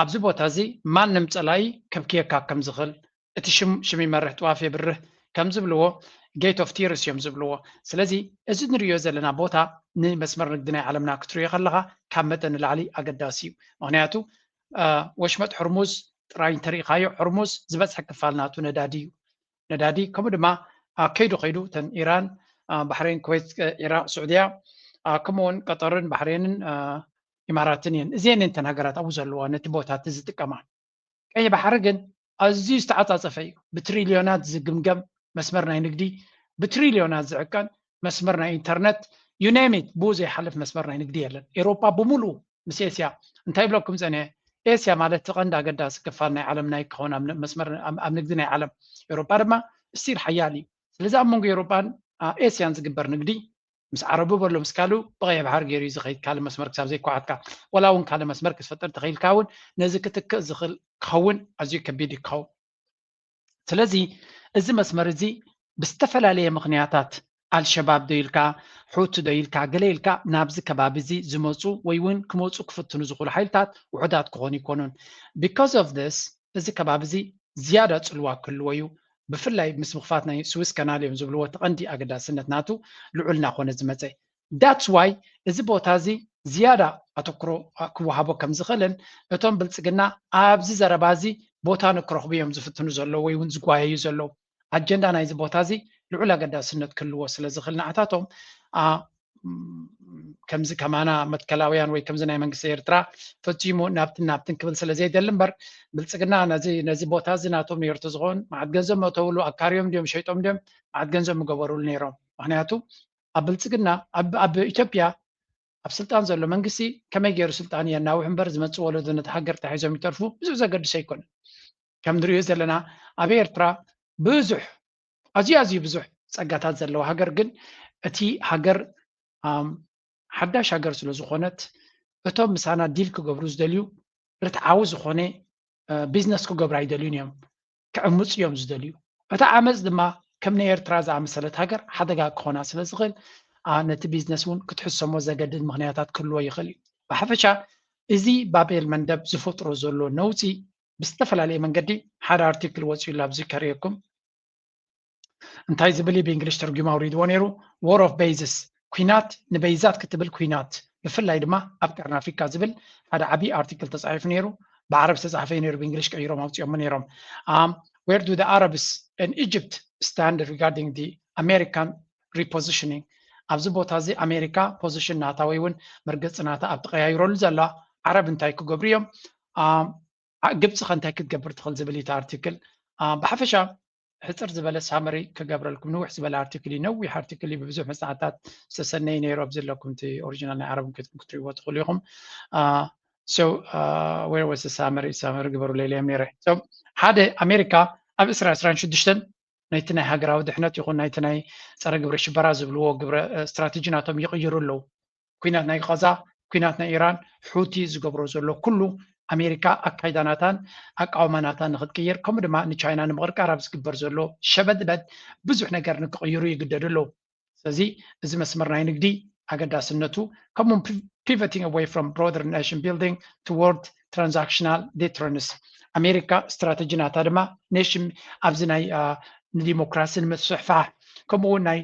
ኣብዚ ቦታ እዚ ማንም ጸላኢ ከብክየካ ከም ዝኽእል እቲ ሽም ሽም ይመርሕ ጥዋፍ የብርህ ከም ዝብልዎ Gate of Tears እዮም ዝብልዎ። ስለዚ እዚ ንሪኦ ዘለና ቦታ ንመስመር ንግዲ ናይ ዓለምና ክትሪኦ ከለኻ ካብ መጠን ንላዕሊ ኣገዳሲ እዩ። ምክንያቱ ወሽመጥ ሕርሙዝ ጥራይ እንተሪኢኻዮ ሕርሙዝ ዝበዝሐ ክፋል ናቱ ነዳዲ እዩ። ነዳዲ ከምኡ ድማ ከይዱ ከይዱ እተን ኢራን፣ ባሕሬን፣ ኩዌት፣ ኢራቅ፣ ስዑድያ ከምኡውን ቀጠርን ባሕሬንን ኢማራትን እየን። እዚአን እተን ሃገራት ኣብኡ ዘለዋ ነቲ ቦታ እቲ ዝጥቀማ። ቀይሕ ባሕሪ ግን ኣዝዩ ዝተዓፃፀፈ እዩ። ብትሪልዮናት ዝግምገም መስመር ናይ ንግዲ፣ ብትሪልዮናት ዝዕቀን መስመር ናይ ኢንተርነት፣ you name it፣ ብኡ ዘይሓልፍ መስመር ናይ ንግዲ የለን። ኤውሮጳ ብምሉኡ ምስ ኤስያ እንታይ ይብለኩም ፀኒሐ? ኤስያ ማለት እቲ ቀንዲ ኣገዳሲ ክፋል ናይ ዓለም ናይ ክኸውን ኣብ መስመር ኣብ ንግዲ ናይ ዓለም። ኤውሮጳ ድማ ስቲል ሓያል እዩ። ስለዚ ኣብ መንጎ ኤውሮጳን ኤስያን ዝግበር ንግዲ ምስ ዓረቡ በሎ ምስ ካልኡ ብቐይሕ ባሕሪ ገይሩ እዩ ዝኸይድ። ካልእ መስመር ክሳብ ዘይኳዓትካ ወላ እውን ካልእ መስመር ክትፈጥር ተኸኢልካ እውን ነዚ ክትክእ ዝኽእል ክኸውን ኣዝዩ ከቢድ እዩ ክኸውን። ስለዚ እዚ መስመር እዚ ብዝተፈላለየ ምኽንያታት ኣልሸባብ ዶ ኢልካ፣ ሑቲ ዶ ኢልካ፣ ገለ ኢልካ ናብዚ ከባቢ እዚ ዝመፁ ወይ እውን ክመፁ ክፍትኑ ዝኽእሉ ሓይልታት ውሑዳት ክኾኑ ኣይኮኑን። Because of this እዚ ከባቢ እዚ ዝያዳ ፅልዋ ክህልዎ እዩ። ብፍላይ ምስ ምኽፋት ናይ ስዊስ ከናል እዮም ዝብልዎ እቲ ቀንዲ ኣገዳስነት ናቱ ልዑል እናኾነ ዝመፀ። That's why እዚ ቦታ እዚ ዝያዳ ኣተኩሮ ክወሃቦ ከም ዝኽእልን እቶም ብልፅግና ኣብዚ ዘረባ እዚ ቦታ ንክረኽቡ እዮም ዝፍትኑ ዘለዉ ወይ እውን ዝጓየዩ ዘለዉ። ኣጀንዳ ናይዚ ቦታ እዚ ልዑል ኣገዳስነት ክህልዎ ስለ ዝኽእል ንዓታቶም ከምዚ ከማና መትከላውያን ወይ ከምዚ ናይ መንግስቲ ኤርትራ ፈጺሙ ናብትን ናብትን ክብል ስለ ዘይደሊ እምበር ብልፅግና ነዚ ነዚ ቦታ እዚ ናቶም ነይሩ ተዝኸውን መዓት ገንዘብ መእተውሉ ኣካርዮም ድዮም ሸይጦም ድዮም መዓት ገንዘብ ምገበሩሉ ነይሮም። ምክንያቱ ኣብ ብልፅግና ኣብ ኢትዮጵያ ኣብ ስልጣን ዘሎ መንግስቲ ከመይ ገይሩ ስልጣን የናውሕ እምበር ዝመፅእ ወለዶ ነቲ ሃገር ተታሒዞም ይተርፉ ብዙሕ ዘገድሶ ኣይኮነን። ከም ንሪኦ ዘለና ኣብ ኤርትራ ብዙሕ ኣዝዩ ኣዝዩ ብዙሕ ፀጋታት ዘለዋ ሃገር ግን እቲ ሃገር ሓዳሽ ሃገር ስለ ዝኾነት እቶም ምሳና ዲል ክገብሩ ዝደልዩ ርትዓዊ ዝኾነ ቢዝነስ ክገብሩ ኣይደልዩን እዮም። ክዕምፁ እዮም ዝደልዩ። እቲ ዓመፅ ድማ ከም ናይ ኤርትራ ዝኣመሰለት ሃገር ሓደጋ ክኾና ስለ ዝኽእል ነቲ ቢዝነስ እውን ክትሕሰሞ ዘገድድ ምኽንያታት ክህልዎ ይኽእል እዩ። ብሓፈሻ እዚ ባቤል መንደብ ዝፈጥሮ ዘሎ ነውፂ ብዝተፈላለየ መንገዲ ሓደ ኣርቲክል ወፂኡሉ ኣብዚ ከርእየኩም እንታይ ዝብል እዩ ብእንግሊሽ ተርጉሙ ኣውሪድዎ ነይሩ። War of Bases ኩናት ንበይዛት ክትብል ኩናት ብፍላይ ድማ ኣብ ቀርኒ ኣፍሪካ ዝብል ሓደ ዓብዪ ኣርቲክል ተፃሒፉ ነይሩ። ብዓረብ ዝተፃሕፈ እዩ ነይሩ ብእንግሊሽ ቀይሮም ኣውፂኦሞ ነይሮም። Where do the Arabs and Egypt stand regarding the American repositioning? ኣብዚ ቦታ እዚ ኣሜሪካ ፖዚሽን ናታ ወይ እውን መርገፂ ናታ ኣብ ተቀያይረሉ ዘላ ዓረብ እንታይ ክገብሩ እዮም ግብፂ ከ እንታይ ክትገብር ትኽእል ዝብል እዩ ኣርቲክል። ብሓፈሻ ሕፅር ዝበለ ሳመሪ ክገብረልኩም። ንውሕ ዝበለ ኣርቲክል እዩ፣ ነዊሕ ኣርቲክል እዩ፣ ብብዙሕ መፅናዕትታት ዝተሰነዩ ነይሩ። ኣብዚ ኣለኩም እቲ ኦሪጂናል ናይ ዓረብ ክትኩም ክትሪእዎ ትኽእሉ ኢኹም። So where was the summary? ሳመሪ ግበሩ ለይለዮም ነይረ። ሓደ ኣሜሪካ ኣብ ዕስራ ዕስራን ሽዱሽተን ናይቲ ናይ ሃገራዊ ድሕነት ይኹን ናይቲ ናይ ፀረ ግብረ ሽበራ ዝብልዎ ግብረ ስትራቴጂ ናቶም ይቕይሩ ኣለዉ። ኩናት ናይ ቃዛ፣ ኩናት ናይ ኢራን፣ ሑቲ ዝገብሮ ዘሎ ኩሉ ኣሜሪካ ኣካይዳ ናታን ኣቃውማ ናታን ንክትቅይር ከምኡ ድማ ንቻይና ንምቕርቃር ኣብ ዝግበር ዘሎ ሸበድበድ ብዙሕ ነገር ንክቕይሩ ይግደዱ ኣለዉ። ስለዚ እዚ መስመር ናይ ንግዲ ኣገዳስነቱ ከምኡ pivoting away from broader nation building toward transactional deterrence ኣሜሪካ ስትራተጂ ናታ ድማ ኔሽን ኣብዚ ናይ ንዲሞክራሲ ንምስፍሕፋሕ ከምኡ እውን ናይ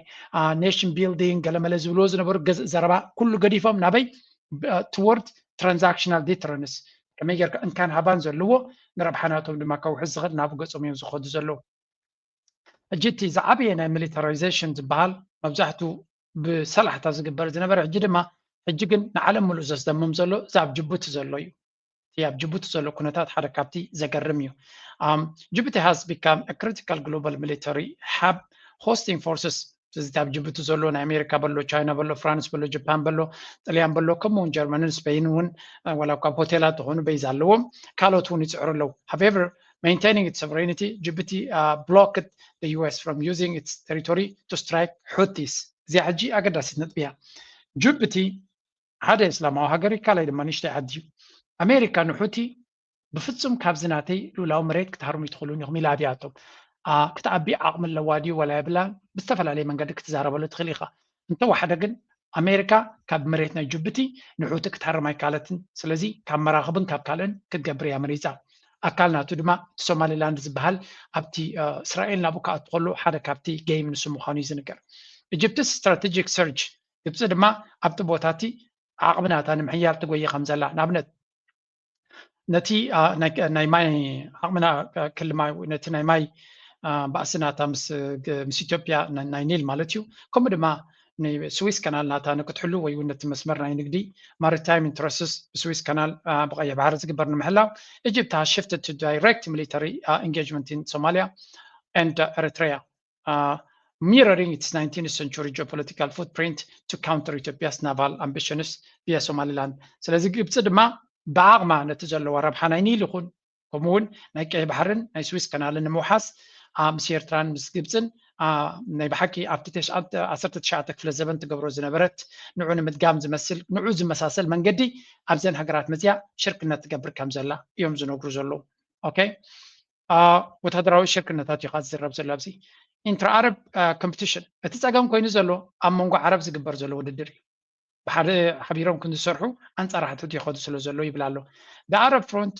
ኔሽን ቢልዲንግ ገለመለ ዝብልዎ ዝነበሩ ዘረባ ኩሉ ገዲፎም ናበይ toward transactional deterrence ከመይ ጌርካ እንካን ሃባን ዘለዎ ንረብሓ ናቶም ድማ ከውሕስ ዝኽእል ናብ ገጾም እዮም ዝኸዱ ዘለዉ። ሕጂ እቲ ዝዓበየ ናይ ሚሊታራይዜሽን ዝበሃል መብዛሕቱ ብሰላሕታ ዝግበር ዝነበረ ሕጂ ድማ ሕጂ ግን ንዓለም ሙሉእ ዘስደምም ዘሎ እዚ ኣብ ጅቡቲ ዘሎ እዩ። እቲ ኣብ ጅቡቲ ዘሎ ኩነታት ሓደ ካብቲ ዘገርም እዩ። Djibouti has become a critical global military hub hosting forces እዚ ኣብ ጅቡቲ ዘሎ ናይ ኣሜሪካ በሎ ቻይና በሎ ፍራንስ በሎ ጃፓን በሎ ጥልያን በሎ ከምኡ እውን ጀርመንን ስፔይን እውን ዋላ ካብ ሆቴላት ዝኾኑ በይዝ ኣለዎም ካልኦት እውን ይፅዕሩ ኣለዉ። However maintaining its sovereignty Djibouti blocked the U S from using its territory to strike Houthis። እዚኣ ሕጂ ኣገዳሲት ነጥቢ እያ። ጅቡቲ ሓደ እስላማዊ ሃገር እዩ፣ ካልኣይ ድማ ንእሽተይ ዓዲ እዩ። ኣሜሪካ ንሑቲ ብፍጹም ካብዚ ናተይ ልኡላዊ መሬት ክትሃርሙ ይትኽእሉን ኢኹም ኢላ ኣብያቶም። ክትዓቢ ዓቕሚ ኣለዋ ድዩ ወላ የብላን ብዝተፈላለየ መንገዲ ክትዛረበሉ ትኽእል ኢኻ። እንተወሓደ ግን ኣሜሪካ ካብ መሬት ናይ ጅቡቲ ንሑቲ ክትሃርም ኣይካለትን። ስለዚ ካብ መራኽብን ካብ ካልእን ክትገብር እያ መሪፃ። ኣካል ናቱ ድማ እቲ ሶማሊላንድ ዝበሃል ኣብቲ እስራኤል ናብኡ ክኣቱ ከሎ ሓደ ካብቲ ጌም ንሱ ምዃኑ እዩ ዝንገር። ኢጅፕትስ ስትራቴጂክ ሰርጅ ግብፂ ድማ ኣብቲ ቦታ እቲ ዓቕሚ ናታ ንምሕያል ትጎየ ከም ዘላ ንኣብነት ነቲ ናይ ማይ ዓቕምና ክልማይ ነቲ ናይ ማይ ባእሲ ናታ ምስ ኢትዮጵያ ናይ ኒል ማለት እዩ ከምኡ ድማ ስዊስ ካናል ናታ ንክትሕሉ ወይ እውን ነቲ መስመር ናይ ንግዲ ማሪታይም ኢንትረስትስ ብስዊስ ካናል ብቀይሕ ባሕሪ ዝግበር ንምሕላው Egypt has shifted to direct military engagement in Somalia and Eritrea mirroring its nineteenth century geopolitical footprint to counter Ethiopia's naval ambitions via Somaliland። ስለዚ ግብፂ ድማ ብዓቕማ ነቲ ዘለዋ ረብሓ ናይ ኒል ይኹን ከምኡ እውን ናይ ቀይ ባሕርን ናይ ስዊስ ከናልን ንምውሓስ ምስ ኤርትራን ምስ ግብፅን ናይ ብሓቂ ኣብቲ ዓሰርተ ትሽዓተ ክፍለ ዘበን ትገብሮ ዝነበረት ንዑ ንምድጋም ዝመስል ንዑ ዝመሳሰል መንገዲ ኣብዘን ሃገራት መፅያ ሽርክነት ትገብር ከም ዘላ እዮም ዝነግሩ ዘለዉ። ኦኬ ወታደራዊ ሽርክነታት እዩ ዝዝረብ ዘሎ ኣብዚ ኢንትራ ዓረብ ኮምፒቲሽን እቲ ፀገም ኮይኑ ዘሎ ኣብ መንጎ ዓረብ ዝግበር ዘሎ ውድድር እዩ። ብሓደ ሓቢሮም ክንዝሰርሑ ኣንፃር ሕትት ይኸዱ ስለ ዘሎ ይብል ኣሎ። The Arab Front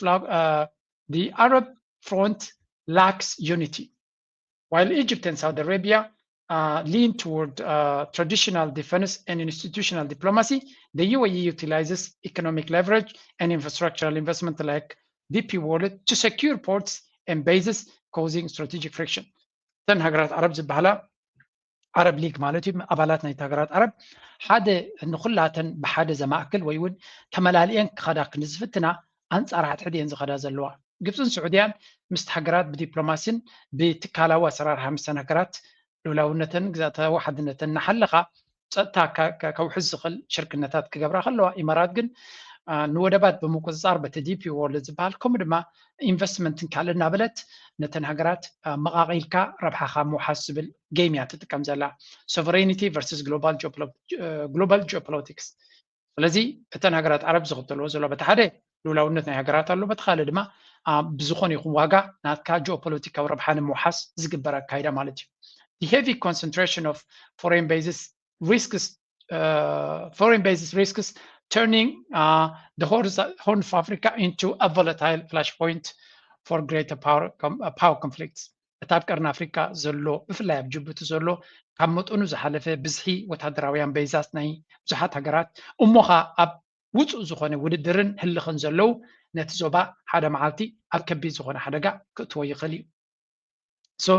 Arab Front lacks unity. While Egypt and Saudi Arabia lean toward traditional defense and institutional diplomacy, the U A E utilizes economic leverage and infrastructural investment like D P World to secure ports and bases, causing strategic friction. እተን ሃገራት ዓረብ ዝበሃላ ዓረብ ሊግ ማለት እዩ ኣባላት ናይቲ ሃገራት ዓረብ ሓደ ንኩላተን ብሓደ ዘማእክል ወይ እውን ተመላሊአን ክኸዳ ክንዝፍትና ኣንፃር ሓድሕድ እየን ዝኸዳ ዘለዋ። ግብፅን ስዑድያን ምስቲ ሃገራት ብዲፕሎማሲን ብትካላዊ ኣሰራርሓ ምስተን ሃገራት ልኡላውነተን ግዛታዊ ሓድነተን እናሓለኻ ፀጥታ ከውሕዝ ዝኽእል ሽርክነታት ክገብራ ከለዋ ኢማራት ግን ንወደባት ብምቁፅፃር በቲ ዲፒ ወርልድ ዝበሃል ከምኡ ድማ ኢንቨስትመንትን ካልእ እናበለት ነተን ሃገራት መቓቒልካ ረብሓኻ ምውሓስ ዝብል ጌም እያ ትጥቀም ዘላ። Sovereignty versus global geopolitics። ስለዚ እተን ሃገራት ዓረብ ዝኽተልዎ ዘሎ በቲ ሓደ ልኡላውነት ናይ ሃገራት ኣሎ፣ በቲ ካልእ ድማ ብዝኾነ ይኹን ዋጋ ናትካ ጂኦፖለቲካዊ ረብሓ ንምውሓስ ዝግበር ኣካይዳ ማለት እዩ። The heavy concentration of foreign bases risks uh, foreign bases risks turning uh, the Horn of Africa into a volatile flashpoint for greater power, com- uh, power conflicts. እታ ኣብ ቀርኒ ኣፍሪካ ዘሎ ብፍላይ ኣብ ጅቡቲ ዘሎ ካብ መጠኑ ዝሓለፈ ብዝሒ ወታደራውያን በይዛት ናይ ብዙሓት ሃገራት እሞኻ ኣብ ውፁእ ዝኾነ ውድድርን ህልኽን ዘለዉ ነቲ ዞባ ሓደ መዓልቲ ኣብ ከቢድ ዝኾነ ሓደጋ ክእትዎ ይኽእል እዩ። So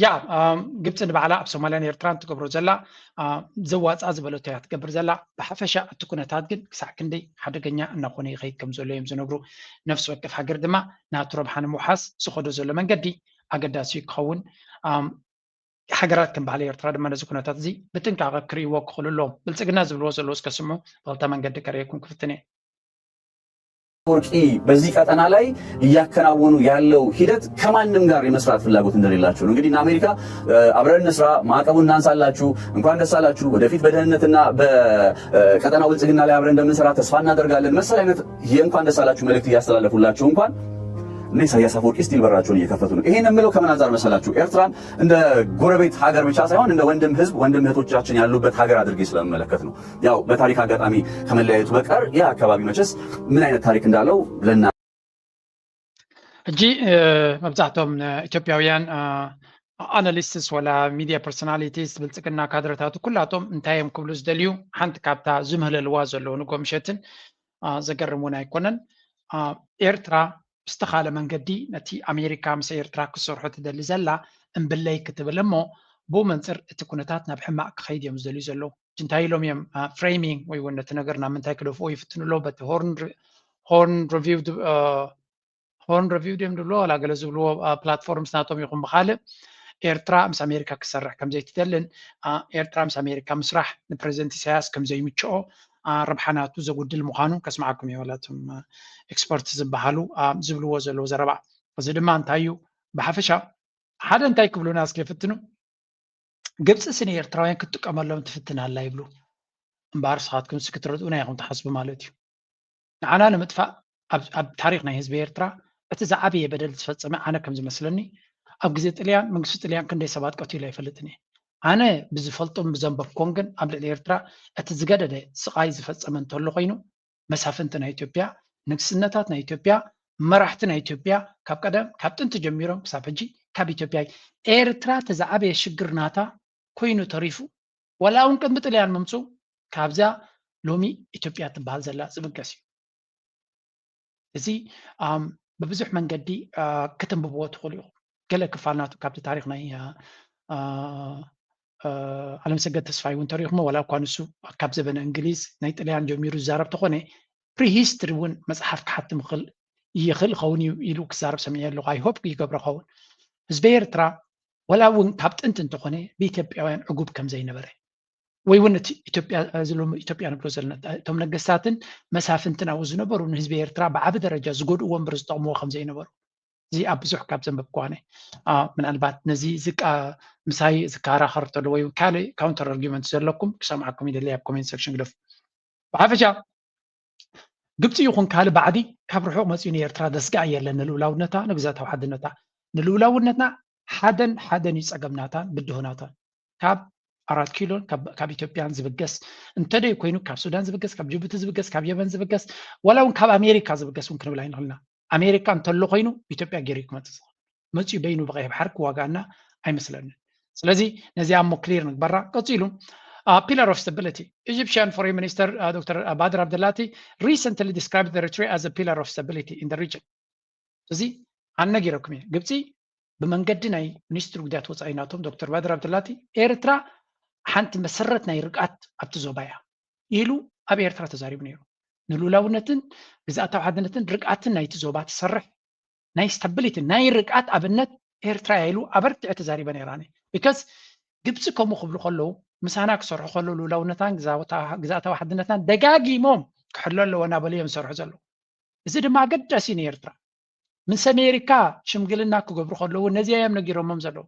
yeah ግብፂ ንባዕላ ኣብ ሶማልያን ኤርትራን ትገብሮ ዘላ ዘዋፃ ዝበለቶ እያ ትገብር ዘላ። ብሓፈሻ እቲ ኩነታት ግን ክሳዕ ክንደይ ሓደገኛ እናኾነ ይኸይድ ከም ዘሎ እዮም ዝነግሩ። ነፍሲ ወከፍ ሃገር ድማ ናቱ ረብሓ ንምውሓስ ዝኸዶ ዘሎ መንገዲ ኣገዳሲ እዩ ክኸውን። ኣም፣ ሃገራት ከም ባህሊ ኤርትራ ድማ ነዚ ኩነታት እዚ ብጥንቃቐ ክርእይዎ ክኽእሉ ኣለዎም። ብልጽግና ዝብልዎ ዘለዉ እስከ ስምዑ፣ ብኽልተ መንገዲ ከርእየኩም ክፍትን እየ። ወርቂ በዚህ ቀጠና ላይ እያከናወኑ ያለው ሂደት ከማንም ጋር የመስራት ፍላጎት እንደሌላቸው ነው። እንግዲህ እነ አሜሪካ አብረን እንስራ፣ ማዕቀቡን እናንሳላችሁ፣ እንኳን ደስ አላችሁ፣ ወደፊት በደህንነትና በቀጠናው ብልጽግና ላይ አብረን እንደምንሰራ ተስፋ እናደርጋለን መሰል አይነት የእንኳን ደስ አላችሁ መልእክት እያስተላለፉላቸው እንኳን እነ ኢሳያስ አፈወርቂ ስቲል በራቸውን እየከፈቱ ነው። ይሄን የምለው ከምን አንጻር መሰላችሁ? ኤርትራን እንደ ጎረቤት ሀገር ብቻ ሳይሆን እንደ ወንድም ህዝብ፣ ወንድም እህቶቻችን ያሉበት ሀገር አድርጌ ስለምመለከት ነው። ያው በታሪክ አጋጣሚ ከመለያየቱ በቀር ይህ አካባቢ መቼስ ምን አይነት ታሪክ እንዳለው ለና ሕጂ መብዛሕቶም ኢትዮጵያውያን ኣናሊስትስ ወላ ሚድያ ፐርሶናሊቲስ ብልጽግና ካድረታቱ ኩላቶም እንታይ እዮም ክብሉ ዝደልዩ? ሓንቲ ካብታ ዝምህለልዋ ዘለዉ ንጎ ምሸትን ዘገርም እውን ኣይኮነን። ኤርትራ ብዝተኻለ መንገዲ ነቲ ኣሜሪካ ምስ ኤርትራ ክሰርሖ ትደሊ ዘላ እምብለይ ክትብል እሞ፣ ብኡ መንፅር እቲ ኩነታት ናብ ሕማቕ ክኸይድ እዮም ዝደልዩ ዘለዉ። እንታይ ኢሎም እዮም ፍሬሚንግ ወይ እውን ነቲ ነገር ናብ ምንታይ ክደፍኦ ይፍትኑ ኣለዉ? በቲ ሆርን ሪቪው ድዮም ዝብልዎ ዋላ ገለ ዝብልዎ ፕላትፎርምስ ናቶም ይኹን ብኻልእ ኤርትራ ምስ ኣሜሪካ ክሰርሕ ከምዘይትደልን ኤርትራ ምስ ኣሜሪካ ምስራሕ ንፕሬዚደንት ኢሳያስ ከምዘይምችኦ ረብሓ ናቱ ዘጉድል ምዃኑ ከስምዓኩም እየ። ዋላ እቶም ኤክስፐርት ዝበሃሉ ዝብልዎ ዘለዉ ዘረባ። እዚ ድማ እንታይ እዩ? ብሓፈሻ ሓደ እንታይ ክብሉና እስከ ይፍትኑ። ግብፂ ሲ ንኤርትራውያን ክትጥቀመሎም ትፍትን ኣላ ይብሉ። እምበኣር ንስኻትኩም ሲ ክትረድኡና ኢኹም ትሓስቡ ማለት እዩ። ንዓና ንምጥፋእ ኣብ ታሪኽ ናይ ህዝቢ ኤርትራ እቲ ዝዓበየ በደል ዝፈጸመ ኣነ ከም ዝመስለኒ ኣብ ግዜ ጥልያን መንግስቲ ጥልያን ክንደይ ሰባት ቀቲሉ ኣይፈልጥን እየ። ኣነ ብዝፈልጦን ብዘንበብኮን ግን ኣብ ልዕሊ ኤርትራ እቲ ዝገደደ ስቓይ ዝፈጸመ እንተሎ ኮይኑ መሳፍንቲ ናይ ኢትዮጵያ፣ ንግስነታት ናይ ኢትዮጵያ፣ መራሕቲ ናይ ኢትዮጵያ ካብ ቀደም ካብ ጥንቲ ጀሚሮም ክሳብ ሕጂ ካብ ኢትዮጵያ ኤርትራ እቲ ዝዓበየ ሽግር ናታ ኮይኑ ተሪፉ ዋላ እውን ቅድሚ ጥልያን ምምፅኡ ካብዛ ሎሚ ኢትዮጵያ ትበሃል ዘላ ዝብገስ እዩ። እዚ ብብዙሕ መንገዲ ክትንብብዎ ትኽእሉ ኢኹም። ገለ ክፋል ናቱ ካብቲ ታሪኽ ናይ ኣለምሰገድ ተስፋይ እውን ተሪኹሞ ዋላ እኳ ንሱ ካብ ዘበነ እንግሊዝ ናይ ጥልያን ጀሚሩ ዝዛረብ ተኾነ ፕሪሂስትሪ እውን መፅሓፍ ክሓትም ይኽእል ይኽእል ኸውን እዩ ኢሉ ክዛረብ ሰሚዐ ኣለኹ። ኣይ ሆፕ ይገብሮ ኸውን። ህዝቢ ኤርትራ ዋላ እውን ካብ ጥንቲ እንተኾነ ብኢትዮጵያውያን ዕጉብ ከም ዘይነበረ ወይ እውን እቲ ኢትዮጵያ እዚ ሎሚ ኢትዮጵያ ንብሎ ዘለና እቶም ነገስታትን መሳፍንትን ኣብኡ ዝነበሩ ንህዝቢ ኤርትራ ብዓቢ ደረጃ ዝጎድእዎ እምበር ዝጠቕምዎ ከም ዘይነበሩ እዚ ኣብ ብዙሕ ካብ ዘንበብክዋነ ምናልባት ነዚ ዝቃ ምሳይ ዝከራኸር ተሎ ወይ ካልእ ካውንተር ኣርጊመንት ዘለኩም ክሰምዓኩም ይደሊ ኣብ ኮሜንት ሴክሽን ግደፉ። ብሓፈሻ ግብፂ ይኹን ካልእ ባዕዲ ካብ ርሑቕ መፂኡ ንኤርትራ ዘስግኣ የለን። ንልኡላውነታ ንግዛታዊ ሓድነታ ንልኡላውነትና ሓደን ሓደን እዩ ፀገምናታን ብድሆናታን ካብ ኣራት ኪሎን ካብ ኢትዮጵያን ዝብገስ እንተደይ ኮይኑ ካብ ሱዳን ዝብገስ ካብ ጅቡቲ ዝብገስ ካብ የመን ዝብገስ ዋላ እውን ካብ ኣሜሪካ ዝብገስ እውን ክንብል ኣይንኽእልና። ኣሜሪካ እንተሎ ኮይኑ ኢትዮጵያ ገይሩ ክመፅእ ዝኽእል መፅኡ በይኑ ብቀይሕ ባሕሪ ክዋጋኣና ኣይመስለንን። ስለዚ ነዚኣ እሞ ክሊር ንግበራ። ቀፂሉ ፒለር ኦፍ ስታቢሊቲ ኢጂፕሽያን ፎሬን ሚኒስተር ዶክተር ባድር ኣብደላቲ recently described Eritrea as a pillar of stability in the region። እዚ ኣነ ነጊረኩም እየ። ግብፂ ብመንገዲ ናይ ሚኒስትሪ ጉዳያት ወፃኢ ናቶም ዶክተር ባድር ኣብደላቲ ኤርትራ ሓንቲ መሰረት ናይ ርግኣት ኣብቲ ዞባ እያ ኢሉ ኣብ ኤርትራ ተዛሪቡ ነይሩ። ንልኡላውነትን ግዝኣታዊ ሓድነትን ርግኣትን ናይቲ ዞባ ትሰርሕ ናይ ስታቢሊቲ ናይ ርግኣት ኣብነት ኤርትራ እያ ኢሉ ኣበርቲዐ ተዛሪበ ነይራኒ። ቢካዝ ግብፂ ከምኡ ክብሉ ከለዉ ምሳና ክሰርሑ ከለዉ ልኡላውነታን ግዝኣታዊ ሓድነታን ደጋጊሞም ክሕሎ ኣለዎ እናበሉ እዮም ዝሰርሑ ዘለዉ። እዚ ድማ ኣገዳሲ እዩ ንኤርትራ። ምስ ኣሜሪካ ሽምግልና ክገብሩ ከለዉ ነዚ እዮም ነጊሮሞም ዘለዉ።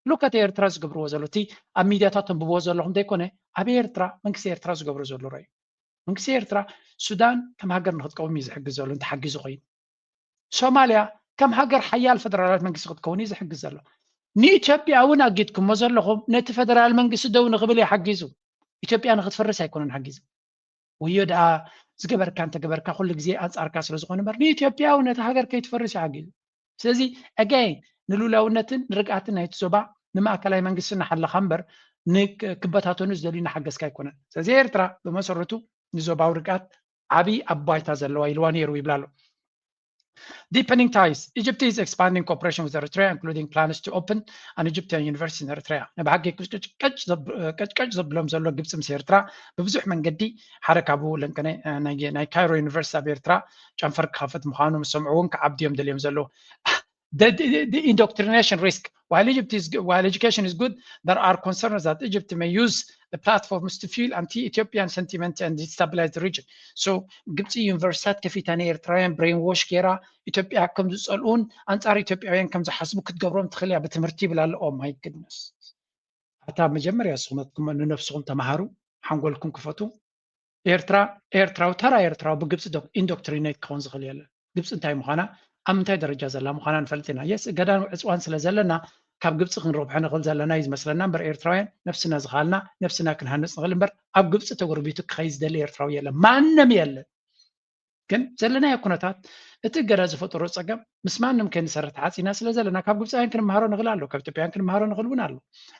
ሉክ ኣት ኤርትራ ዝገብርዎ ዘሎ እቲ ኣብ ሚድያታት ተንብብዎ ዘለኹም ዘይኮነ ኣብ ኤርትራ መንግስቲ ኤርትራ ዝገብሮ ዘሎ ረዩ። መንግስቲ ኤርትራ ሱዳን ከም ሃገር ንክትቀውም እዩ ዝሕግዝ ዘሎ እንተሓጊዙ ኮይኑ ሶማልያ ከም ሃገር ሓያል ፈደራላዊት መንግስቲ ክትከውን እዩ ዝሕግዝ ዘሎ። ንኢትዮጵያ እውን ኣጊድኩሞ ዘለኹም ነቲ ፈደራል መንግስቲ ደው ንክብል እዩ ሓጊዙ። ኢትዮጵያ ንክትፈርስ ኣይኮነን ሓጊዙ። ወዮ ደኣ ዝገበርካ እንተገበርካ ኩሉ ግዜ ኣንጻርካ ስለ ዝኾነ እምበር ንኢትዮጵያ እውን ነቲ ሃገር ከይትፈርስ እዩ ሓጊዙ። ስለዚ ኣጋይን ንልኡላውነትን ንርግኣትን ናይቲ ዞባ ንማእከላይ መንግስቲ እናሓለኻ እምበር ንክበታተኑ ዝደልዩ እናሓገዝካ ኣይኮነን። ስለዚ ኤርትራ ብመሰረቱ ንዞባዊ ርግኣት ዓብዪ ኣባይታ ዘለዋ ኢልዋ ነይሩ ይብላ ኣሎ። Deepening ties. Egypt is expanding cooperation with Eritrea, including plans to open an Egyptian university in Eritrea. ናይ ብሓቂ ቀጭቀጭ ዘብሎም ዘሎ ግብፂ ምስ ኤርትራ ብብዙሕ መንገዲ ሓደ ካብኡ ለንቀነ ናይ ካይሮ ዩኒቨርሲቲ ኣብ ኤርትራ ጨንፈር ክኸፍት ምዃኑ ምስ ሰምዑ እውን ክዓብዱ እዮም ደልዮም ዘለዉ። the, the, the indoctrination risk. While Egypt is while education is good, there are concerns that Egypt may use the platforms to fuel anti-Ethiopian sentiment and destabilize the region. So ግብፂ ዩኒቨርሲታት ከፊታ ናይ ኤርትራውያን brainwash ገይራ ኢትዮጵያ ከም ዝፀልኡን ኣንፃር ኢትዮጵያውያን ከም ዝሓስቡ ክትገብሮም ትኽእል እያ ብትምህርቲ ይብል ኣሎ። Oh my goodness። ኣታ መጀመርያ ንስኹም ንነብስኹም ተምሃሩ፣ ሓንጎልኩም ክፈቱ። ኤርትራ ኤርትራዊ ተራ ኤርትራዊ ብግብፂ indoctrinate ክኸውን ዝኽእል የለን። ግብፂ እንታይ ምዃና ኣብ ምንታይ ደረጃ ዘላ ምዃና ንፈልጥ ኢና። የስ እገዳን ዕፅዋን ስለ ዘለና ካብ ግብፂ ክንረብሖ ንኽእል ዘለና እዩ ዝመስለና እምበር ኤርትራውያን ነብስና ዝኽኣልና ነብስና ክንሃንፅ ንኽእል እምበር ኣብ ግብፂ ተጎርቢቱ ክኸይድ ዝደሊ ኤርትራዊ የለን፣ ማንም የለን። ግን ዘለናዮ ኩነታት እቲ እገዳ ዝፈጠሮ ፀገም ምስ ማንም ከይንሰርሕ ተዓፂና ስለ ዘለና ካብ ግብፃውያን ክንምሃሮ ንኽእል ኣሎ፣ ካብ ኢትዮጵያውያን ክንምሃሮ ንኽእል እውን ኣሎ፣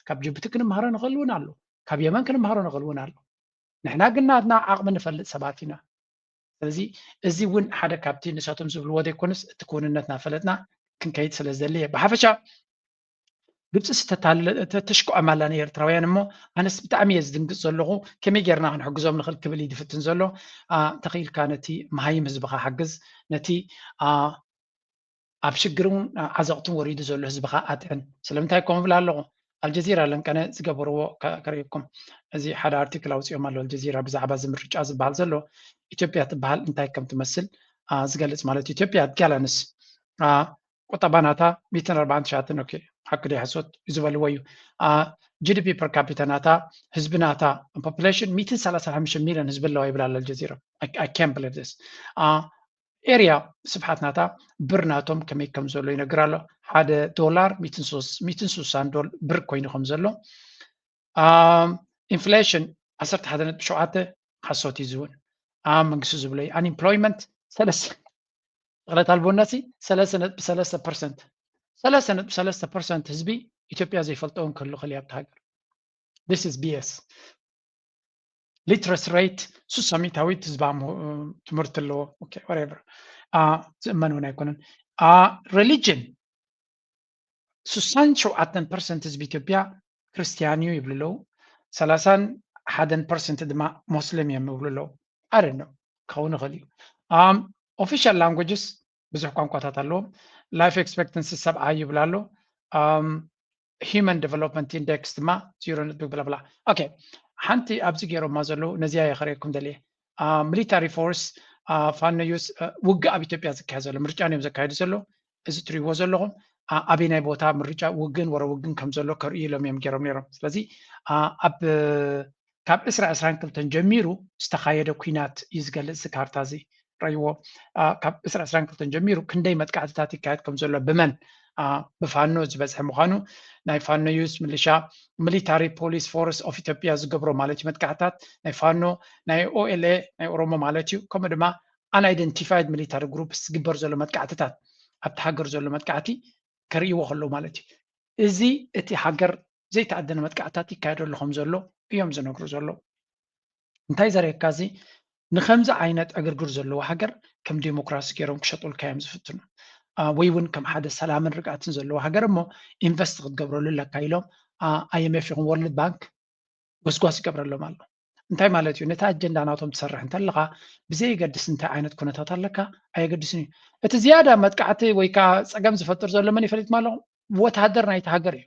ካብ ጅቡቲ ክንምሃሮ ንኽእል እውን ኣሎ፣ ካብ የመን ክንምሃሮ ንኽእል እውን ኣሎ። ንሕና ግን ናትና ዓቕሚ ንፈልጥ ሰባት ኢና። ስለዚ እዚ እውን ሓደ ካብቲ ንሳቶም ዝብልዎ ዘይኮነስ እቲ ክውንነትና ፈለጥና ክንከይድ ስለ ዝደሊ እየ። ብሓፈሻ ግብፂ ተሽክዖም ኣላ ንኤርትራውያን እሞ ኣነስ ብጣዕሚ እየ ዝድንግፅ ዘለኹ። ከመይ ጌርና ክንሕግዞም ንኽእል ክብል እዩ ዝፍትን ዘሎ። ተኽኢልካ ነቲ መሃይም ህዝብኻ ሓግዝ፣ ነቲ ኣብ ሽግርን ዓዘቕትን ወሪዱ ዘሎ ህዝብኻ ኣጥዕን። ስለምንታይ ከምኡ እብል ኣለኹ? ኣልጀዚራ ለንቀነ ዝገበርዎ ከርእየኩም። እዚ ሓደ ኣርቲክል ኣውፅኦም ኣሎ ኣልጀዚራ ብዛዕባ እዚ ምርጫ ዝበሃል ዘሎ ኢትዮጵያ ትበሃል እንታይ ከም ትመስል ዝገልፅ ማለት እዩ። ኢትዮጵያ ኣድጊ ኣላ ንስ ቁጠባ ናታ ሚእትን ኣርባዕን ትሽዓተን ኦኬ ሓቂ ዶ ሓሶት ዝበልዎ እዩ። ጂዲፒ per capita ናታ ህዝቢ ናታ population ሚእትን ሰላሳን ሓሙሽተን ሚልዮን ህዝቢ ኣለዋ ይብል ኣሎ ኣልጀዚራ። I can't believe this. ኤርያ ስፍሓት ናታ ብር ናቶም ከመይ ከም ዘሎ ይነግር ኣሎ። ሓደ ዶላር ሚእትን ስሳን ብር ኮይኑ ከም ዘሎ ኢንፍሌሽን ዓሰርተ ሓደ ነጥቢ ሸውዓተ ሓሶት እዩ ዝውን ኣብ መንግስቲ ዝብሎ እዩ። Unemployment ሰለስተ ተኽለት ኣልቦነት ሰለስተ ነጥቢ ሰለስተ ፐርሰንት ሰለስተ ነጥቢ ሰለስተ ፐርሰንት ህዝቢ ኢትዮጵያ ዘይፈልጦ እውን ክህሉ ክእል ኣብቲ ሃገር። This is B S. Literacy rate ሱሳ ሚእታዊት ህዝባ ትምህርቲ ኣለዎ። ዝእመን እውን ኣይኮነን። Religion ሱሳን ሸውዓተን ፐርሰንት ህዝቢ ኢትዮጵያ ክርስትያን እዩ ይብሉ ኣለዉ። ሰላሳን ሓደን ፐርሰንት ድማ ሞስሊም እዮም ይብሉ ኣለዉ። ኣደኖ ክኸውን ይኽእል እዩ። Official languages ብዙሕ ቋንቋታት ኣለዎም። Life expectancy ሰብዓ ይብል ኣሎ። Human Development Index ድማ ዜሮ ነጥቢ ብላብላ። ኦኬ ሓንቲ ኣብዚ ገይሮማ ዘለዉ ነዚያ የኸረየኩም ደልየ። Military force ፋኖ ዩስ ውግእ ኣብ ኢትዮጵያ ዝካየድ ዘሎ ምርጫ እዮም ዘካየዱ ዘሎ። እዚ ትሪእዎ ዘለኹም ኣበይ ናይ ቦታ ምርጫ ውግን ወረ ውግን ከም ዘሎ ከርእዩ ኢሎም እዮም ገይሮም ነይሮም። ስለዚ ኣብ ካብ ዕስራ ዕስራን ክልተን ጀሚሩ ዝተኻየደ ኩናት እዩ ዝገልፅ እዚ ካርታ እዚ። ረይዎ ካብ ዕስራ ዕስራን ክልተን ጀሚሩ ክንደይ መጥቃዕትታት ይካየድ ከም ዘሎ ብመን ብፋኖ ዝበዝሐ ምዃኑ ናይ ፋኖ ዩስ ምልሻ Military Police Force of ኢትዮጵያ ዝገብሮ ማለት እዩ መጥቃዕታት ናይ ፋኖ ናይ ኦኤልኤ ናይ ኦሮሞ ማለት እዩ። ከምኡ ድማ unidentified military groups ዝግበር ዘሎ መጥቃዕትታት ኣብቲ ሃገር ዘሎ መጥቃዕቲ ከርእይዎ ከለዉ ማለት እዩ። እዚ እቲ ሃገር ዘይተኣደነ መጥቃዕትታት ይካየደሉ ከም ዘሎ እዮም ዝነግሩ ዘለዉ። እንታይ ዘርእየካ እዚ ንከምዚ ዓይነት ዕግርግር ዘለዎ ሃገር ከም ዴሞክራሲ ገይሮም ክሸጡልካ እዮም ዝፍትኑ። ወይ እውን ከም ሓደ ሰላምን ርግኣትን ዘለዎ ሃገር እሞ ኢንቨስት ክትገብረሉ ኣለካ ኢሎም I M F ይኹን World Bank ጎስጓስ ይገብረሎም ኣሎ። እንታይ ማለት እዩ? ነቲ ኣጀንዳ ናቶም ትሰርሕ እንተለኻ ብዘየገድስ እንታይ ዓይነት ኩነታት ኣለካ ኣየገድስን እዩ። እቲ ዝያዳ መጥቃዕቲ ወይ ከዓ ፀገም ዝፈጥር ዘሎ መን ይፈልጥ ኣለኹ? ወታደር ናይቲ ሃገር እዩ።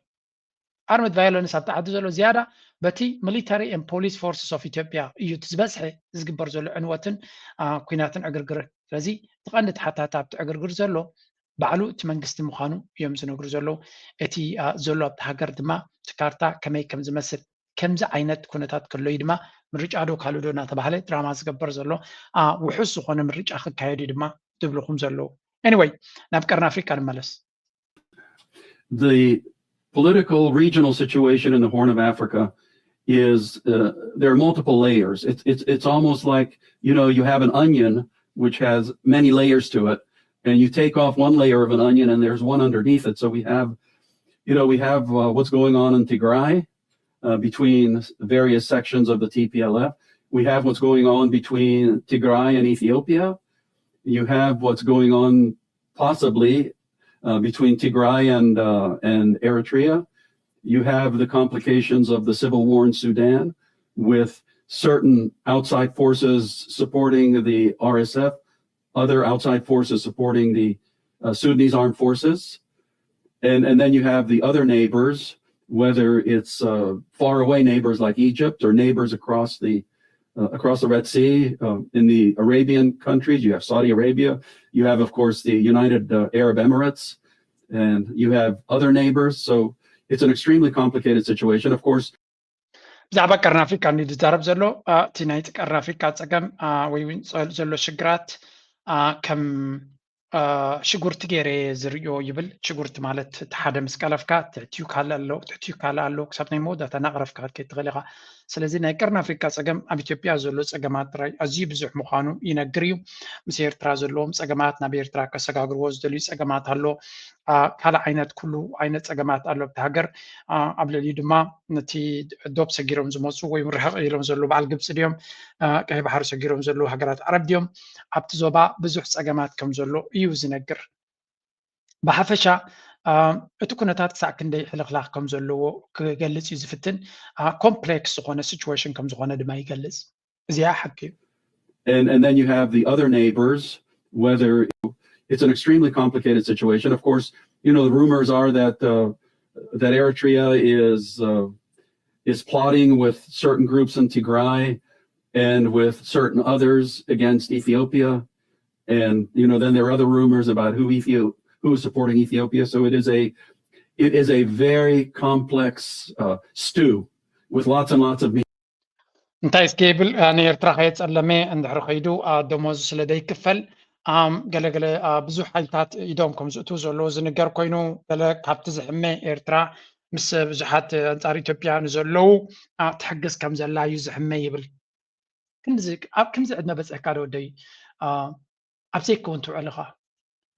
Armed violence ኣብቲ ዓዲ ዘሎ ዝያዳ በቲ Military and Police Forces of ኢትዮጵያ እዩ ዝበዝሐ ዝግበር ዘሎ ዕንወትን ኩናትን ዕግርግርን። ስለዚ እቲ ቀንዲ ተሓታቲ ኣብቲ ዕግርግር ዘሎ ባዕሉ እቲ መንግስቲ ምዃኑ እዮም ዝነግሩ ዘለዉ። እቲ ዘሎ ኣብቲ ሃገር ድማ እቲ ካርታ ከመይ ከም ዝመስል ከምዚ ዓይነት ኩነታት ከሎ እዩ ድማ ምርጫ ዶ ካልእ ዶ እናተባሃለ ድራማ ዝገበር ዘሎ። ውሑስ ዝኾነ ምርጫ ክካየድ እዩ ድማ ዝብልኹም ዘለዉ። Anyway ናብ ቀርኒ ኣፍሪቃ ንመለስ። The political regional situation in the Horn of Africa is uh, there are multiple layers. It's, it's, it's almost like, you know, you have an onion which has many layers to it, and you take off one layer of an onion and there's one underneath it. So we have, you know, we have uh, what's going on in Tigray uh, between various sections of the T P L F. We have what's going on between Tigray and Ethiopia. You have what's going on possibly uh, between Tigray and, uh, and Eritrea. You have the complications of the civil war in Sudan with certain outside forces supporting the R S F, other outside forces supporting the uh, Sudanese armed forces. And, and then you have the other neighbors, whether it's uh, far away neighbors like Egypt or neighbors across the uh, across the Red Sea, uh, in the Arabian countries, you have Saudi Arabia, you have, of course, the United uh, Arab Emirates, and you have other neighbors. So it's an extremely complicated situation. Of course, ብዛዕባ ቀርኒ ኣፍሪካ እንዲ ዝዛረብ ዘሎ እቲ ናይ ቀርኒ ኣፍሪካ ፀገም ወይ እውን ዘሎ ሽግራት ከም ሽጉርቲ ገይረ ዝርእዮ ይብል። ሽጉርቲ ማለት እቲ ሓደ ምስ ቀለፍካ ትሕትኡ ካልእ ኣሎ፣ ትሕትኡ ካልእ ኣሎ፣ ክሳብ ናይ መወዳእታ እናቐረፍካ ክትከይድ ትኽእል ኢኻ። ስለዚ ናይ ቀርኒ ኣፍሪካ ፀገም ኣብ ኢትዮጵያ ዘሎ ፀገማት ጥራይ ኣዝዩ ብዙሕ ምዃኑ ይነግር እዩ። ምስ ኤርትራ ዘለዎም ፀገማት፣ ናብ ኤርትራ ከሰጋግርዎ ዝደልዩ ፀገማት ኣሎ። ካልእ ዓይነት ኩሉ ዓይነት ፀገማት ኣሎ ኣብቲ ሃገር። ኣብ ልዕሊኡ ድማ ነቲ ዶብ ሰጊሮም ዝመፁ ወይ ርሕቕ ኢሎም ዘለዉ በዓል ግብፂ ድዮም፣ ቀይ ባሕሪ ሰጊሮም ዘለዉ ሃገራት ዓረብ ድዮም፣ ኣብቲ ዞባ ብዙሕ ፀገማት ከም ዘሎ እዩ ዝነግር። ብሓፈሻ እቲ ኩነታት ክሳዕ ክንደይ ሕልኽላኽ ከም ዘለዎ ክገልፅ እዩ ዝፍትን። ኮምፕሌክስ ዝኾነ ሲቹዌሽን ከም ዝኾነ ድማ ይገልፅ። እዚኣ ሓቂ እዩ። And, and then you have the other neighbors, whether it's an extremely complicated situation. Of course, you know, the rumors are that uh, that Eritrea is uh, is plotting with certain groups in Tigray and with certain others against Ethiopia. And you know, then there are other rumors about who Ethiopia who is supporting Ethiopia. So it is a it is a very complex uh, stew with lots and lots of meat. እንታይ እስኪ ይብል? ንኤርትራ ከየጸለመ እንድሕር ከይዱ ደሞዙ ስለ ዘይክፈል ገለገለ ብዙሕ ሓይልታት ኢዶም ከም ዝእትዉ ዘለዉ ዝንገር ኮይኑ፣ ገለ ካብቲ ዝሕመ ኤርትራ ምስ ብዙሓት ኣንጻር ኢትዮጵያ ንዘለዉ ትሕግዝ ከም ዘላ እዩ ዝሕመ ይብል። ኣብ ከምዚ ዕድመ በጽሕካ ዶ ወደይ ኣብ ዘይከውን ትውዕል ኢኻ?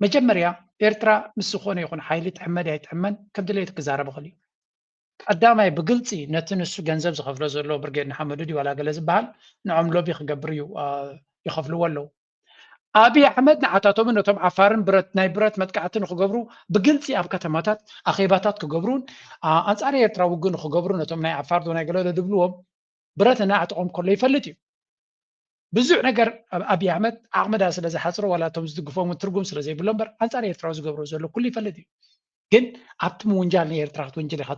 መጀመርያ ኤርትራ ምስ ዝኾነ ይኹን ሓይሊ ትሕመ ድያ ኣይትሕመን ከም ድሌቱ ክዛረብ ይኽእል እዩ። ቀዳማይ ብግልፂ ነቲ ንሱ ገንዘብ ዝኸፍሎ ዘሎ ብርጌድ ንሓመዱ ድዩ ዋላ ገለ ዝበሃል ንዖም ሎቢ ክገብር እዩ ይኸፍልዎ ኣለዉ። ኣብይ ኣሕመድ ንዓታቶምን ነቶም ዓፋርን ብረት ናይ ብረት መጥቃዕቲ ንክገብሩ ብግልፂ ኣብ ከተማታት ኣኼባታት ክገብሩን ኣንፃር ኤርትራ ውግእ ንክገብሩ ነቶም ናይ ዓፋር ዶ ናይ ገለ ዶ ድብልዎም ብረት እናዕጠቖም ከሎ ይፈልጥ እዩ። ብዙሕ ነገር ኣብይ ኣሕመድ ዓቕሚ ዳ ስለ ዝሓፅሮ ዋላ እቶም ዝድግፎም እውን ትርጉም ስለ ዘይብሎ እምበር ኣንፃር ኤርትራዊ ዝገብሮ ዘሎ ኩሉ ይፈልጥ እዩ። ግን ኣብቲ ምውንጃል ንኤርትራ ክትውንጅል ኢኻ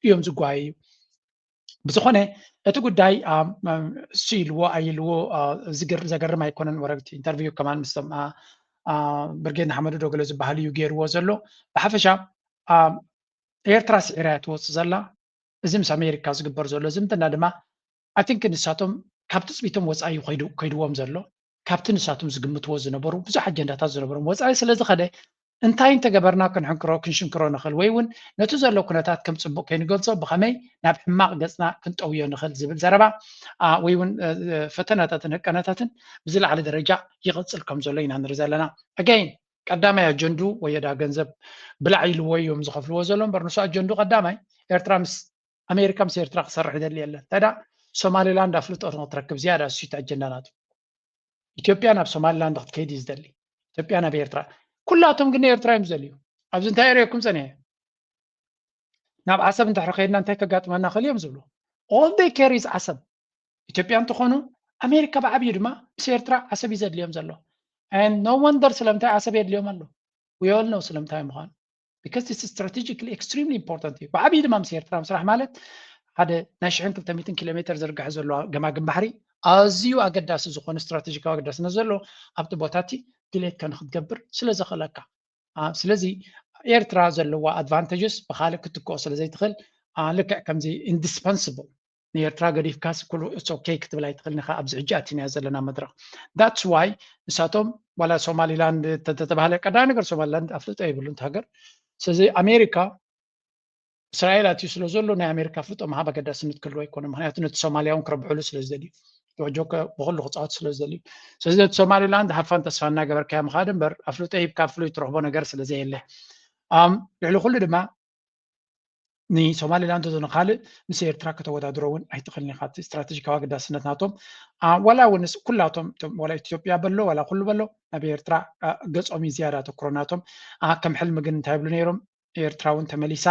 እዮም ዝጓየዩ። ብዝኾነ እቲ ጉዳይ እሱ ኢልዎ ኣይልዎ ዘገርም ኣይኮነን። ወረግቲ ኢንተርቪው ከማን ምስቶም ብርጌድ ንሓመዱ ዶ ገለ ዝበሃል እዩ ገይርዎ ዘሎ። ብሓፈሻ ኤርትራ ስዒራ እያ ትወፅእ ዘላ። እዚ ምስ ኣሜሪካ ዝግበር ዘሎ ዝምድና ድማ ኣይ ቲንክ ንሳቶም ካብ ትፅቢቶም ወፃኢ እዩ ከይድዎም ዘሎ። ካብቲ ንሳቶም ዝግምትዎ ዝነበሩ ብዙሕ ኣጀንዳታት ዝነበሮም ወፃኢ ስለ ዝኸደ እንታይ እንተገበርና ክንሕንክሮ ክንሽንክሮ ንኽእል ወይ እውን ነቲ ዘሎ ኩነታት ከም ፅቡቅ ከይንገልፆ ብኸመይ ናብ ሕማቕ ገፅና ክንጠውዮ ንኽእል ዝብል ዘረባ ወይ እውን ፈተናታትን ህቀነታትን ብዝለዓለ ደረጃ ይቕፅል ከም ዘሎ ኢና ንርኢ ዘለና። ኣገይን ቀዳማይ ኣጀንዱ ወየዳ ገንዘብ ብላዕ ኢልዎ እዮም ዝኸፍልዎ ዘሎ እምበር ንሱ ኣጀንዱ ቀዳማይ ኤርትራ ምስ ኣሜሪካ ምስ ኤርትራ ክሰርሕ ይደሊ የለን። እንታይ ደኣ ሶማሊላንድ ኣፍልጦ ንክትረክብ ዝያዳ እሱ ኣጀንዳ ናቱ። ኢትዮጵያ ናብ ሶማሊላንድ ክትከይድ እዩ ዝደሊ። ኢትዮጵያ ናብ ኤርትራ ኩላቶም ግን ኤርትራ እዮም ዝደልዩ። ኣብዚ እንታይ ርእየኩም ፀኒሐ? ናብ ዓሰብ እንድሕር ከይድና እንታይ ከጋጥመና ክእል እዮም ዝብሉ። All they care is ዓሰብ። ኢትዮጵያ እንትኾኑ ኣሜሪካ ብዓብዩ ድማ ምስ ኤርትራ ዓሰብ እዩ ዘድልዮም ዘሎ። And no wonder ስለምንታይ ዓሰብ የድልዮም ኣሎ። We all know ስለምንታይ ምዃኑ። Because it's strategically extremely important እዩ። ብዓብዩ ድማ ምስ ኤርትራ ምስራሕ ማለት ሓደ ናይ ሽሕን ክልተ ሚእትን ኪሎ ሜትር ዝርግሐ ዘሎ ገማግም ባሕሪ ኣዝዩ ኣገዳሲ ዝኾነ ስትራቴጂካዊ ኣገዳስነት ዘሎ ኣብቲ ቦታ እቲ ድሌትካ ንክትገብር ስለ ዘኽእለካ። ስለዚ ኤርትራ ዘለዋ ኣድቫንቴጅስ ብካልእ ክትክኦ ስለ ዘይትኽእል ልክዕ ከምዚ ኢንዲስፐንስብል ንኤርትራ ገዲፍካስ ኩሉ it's okay ክትብል ኣይትኽእልን ኢኻ። ኣብዚ ሕጂ ኣቲናዮ ዘለና መድረኽ that's why ንሳቶም ዋላ ሶማሊላንድ ተተባህለ ቀዳማይ ነገር ሶማሊላንድ ኣፍልጦ የብሉን እቲ ሃገር። ስለዚ ኣሜሪካ እስራኤል ኣትዩ ስለ ዘሎ ናይ ኣሜሪካ ኣፍልጦ ምሃብ ኣገዳስነት ክህልዎ ኣይኮነን። ምክንያቱ ነቲ ሶማልያ እውን ክረብሕሉ ስለ ዝደልዩ ጆርጆ ብኩሉ ክፃወት ስለ ዝደልዩ ስለዚ ነቲ ሶማሊላንድ ሃፋን ተስፋ እናገበርካዮ ምኻድ እምበር ኣፍልጦ ሂብካ ፍሉይ ትረኽቦ ነገር ስለ ዘየለ ልዕሊ ኩሉ ድማ ንሶማሊላንድ ዶ ንካልእ ምስ ኤርትራ ከተወዳድሮ እውን ኣይትኽእልን ኢኻ። እቲ ስትራቴጂካዊ ኣገዳስነት ናቶም ዋላ እውን ኩላቶም ዋላ ኢትዮጵያ በሎ ዋላ ኩሉ በሎ ናብ ኤርትራ ገጾም እዩ ዝያዳ ኣተኩሮ ናቶም። ከም ሕልሚ ግን እንታይ ይብሉ ነይሮም? ኤርትራ እውን ተመሊሳ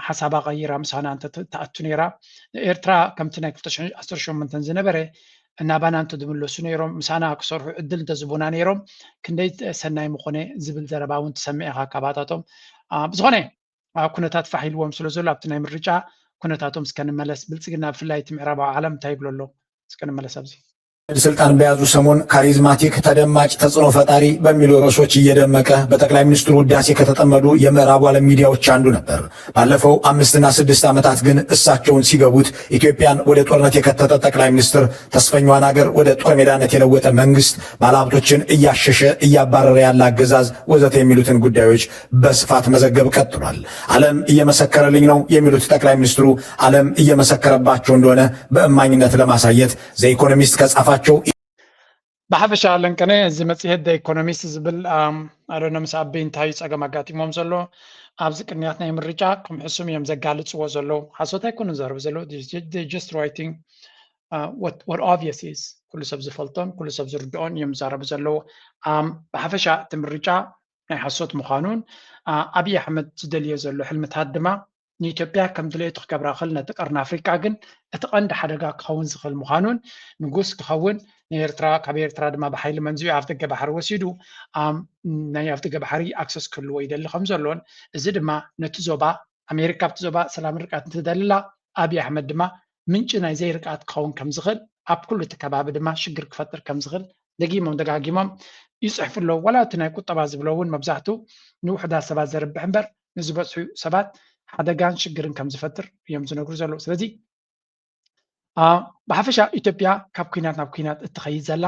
ሓሳባ ቀይራ ምሳና እንተ ትኣቱ ነይራ። ኤርትራ ከምቲ ናይ ክልተ ሽሕን ዓሰርተ ሸሞንተን ዝነበረ እናባና እንተ ዝምለሱ ነይሮም ምሳና ክሰርሑ ዕድል እንተዝቡና ነይሮም ክንደይ ሰናይ ምኾነ ዝብል ዘረባ እውን ትሰምዕ ኢኻ ካባታቶም። ብዝኾነ ኩነታት ፋሕ ኢልዎም ስለ ዘሎ ኣብቲ ናይ ምርጫ ኩነታቶም እስከ ንመለስ። ብልፅግና ብፍላይ እቲ ምዕራባዊ ዓለም እንታይ ይብሎ ኣሎ? እስከ ንመለስ ኣብዚ። ስልጣን በያዙ ሰሞን ካሪዝማቲክ፣ ተደማጭ፣ ተጽዕኖ ፈጣሪ በሚሉ ርዕሶች እየደመቀ በጠቅላይ ሚኒስትሩ ውዳሴ ከተጠመዱ የምዕራቡ ዓለም ሚዲያዎች አንዱ ነበር። ባለፈው አምስትና ስድስት ዓመታት ግን እሳቸውን ሲገቡት ኢትዮጵያን ወደ ጦርነት የከተተ ጠቅላይ ሚኒስትር፣ ተስፈኛዋን ሀገር ወደ ጦር ሜዳነት የለወጠ መንግስት፣ ባለሀብቶችን እያሸሸ እያባረረ ያለ አገዛዝ ወዘተ የሚሉትን ጉዳዮች በስፋት መዘገብ ቀጥሏል። ዓለም እየመሰከረልኝ ነው የሚሉት ጠቅላይ ሚኒስትሩ ዓለም እየመሰከረባቸው እንደሆነ በእማኝነት ለማሳየት ዘኢኮኖሚስት ከጻፋቸው ብሓፈሻ ለንቀነ እዚ መፅሄት ደ ኢኮኖሚስት ዝብል ኣዶነ ምስ ኣበይ እንታይ እዩ ፀገም ኣጋጢሞም ዘሎ ኣብዚ ቅንያት ናይ ምርጫ ከም ሕሱም እዮም ዘጋልፅዎ ዘለዉ። ሓሶት ኣይኮኑን ዘረቡ ዘለዉ። Just writing what obvious is፣ ኩሉ ሰብ ዝፈልጦን ኩሉ ሰብ ዝርድኦን እዮም ዝዛረቡ ዘለዉ። ብሓፈሻ እቲ ምርጫ ናይ ሓሶት ምዃኑን ኣብይ ኣሕመድ ዝደልዮ ዘሎ ሕልምታት ድማ ንኢትዮጵያ ከም ድሌቱ ክገብራ ክእል ነቲ ቀርኒ ኣፍሪቃ ግን እቲ ቀንዲ ሓደጋ ክኸውን ዝኽእል ምዃኑን ንጉስ ክኸውን ንኤርትራ ካብ ኤርትራ ድማ ብሓይሊ መንዚኡ ኣፍ ደገ ባሕሪ ወሲዱ ናይ ኣፍ ደገ ባሕሪ ኣክሰስ ክህልዎ ይደሊ ከም ዘሎን እዚ ድማ ነቲ ዞባ ኣሜሪካ ኣብቲ ዞባ ሰላም ርቃት እንትደልላ ኣብይ ኣሕመድ ድማ ምንጪ ናይ ዘይርቃት ክኸውን ከም ዝኽእል ኣብ ኩሉ እቲ ከባቢ ድማ ሽግር ክፈጥር ከም ዝኽእል ደጊሞም ደጋጊሞም ይፅሕፉ ኣለዉ። ዋላ እቲ ናይ ቁጠባ ዝብሎ እውን መብዛሕቱ ንውሕዳት ሰባት ዘርብሕ እምበር ንዝበፅሑ ሰባት ሓደጋን ሽግርን ከም ዝፈጥር እዮም ዝነግሩ ዘለዉ። ስለዚ ብሓፈሻ ኢትዮጵያ ካብ ኩናት ናብ ኩናት እትኸይድ ዘላ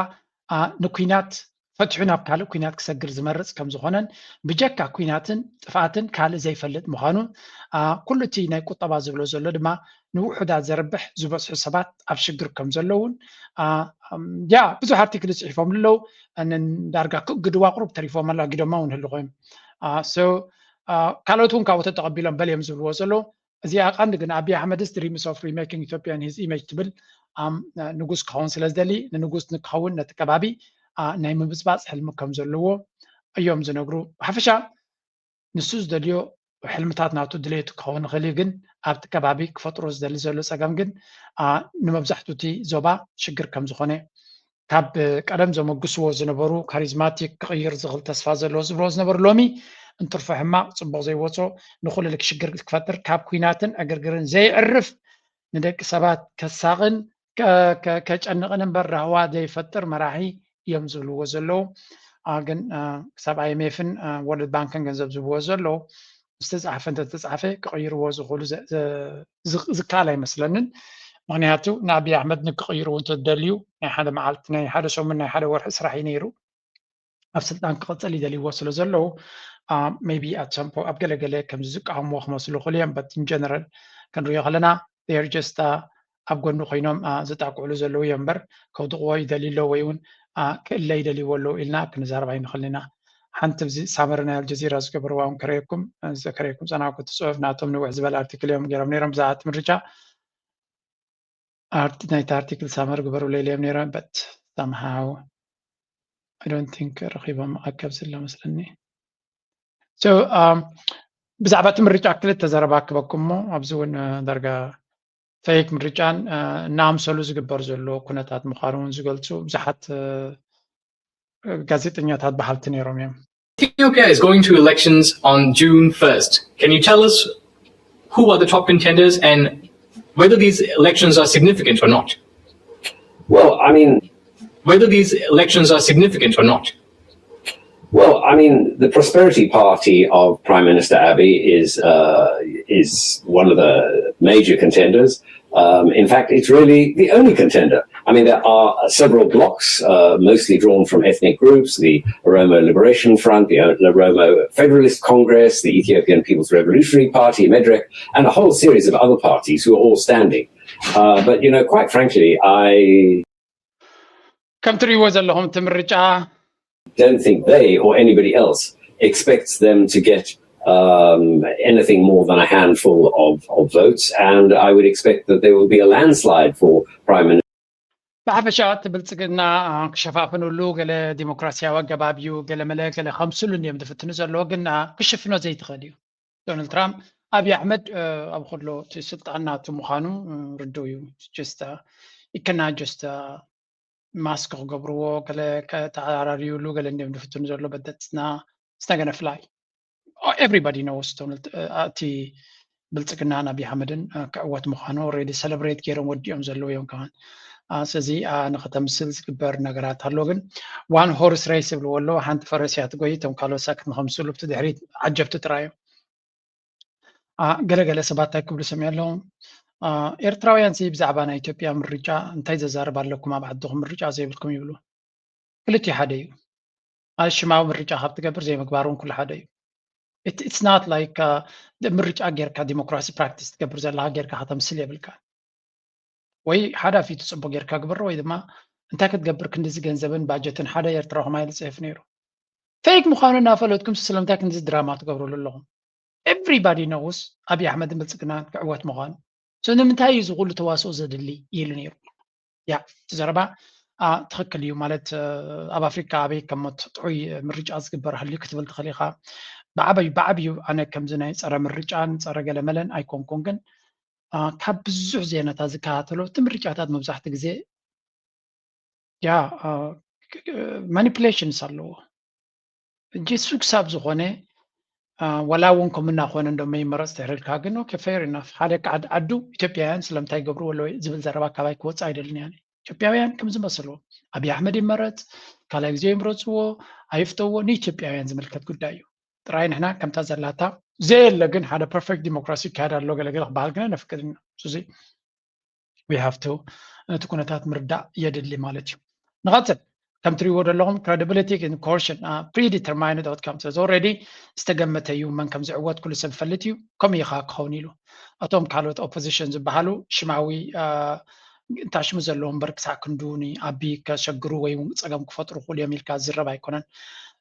ንኩናት ፈትሑ ናብ ካልእ ኩናት ክሰግር ዝመርፅ ከም ዝኾነን ብጀካ ኩናትን ጥፍኣትን ካልእ ዘይፈልጥ ምዃኑ ኩሉ እቲ ናይ ቁጠባ ዝብሎ ዘሎ ድማ ንውሑዳት ዘርብሕ ዝበፅሑ ሰባት ኣብ ሽግር ከም ዘለውን ያ ብዙሕ ኣርቲክል ፅሒፎም ኣለዉ። ዳርጋ ክእግድዋ ቁሩብ ተሪፎም ኣሎ ኣጊዶማ እውን ህሉ ኮይኑ ካልኦት እውን ካብኡ ተተቐቢሎም በል እዮም ዝብልዎ ዘለዉ። እዚኣ ቀንዲ ግን ኣብይ ኣሕመድስ dreams of remaking Ethiopia in his image ትብል ንጉስ ክኸውን ስለ ዝደሊ ንንጉስ ንክኸውን ነቲ ከባቢ ናይ ምብፅባፅ ሕልሚ ከም ዘለዎ እዮም ዝነግሩ። ብሓፈሻ ንሱ ዝደልዮ ሕልምታት ናቱ ድሌቱ ክኸውን ይኽእል እዩ፣ ግን ኣብቲ ከባቢ ክፈጥሮ ዝደሊ ዘሎ ፀገም ግን ንመብዛሕትኡ እቲ ዞባ ሽግር ከም ዝኾነ ካብ ቀደም ዘመጉስዎ ዝነበሩ ካሪዝማቲክ ክቕይር ዝኽእል ተስፋ ዘለዎ ዝብልዎ ዝነበሩ ሎሚ እንትርፎ ሕማቕ ፅቡቕ ዘይወፆ ንኹሉ ልክ ሽግር ክፈጥር ካብ ኩናትን ዕግርግርን ዘይዕርፍ ንደቂ ሰባት ከሳቕን ከጨንቕን እምበር ራህዋ ዘይፈጥር መራሒ እዮም ዝብልዎ ዘለዉ። ግን ክሳብ ኣይምኤፍን ወርልድ ባንክን ገንዘብ ዝብዎ ዘለዉ ዝተፃሓፈ እንተተፃሓፈ ክቕይርዎ ዝኽእሉ ዝከኣል ኣይመስለንን። ምክንያቱ ንኣብይ ኣሕመድ ንክቕይርዎ እንተደልዩ ናይ ሓደ መዓልቲ ናይ ሓደ ሰሙን ናይ ሓደ ወርሒ ስራሕ እዩ ነይሩ። ኣብ ስልጣን ክቕፅል ይደልይዎ ስለ ዘለዉ maybe at some point ኣብ ገለገለ ከምዚ ዝቃወምዎ ክመስሉ ይኽእሉ እዮም። But in general ክንሪኦ ከለና they're just ኣብ ጎኑ ኮይኖም ዝጣቅዕሉ ዘለዉ እዮም እምበር ከውድቕዎ ይደልዩ ኣለዉ ወይ እውን ክእለ ይደልይዎ ኣለዉ ኢልና ክንዛረብ ኣይንኽእልን ኢና። ሓንቲ ብዚ ሳመሪ ናይ ኣልጀዚራ ዝገበርዋ እውን ከረየኩም ዘከረየኩም ፀናኩ እቲ ፅሑፍ ናቶም ንውሕ ዝበለ ኣርቲክል እዮም ገይሮም ነይሮም ብዛዕባ እቲ ምርጫ ናይቲ ኣርቲክል ሳመሪ ግበሩለይ ኢለዮም ነይሮም but somehow I don't think ረኺቦም ኣከብ ዘሎ መስለኒ። ብዛዕባ እቲ ምርጫ ክልተ ዘረባ ክበኩም እሞ ኣብዚ እውን ዳርጋ ፈይክ ምርጫን እናኣምሰሉ ዝግበር ዘሎ ኩነታት ምዃኑ እውን ዝገልፁ ብዙሓት ጋዜጠኛታት በሃልቲ ነይሮም እዮም። Ethiopia is going to elections on June first. Can you tell us who are the top contenders and whether these elections are significant or not? Well, I mean, whether these elections are significant or not. Well, I mean, the Prosperity Party of Prime Minister Abiy is uh, is one of the major contenders. Um, in fact, it's really the only contender. I mean, there are several blocs, uh, mostly drawn from ethnic groups, the Oromo Liberation Front, the Oromo Federalist Congress, the Ethiopian People's Revolutionary Party, MEDREC, and a whole series of other parties who are all standing. Uh, but, you know, quite frankly, I ከም ትርእይዎ ዘለኹም እቲ ምርጫ don't think they or anybody else expects them to get um, anything more than a handful of, of votes, and I would expect that there will be a landslide for Prime Minister. ብሓፈሻ እቲ ብልፅግና ክሸፋፍንሉ ገለ ዲሞክራሲያዊ ኣገባብ እዩ ገለ መለ ገለ ከምስሉ እዮም ዝፍትኑ ዘለዎ ግን ክሽፍኖ ዘይትኽእል እዩ። ዶናልድ ትራምፕ ኣብይ ኣሕመድ ኣብ ከሎ እቲ ስልጣን ናቱ ምዃኑ ርድኡ እዩ። ጀስት ይከና ጀስት ማስክ ክገብርዎ ገለ ከተዓራርዩሉ ገለ እንዲም ዝፍትኑ ዘሎ በደፅና it's not gonna fly. everybody knows እቲ ብልፅግናን ኣብይ ኣሕመድን ክዕወት ምዃኑ already celebrate ገይሮም ወዲኦም ዘለዉ እዮም። ከማን ስለዚ ንኸተምስል ዝግበር ነገራት ኣሎ። ግን one horse race ይብልዎ ኣለዉ። ሓንቲ ፈረስ እያ ትጎይ፣ እቶም ካልኦት ሳክት ንኸምስሉ ብቲ ድሕሪት ዓጀብቲ ጥራይ እዮም። ገለገለ ሰባት እንታይ ክብሉ ሰሚዐ ኣለዉ፣ ኤርትራውያን ሲ ብዛዕባ ናይ ኢትዮጵያ ምርጫ እንታይ ዘዛርብ ኣለኩም፣ ኣብ ዓድኹም ምርጫ ዘይብልኩም ይብሉ። ክልቲኡ ሓደ እዩ። ሽማዊ ምርጫ ካብ ትገብር ዘይምግባር እውን ኩሉ ሓደ እዩ። It's not like ምርጫ ጌርካ ዲሞክራሲ ፕራክቲስ ትገብር ዘለኻ ጌርካ ከተምስል የብልካ። ወይ ሓዳፊቱ ጽቡቅ ጌርካ ግበሮ፣ ወይ ድማ እንታይ ክትገብር ክንድዚ ገንዘብን ባጀትን ሓደ ኤርትራዊ ከማይ ዝጽሕፍ ነይሩ። ፌክ ምዃኑ እናፈለጥኩም ስለምንታይ ክንድዚ ድራማ ትገብሩሉ ኣለኹም? Everybody knows ኣብይ ኣሕመድን ብልጽግናን ክዕወት ምዃኑ። ስለምንታይ እዩ እዚ ኩሉ ተዋስኦ ዘድሊ ኢሉ ነይሩ። ያ እቲ ዘረባ ትኽክል እዩ። ማለት ኣብ ኣፍሪካ ኣበይ ከም ጥዑይ ምርጫ ዝግበር ሃልዩ ክትብል ትኽእል ኢኻ። ብዓበዩ ብዓብዩ ኣነ ከምዚ ናይ ፀረ ምርጫን ፀረ ገለመለን ኣይኮንኩን፣ ግን ካብ ብዙሕ ዜናታት ዝከታተሎ እቲ ምርጫታት መብዛሕትኡ ግዜ ያ ማኒፕሌሽንስ ኣለዎ። እጅ እሱ ክሳብ ዝኾነ ዋላ እውን ከምና ኮነ እንዶ መይመረፅ ተሕርልካ ግን okay fair enough ሓደ ዓዱ ኢትዮጵያውያን ስለምንታይ ይገብርዎ ኣለዉ ዝብል ዘረባ ካባይ ክወፅእ ኣይደልን እያ። ኢትዮጵያውያን ከም ዝመስልዎ ኣብይ ኣሕመድ ይመረፅ ካልኣይ ግዜ ይምረፅዎ ኣይፍተዎ ንኢትዮጵያውያን ዝምልከት ጉዳይ እዩ። ጥራይ ንሕና ከምታ ዘላታ ዘየለ ግን ሓደ perfect ዲሞክራሲ ይካየድ ኣሎ ገለገለ ክበሃል ግን ነፍቅድ ኢና። ስለዚ we have to ነቲ ኩነታት ምርዳእ የድሊ ማለት እዩ። ንቐፅል። ከም ትሪእዎ ዘለኹም credibility and coercion predetermined outcome ስለዚ already ዝተገመተ እዩ መን ከም ዝዕወት ኩሉ ሰብ ይፈልጥ እዩ። ከምኡ ኢኻ ክኸውን ኢሉ እቶም ካልኦት ኦፖዚሽን ዝበሃሉ ሽማዊ እንታሽሙ ዘለዎ እምበር ክሳዕ ክንዱ ንኣቢ ከሸግሩ ወይ እውን ፀገም ክፈጥሩ ክእሉ እዮም ኢልካ ዝረብ ኣይኮነን።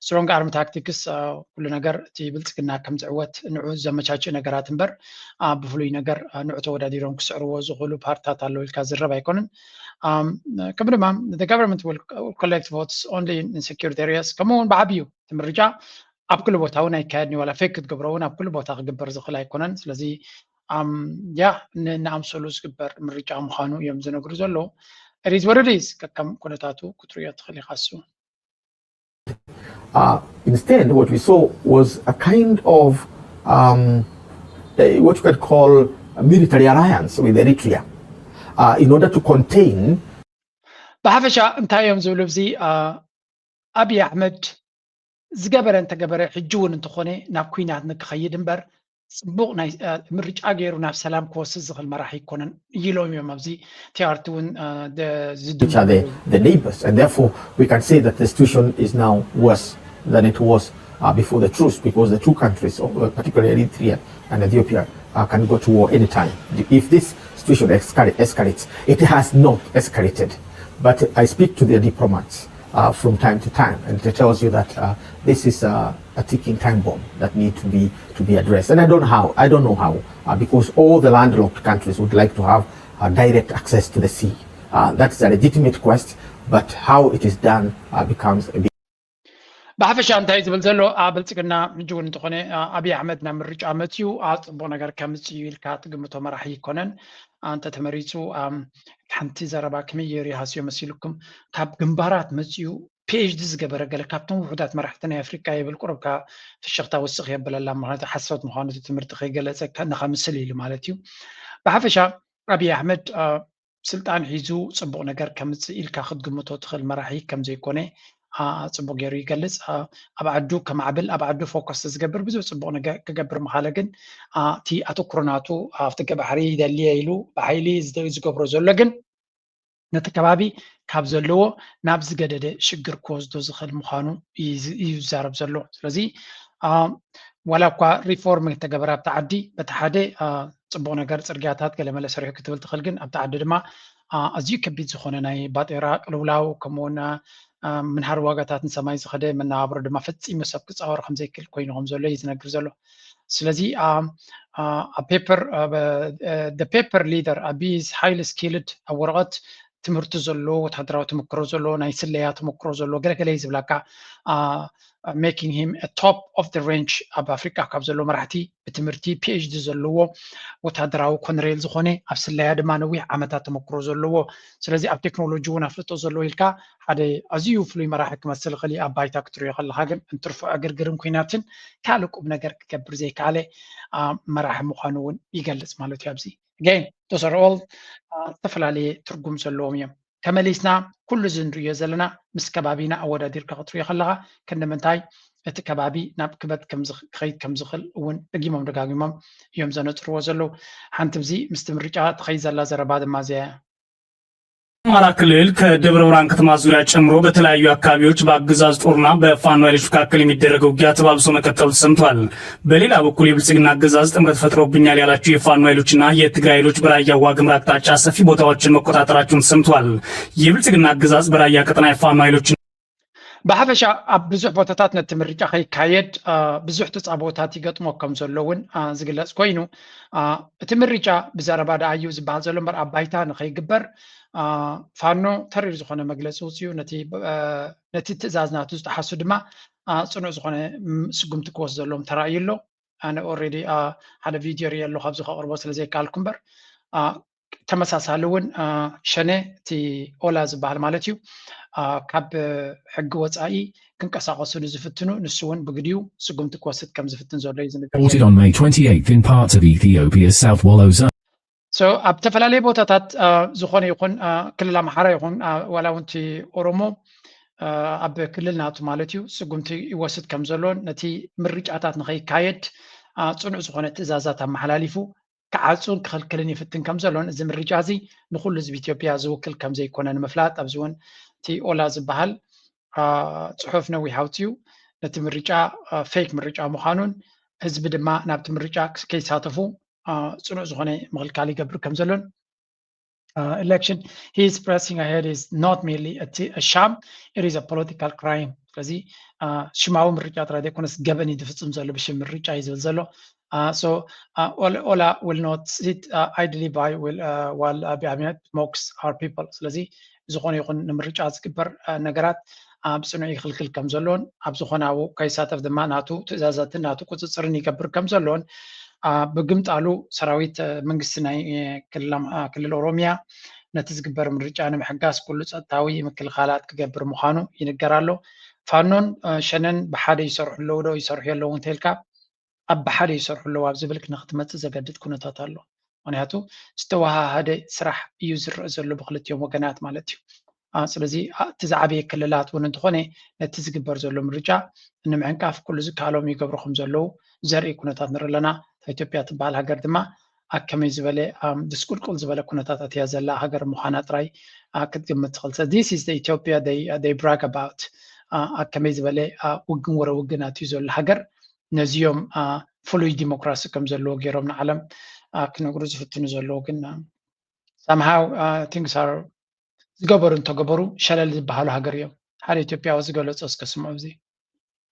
Strong arm tactics ኩሉ ነገር እቲ ብልፅግና ከም ዝዕወት ንዑ ዘመቻችእ ነገራት እምበር ብፍሉይ ነገር ንዑ ተወዳዲሮም ክስዕርዎ ዝኽእሉ ፓርትታት ኣለዉ ኢልካ ዝረብ ኣይኮነን። ከም ድማ government collect votes only in secured areas ከምኡ እውን ብዓብዩ እቲ ምርጫ ኣብ ኩሉ ቦታ እውን ኣይካየድን ዋላ ፌክ ክትገብሮ እውን ኣብ ኩሉ ቦታ ክግበር ዝኽእል ኣይኮነን። ስለዚ ያ ንኣምሰሉ ዝግበር ምርጫ ምዃኑ እዮም ዝነግሩ ዘለዉ። It is what it is ከከም ኩነታቱ ክትርእዮ ትኽእል ኢኻ እሱ Uh, instead, what we saw was a kind of um, a, what you could call a military alliance with Eritrea uh, in order to contain. ብሓፈሻ እንታይ እዮም ዝብሉ እዚ ኣብይ ኣሕመድ ዝገበረ እንተገበረ ሕጂ እውን እንተኾነ ናብ ኩናት ንክኸይድ እምበር ፅቡቕ ናይ ምርጫ ገይሩ ናብ ሰላም ክወስድ ዝኽእል መራሒ ኣይኮነን ኢሎም እዮም ኣብዚ ቲኣርቲ እውን the neighbors and therefore we can say that the situation is now worse than it was uh, before the truce because the two countries, uh, particularly Eritrea and Ethiopia, uh, can go to war anytime. If this situation escalates, it has not escalated. But I speak to the diplomats uh, from time to time, and it tells you that uh, this is uh, a ticking time bomb that need to be to be addressed. And I don't how I don't know how, uh, because all the landlocked countries would like to have uh, direct access to the sea. Uh, that's a legitimate quest, but how it is done uh, becomes a bit. ብሓፈሻ እንታይ ዝብል ዘሎ ኣብ ብልፅግና ሕጂ እውን እንተኾነ ኣብይ ኣሕመድ ናብ ምርጫ መፅዩ ኣብ ፅቡቅ ነገር ከምፅእ እዩ ኢልካ ትግምቶ መራሒ ይኮነን። እንተ ተመሪፁ ሓንቲ ዘረባ ከመይ ገይሩ ይሃስዮ መሲልኩም ካብ ግንባራት መፅኡ ፒኤችዲ ዝገበረ ገለ ካብቶም ውሑዳት መራሕቲ ናይ ኣፍሪካ የብል ቁርብካ ፍሽኽታ ውስኽ የብለላ ምክንያቱ ሓሶት ምኳኑ እቲ ትምህርቲ ከይገለፀ ንኸምስል ኢሉ ማለት እዩ። ብሓፈሻ ኣብይ ኣሕመድ ስልጣን ሒዙ ፅቡቕ ነገር ከምፅእ ኢልካ ክትግምቶ ትኽእል መራሒ ከም ዘይኮነ ፅቡቕ ገይሩ ይገልፅ። ኣብ ዓዱ ከማዕብል ኣብ ዓዱ ፎከስ ዝገብር ብዙሕ ፅቡቕ ነገር ክገብር ምኻለ ግን እቲ ኣተኩሮ ናቱ ኣብቲ ገባሕሪ ይደልየ ኢሉ ብሓይሊ ዝገብሮ ዘሎ ግን ነቲ ከባቢ ካብ ዘለዎ ናብ ዝገደደ ሽግር ክወስዶ ዝኽእል ምዃኑ እዩ ዝዛረብ ዘሎ። ስለዚ ዋላ እኳ ሪፎርም እንተገበረ ኣብቲ ዓዲ በቲ ሓደ ፅቡቕ ነገር ፅርግያታት ገለመለ ሰሪሑ ክትብል ትኽእል ግን ኣብቲ ዓዲ ድማ ኣዝዩ ከቢድ ዝኾነ ናይ ባጤራ ቅልውላው ከምኡውን ምንሃር ዋጋታት ንሰማይ ዝኸደ መነባብሮ ድማ ፈፂሙ ሰብ ክፃወር ከምዘይክእል ኮይኑ ከም ዘሎ እዩ ዝነግር ዘሎ። ስለዚ ኣብ ፔፐር ፔፐር ሊደር ኣቢ is highly skilled ኣብ ወረቐት ትምህርቲ ዘለዎ፣ ወታደራዊ ተመክሮ ዘለዎ፣ ናይ ስለያ ተመክሮ ዘለዎ ገለገለ እዩ ዝብላካ። Making him top of the range ኣብ ኣፍሪቃ ካብ ዘሎ መራሕቲ ብትምህርቲ ፒኤችዲ ዘለዎ ወታደራዊ ኮነሬል ዝኾነ፣ ኣብ ስለያ ድማ ነዊሕ ዓመታት ተመክሮ ዘለዎ፣ ስለዚ ኣብ ቴክኖሎጂ እውን ኣፍልጦ ዘለዎ ኢልካ ሓደ ኣዝዩ ፍሉይ መራሒ ክመስል ይኽእል እዩ ኣብ ባይታ ክትሪኦ ከለኻ። ግን እንትርፎ ዕግርግርን ኲናትን ካልእ ቁም ነገር ክገብር ዘይከኣለ መራሒ ምዃኑ እውን ይገልጽ ማለት እዩ። ኣብዚ again those are all ዝተፈላለየ ትርጉም ዘለዎም እዮም። ተመሊስና ኩሉ እዚ ንርእዮ ዘለና ምስ ከባቢና ኣወዳዲርካ ክትርእዮ ከለኻ ክንዲ ምንታይ እቲ ከባቢ ናብ ክበት ክኸይድ ከም ዝኽእል እውን ደጊሞም ደጋጊሞም እዮም ዘነጽርዎ ዘለዉ። ሓንቲ ብዚ ምስቲ ምርጫ ትኸይድ ዘላ ዘረባ ድማ እዚኣ እያ። አማራ ክልል ከደብረ ብርሃን ከተማ ዙሪያ ጨምሮ በተለያዩ አካባቢዎች በአገዛዝ ጦርና በፋኖ ኃይሎች መካከል የሚደረገው ውጊያ ተባብሶ መቀጠሉ ተሰምቷል። በሌላ በኩል የብልጽግና አገዛዝ ጥምረት ፈጥረውብኛል ያላቸው የፋኖ ኃይሎችና የትግራይ ኃይሎች በራያ ዋግምራ አቅጣጫ ሰፊ ቦታዎችን መቆጣጠራቸውን ተሰምቷል። የብልጽግና አገዛዝ በራያ ቀጠና የፋኖ ኃይሎችን ብሓፈሻ ኣብ ብዙሕ ቦታታት ነቲ ምርጫ ከይካየድ ብዙሕ ተጻብኦታት ይገጥሞ ከም ዘሎ እውን ዝግለጽ ኮይኑ፣ እቲ ምርጫ ብዘረባ ደኣ እዩ ዝበሃል ዘሎ እምበር ኣብ ባይታ ንኸይግበር ፋኖ ተሪር ዝኾነ መግለጺ ውፅኡ ነቲ ትእዛዝ ናቱ ዝጠሓሱ ድማ ፅኑዕ ዝኾነ ስጉምቲ ክወስደሎም ተራእዩ ኣሎ። ኣነ already ሓደ ቪድዮ ሪኦ ኣለኹ ኣብዚ ከቕርቦ ስለ ዘይከኣልኩ እምበር ተመሳሳሊ እውን ሸነ እቲ ኦላ ዝበሃል ማለት እዩ ካብ ሕጊ ወፃኢ ክንቀሳቀሱ ንዝፍትኑ ንሱ እውን ብግዲኡ ስጉምቲ ክወስድ ከም ዝፍትን ዘሎ እዩ ዝንገር። Reported on May twenty-eighth in parts of Ethiopia's South Wallo Zone. So ኣብ ዝተፈላለዩ ቦታታት ዝኾነ ይኹን ክልል ኣምሓራ ይኹን ዋላ እውን እቲ ኦሮሞ ኣብ ክልል ናቱ ማለት እዩ ስጉምቲ ይወስድ ከም ዘሎን ነቲ ምርጫታት ንኸይካየድ ፅኑዕ ዝኾነ ትእዛዛት ኣመሓላሊፉ ክዓፁን ክኽልክልን ይፍትን ከም ዘሎን እዚ ምርጫ እዚ ንኩሉ ህዝቢ ኢትዮጵያ ዝውክል ከም ዘይኮነ ንምፍላጥ ኣብዚ እውን እቲ ኦላ ዝበሃል ፅሑፍ ነዊሕ ኣውፅኡ ነቲ ምርጫ ፌክ ምርጫ ምዃኑን ህዝቢ ድማ ናብቲ ምርጫ ከይሳተፉ ፅኑዕ ዝኾነ ምኽልካል ይገብር ከም ዘሎን election he is pressing ahead is not merely a sham, it is a political crime። ስለዚ ሽማዊ ምርጫ ጥራይ ዘይኮነስ ገበን እዩ ዝፍፅም ዘሎ ብሽም ምርጫ እዩ ዝብል ዘሎ። So Ola will not sit idly by while Abiy Ahmed mocks our people። ስለዚ ዝኾነ ይኹን ንምርጫ ዝግበር ነገራት ብፅኑዕ ይኽልክል ከም ዘሎን ኣብ ዝኾነ ኣብኡ ከይሳተፍ ድማ ናቱ ትእዛዛትን ናቱ ቁፅፅርን ይገብር ከም ዘሎን ብምግምጣሉ ሰራዊት መንግስቲ ናይ ክልል ኦሮሚያ ነቲ ዝግበር ምርጫ ንምሕጋዝ ኩሉ ፀጥታዊ ምክልኻላት ክገብር ምዃኑ ይንገር ኣሎ። ፋኖን ሸነን ብሓደ ይሰርሑ ኣለዉ ዶ ይሰርሑ የለዉ እንተልካ ኣብ ብሓደ ይሰርሑ ኣለዉ ኣብ ዝብል ንክትመፅእ ዘገድድ ኩነታት ኣሎ። ምክንያቱ ዝተወሃሃደ ስራሕ እዩ ዝረአ ዘሎ ብክልቲኦም ወገናት ማለት እዩ። ስለዚ እቲ ዝዓበየ ክልላት እውን እንተኾነ ነቲ ዝግበር ዘሎ ምርጫ ንምዕንቃፍ ኩሉ ዝከኣሎም ይገብሩ ከም ዘለዉ ዘርኢ ኩነታት ንርኢ ኣለና። እታ ኢትዮጵያ ትበሃል ሃገር ድማ ኣብ ከመይ ዝበለ ድስቁልቁል ዝበለ ኩነታት ኣትያ ዘላ ሃገር ምዃና ጥራይ ክትግምት ትኽእል። This is the Ethiopia they brag about። ኣብ ከመይ ዝበለ ውግን ወረ ውግን ኣትዩ ዘሎ ሃገር ነዚኦም ፍሉይ ዲሞክራሲ ከም ዘለዎ ገይሮም ንዓለም ክነግሩ ዝፍትኑ ዘለዉ ግን somehow things are ዝገበሩ እንተገበሩ ሸለል ዝበሃሉ ሃገር እዮም። ሓደ ኢትዮጵያዊ ዝገለጾ እስከ ስምዑ እዚ።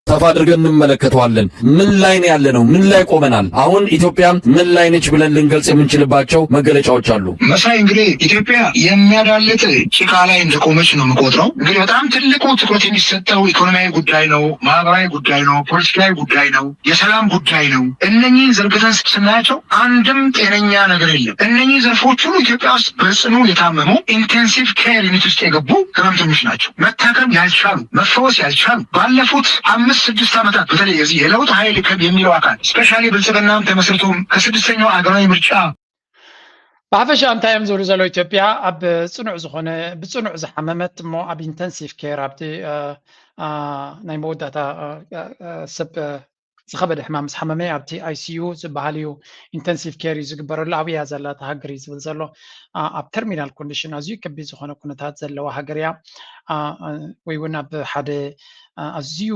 ሰፋ አድርገን እንመለከተዋለን። ምን ላይ ነው ያለነው? ምን ላይ ቆመናል? አሁን ኢትዮጵያ ምን ላይ ነች ብለን ልንገልጽ የምንችልባቸው መገለጫዎች አሉ። መሳይ እንግዲህ ኢትዮጵያ የሚያዳልጥ ጭቃ ላይ እንደቆመች ነው የምቆጥረው። እንግዲህ በጣም ትልቁ ትኩረት የሚሰጠው ኢኮኖሚያዊ ጉዳይ ነው፣ ማህበራዊ ጉዳይ ነው፣ ፖለቲካዊ ጉዳይ ነው፣ የሰላም ጉዳይ ነው። እነኚህን ዘርግተን ስናያቸው አንድም ጤነኛ ነገር የለም። እነኚህ ዘርፎች ሁሉ ኢትዮጵያ ውስጥ በጽኑ የታመሙ intensive care unit ውስጥ የገቡ ህመምተኞች ናቸው። መታከም ያልቻሉ መፈወስ ያልቻሉ ባለፉት አምስት ስድስት ዓመታት በተለይ የዚህ የለውጥ ኃይል የሚለው አካል especially ብልጽግናም ተመስርቶም ከስድስተኛው አገራዊ ምርጫ ብሓፈሻ እንታይ እዮም ዝብሉ ዘለዉ ኢትዮጵያ ኣብ ፅኑዕ ዝኾነ ብፅኑዕ ዝሓመመት እሞ ኣብ intensive care ኣብቲ ናይ መወዳእታ ሰብ ዝኸበደ ሕማም ምስ ሓመመ ኣብቲ ICU ዝበሃል እዩ intensive care እዩ ዝግበረሉ ኣብያ ዘላ እታ ሃገር እዩ ዝብል ዘሎ ኣብ terminal condition ኣዝዩ ከቢድ ዝኾነ ኩነታት ዘለዋ ሃገር እያ ወይ እውን ኣብ ሓደ ኣዝዩ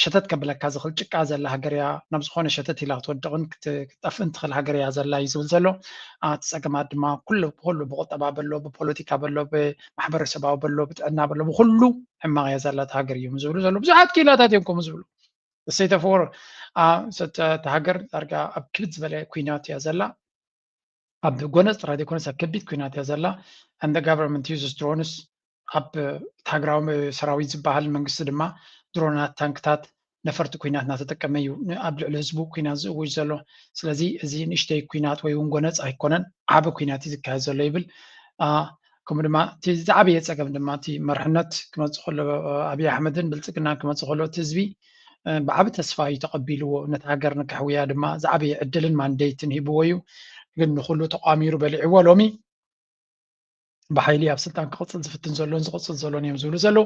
ሸተት ከብለካ ዝኽእል ጭቃ ዘላ ሃገር እያ ናብ ዝኾነ ሸተት ኢላ ክትወድቕን ክትጠፍእን ትኽእል ሃገር እያ ዘላ እዩ ዝብል ዘሎ እቲ ፀገማት ድማ ኩሉ ብኩሉ ብቁጠባ በሎ ብፖለቲካ በሎ ብማሕበረሰባዊ በሎ ብጥዕና በሎ ብኩሉ ሕማቕ እያ ዘላ እታ ሃገር እዮም ዝብሉ ዘሎ ብዙሓት ክኢላታት እዮም ከምኡ ዝብሉ the state of war እታ ሃገር ዳርጋ ኣብ ክብድ ዝበለ ኩናት እያ ዘላ ኣብ ጎነጽ ጥራይ ዘይኮነስ ኣብ ከቢድ ኩናት እያ ዘላ። And the government uses drones ኣብ እቲ ሃገራዊ ሰራዊት ዝበሃል መንግስቲ ድማ ድሮናት፣ ታንክታት፣ ነፈርቲ ኩናት እናተጠቀመ እዩ ን- ኣብ ልዕሊ ህዝቡ ኩናት ዝእውጅ ዘሎ። ስለዚ እዚ ንእሽተይ ኩናት ወይ እውን ጎነጽ ኣይኮነን፣ ዓቢ ኩናት እዩ ዝካየድ ዘሎ ይብል። አ፣ ከምኡ ድማ እቲ ዝዓበየ ጸገም ድማ እቲ መርሕነት ክመጽእ ከሎ፣ አ፣ ኣብይ ኣሕመድን ብልጽግናን ክመጽእ ከሎ እቲ ህዝቢ እ፣ ብዓቢ ተስፋ እዩ ተቐቢልዎ። ነቲ ሃገር ንክሕውያ ድማ ዝዓበየ ዕድልን ማንዴትን ሂብዎ እዩ። ግን ንኹሉ ተቋሚሩ በሊዕዎ። ሎሚ ብሓይሊ ኣብ ስልጣን ክቕጽል ዝፍትን ዘሎን ዝቕጽል ዘሎን እዮም ዝብሉ ዘለዉ።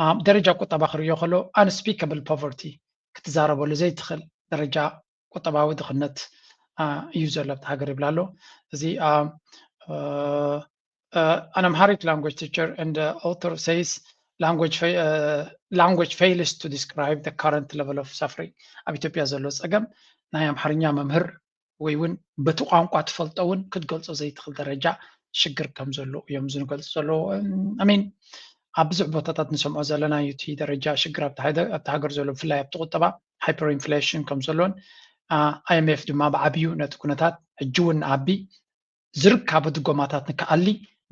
ኣብ ደረጃ ቁጠባ ክርእዮ ከሎ unspeakable poverty ክትዛረበሉ ዘይትኽእል ደረጃ ቁጠባዊ ድኽነት አ፣ እዩ ዘሎ ኣብቲ ሃገር ይብል ኣሎ። እዚ አ፣ እ፣ Uh, an Amharic language teacher and uh, author says language, fa- uh, language fails to describe the current level of suffering. ኣብ ኢትዮጵያ ዘሎ ጸገም ናይ ኣምሓርኛ መምህር ወይ እውን በቲ ቋንቋ ትፈልጦ እውን ክትገልጾ ዘይትኽእል ደረጃ ሽግር ከም ዘሎ እዮም ዝገልጹ ዘለዉ። I mean ኣብ ብዙሕ ቦታታት ንሰምዖ ዘለና እዩ እቲ ደረጃ ሽግር ኣብቲ ሃገር ዘሎ፣ ብፍላይ ኣብቲ ቁጠባ ሃይፐር ኢንፍሌሽን ከም ዘሎን፣ I M F ድማ ብዓብዩ ነቲ ኩነታት ሕጂ እውን ንኣቢ ዝርካቡ ድጎማታት ንክኣሊ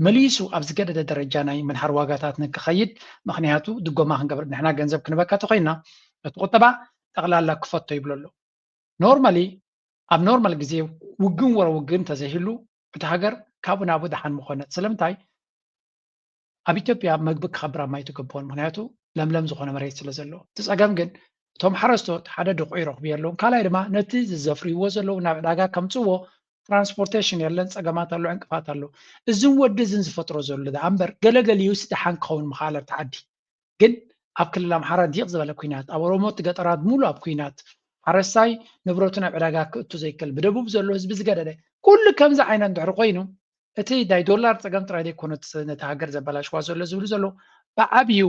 መሊሱ ኣብ ዝገደደ ደረጃ ናይ ምንሃር ዋጋታት ንክኸይድ፣ ምክንያቱ ድጎማ ክንገብር ንሕና ገንዘብ ክንበካ ተኮይና እቲ ቁጠባ ጠቕላላ ክፈቶ ይብሎ ኣሎ። ኖርማሊ ኣብ ኖርማል ግዜ ውግን ወረ ውግን እንተዘይህሉ እቲ ሃገር ካብኡ ናብኡ ደሓን ምኾነት። ስለምንታይ ኣብ ኢትዮጵያ መግቢ ክኸብር ኣብ ማይ ትገብኦን፣ ምክንያቱ ለምለም ዝኾነ መሬት ስለ ዘሎ። እቲ ጸገም ግን እቶም ሓረስቶት ሓደ ድቑ ይረኽቡ የለውን፣ ካልኣይ ድማ ነቲ ዝዘፍርይዎ ዘለዉ ናብ ዕዳጋ ከምጽዎ ትራንስፖርቴሽን የለን፣ ጸገማት ኣሎ፣ ዕንቅፋት ኣሎ። እዝን ወዲ እዝን ዝፈጥሮ ዘሎ ደኣ እምበር ገለገሊኡስ ደሓን ክኸውን ምኽኣለ ኣብቲ ዓዲ። ግን ኣብ ክልል ኣምሓራ ዲቕ ዝበለ ኩናት፣ ኣብ ኦሮሞ እቲ ገጠራት ሙሉ ኣብ ኩናት፣ ሓረስታይ ንብረቱ ናብ ዕዳጋ ክእቱ ዘይክእል፣ ብደቡብ ዘሎ ህዝቢ ዝገደደ፣ ኩሉ ከምዚ ዓይነት እንድሕር ኮይኑ እቲ ናይ ዶላር ጸገም ጥራይ ዘይኮነ ነቲ ሃገር ዘበላሽዋ ዘሎ ዝብሉ ዘለዉ ብዓብዩ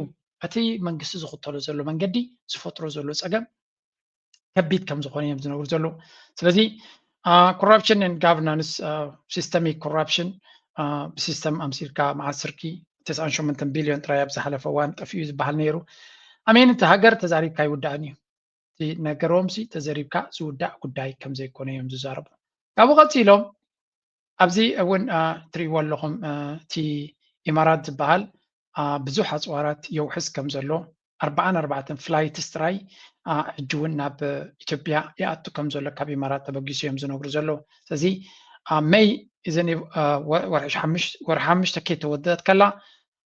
እቲ መንግስቲ ዝኽተሎ ዘሎ መንገዲ ዝፈጥሮ ዘሎ ጸገም ከቢድ ከም ዝኾነ እዮም ዝነግሩ ዘለዉ። ስለዚ corruption and governance, systemic corruption ብሲስተም ኣምሲልካ መዓት ስርቂ ተስዓን ሸሞንተን ቢልዮን ጥራይ ኣብ ዝሓለፈ እዋን ጠፊኡ ዝበሃል ነይሩ። ኣሜን እቲ ሃገር ተዛሪብካ ኣይውዳእን እዩ። እቲ ነገሮምሲ ተዘሪብካ ዝውዳእ ጉዳይ ከም ዘይኮነ እዮም ዝዛረቡ። ካብኡ ቀፂሎም ኣብዚ እውን ትርእይዎ ኣለኹም እቲ ኢማራት ዝበሃል ብዙሕ ኣፅዋራት የውሕስ ከም ዘሎ ኣርባዓን ኣርባዕተን ፍላይትስ ጥራይ ሕጂ እውን ናብ ኢትዮጵያ ይኣቱ ከም ዘሎ ካብ ኢማራት ተበጊሱ እዮም ዝነግሩ ዘለዉ። ስለዚ ኣብ መይ እዘን ወርሒ ሓሙሽተ ከይተወደት ከላ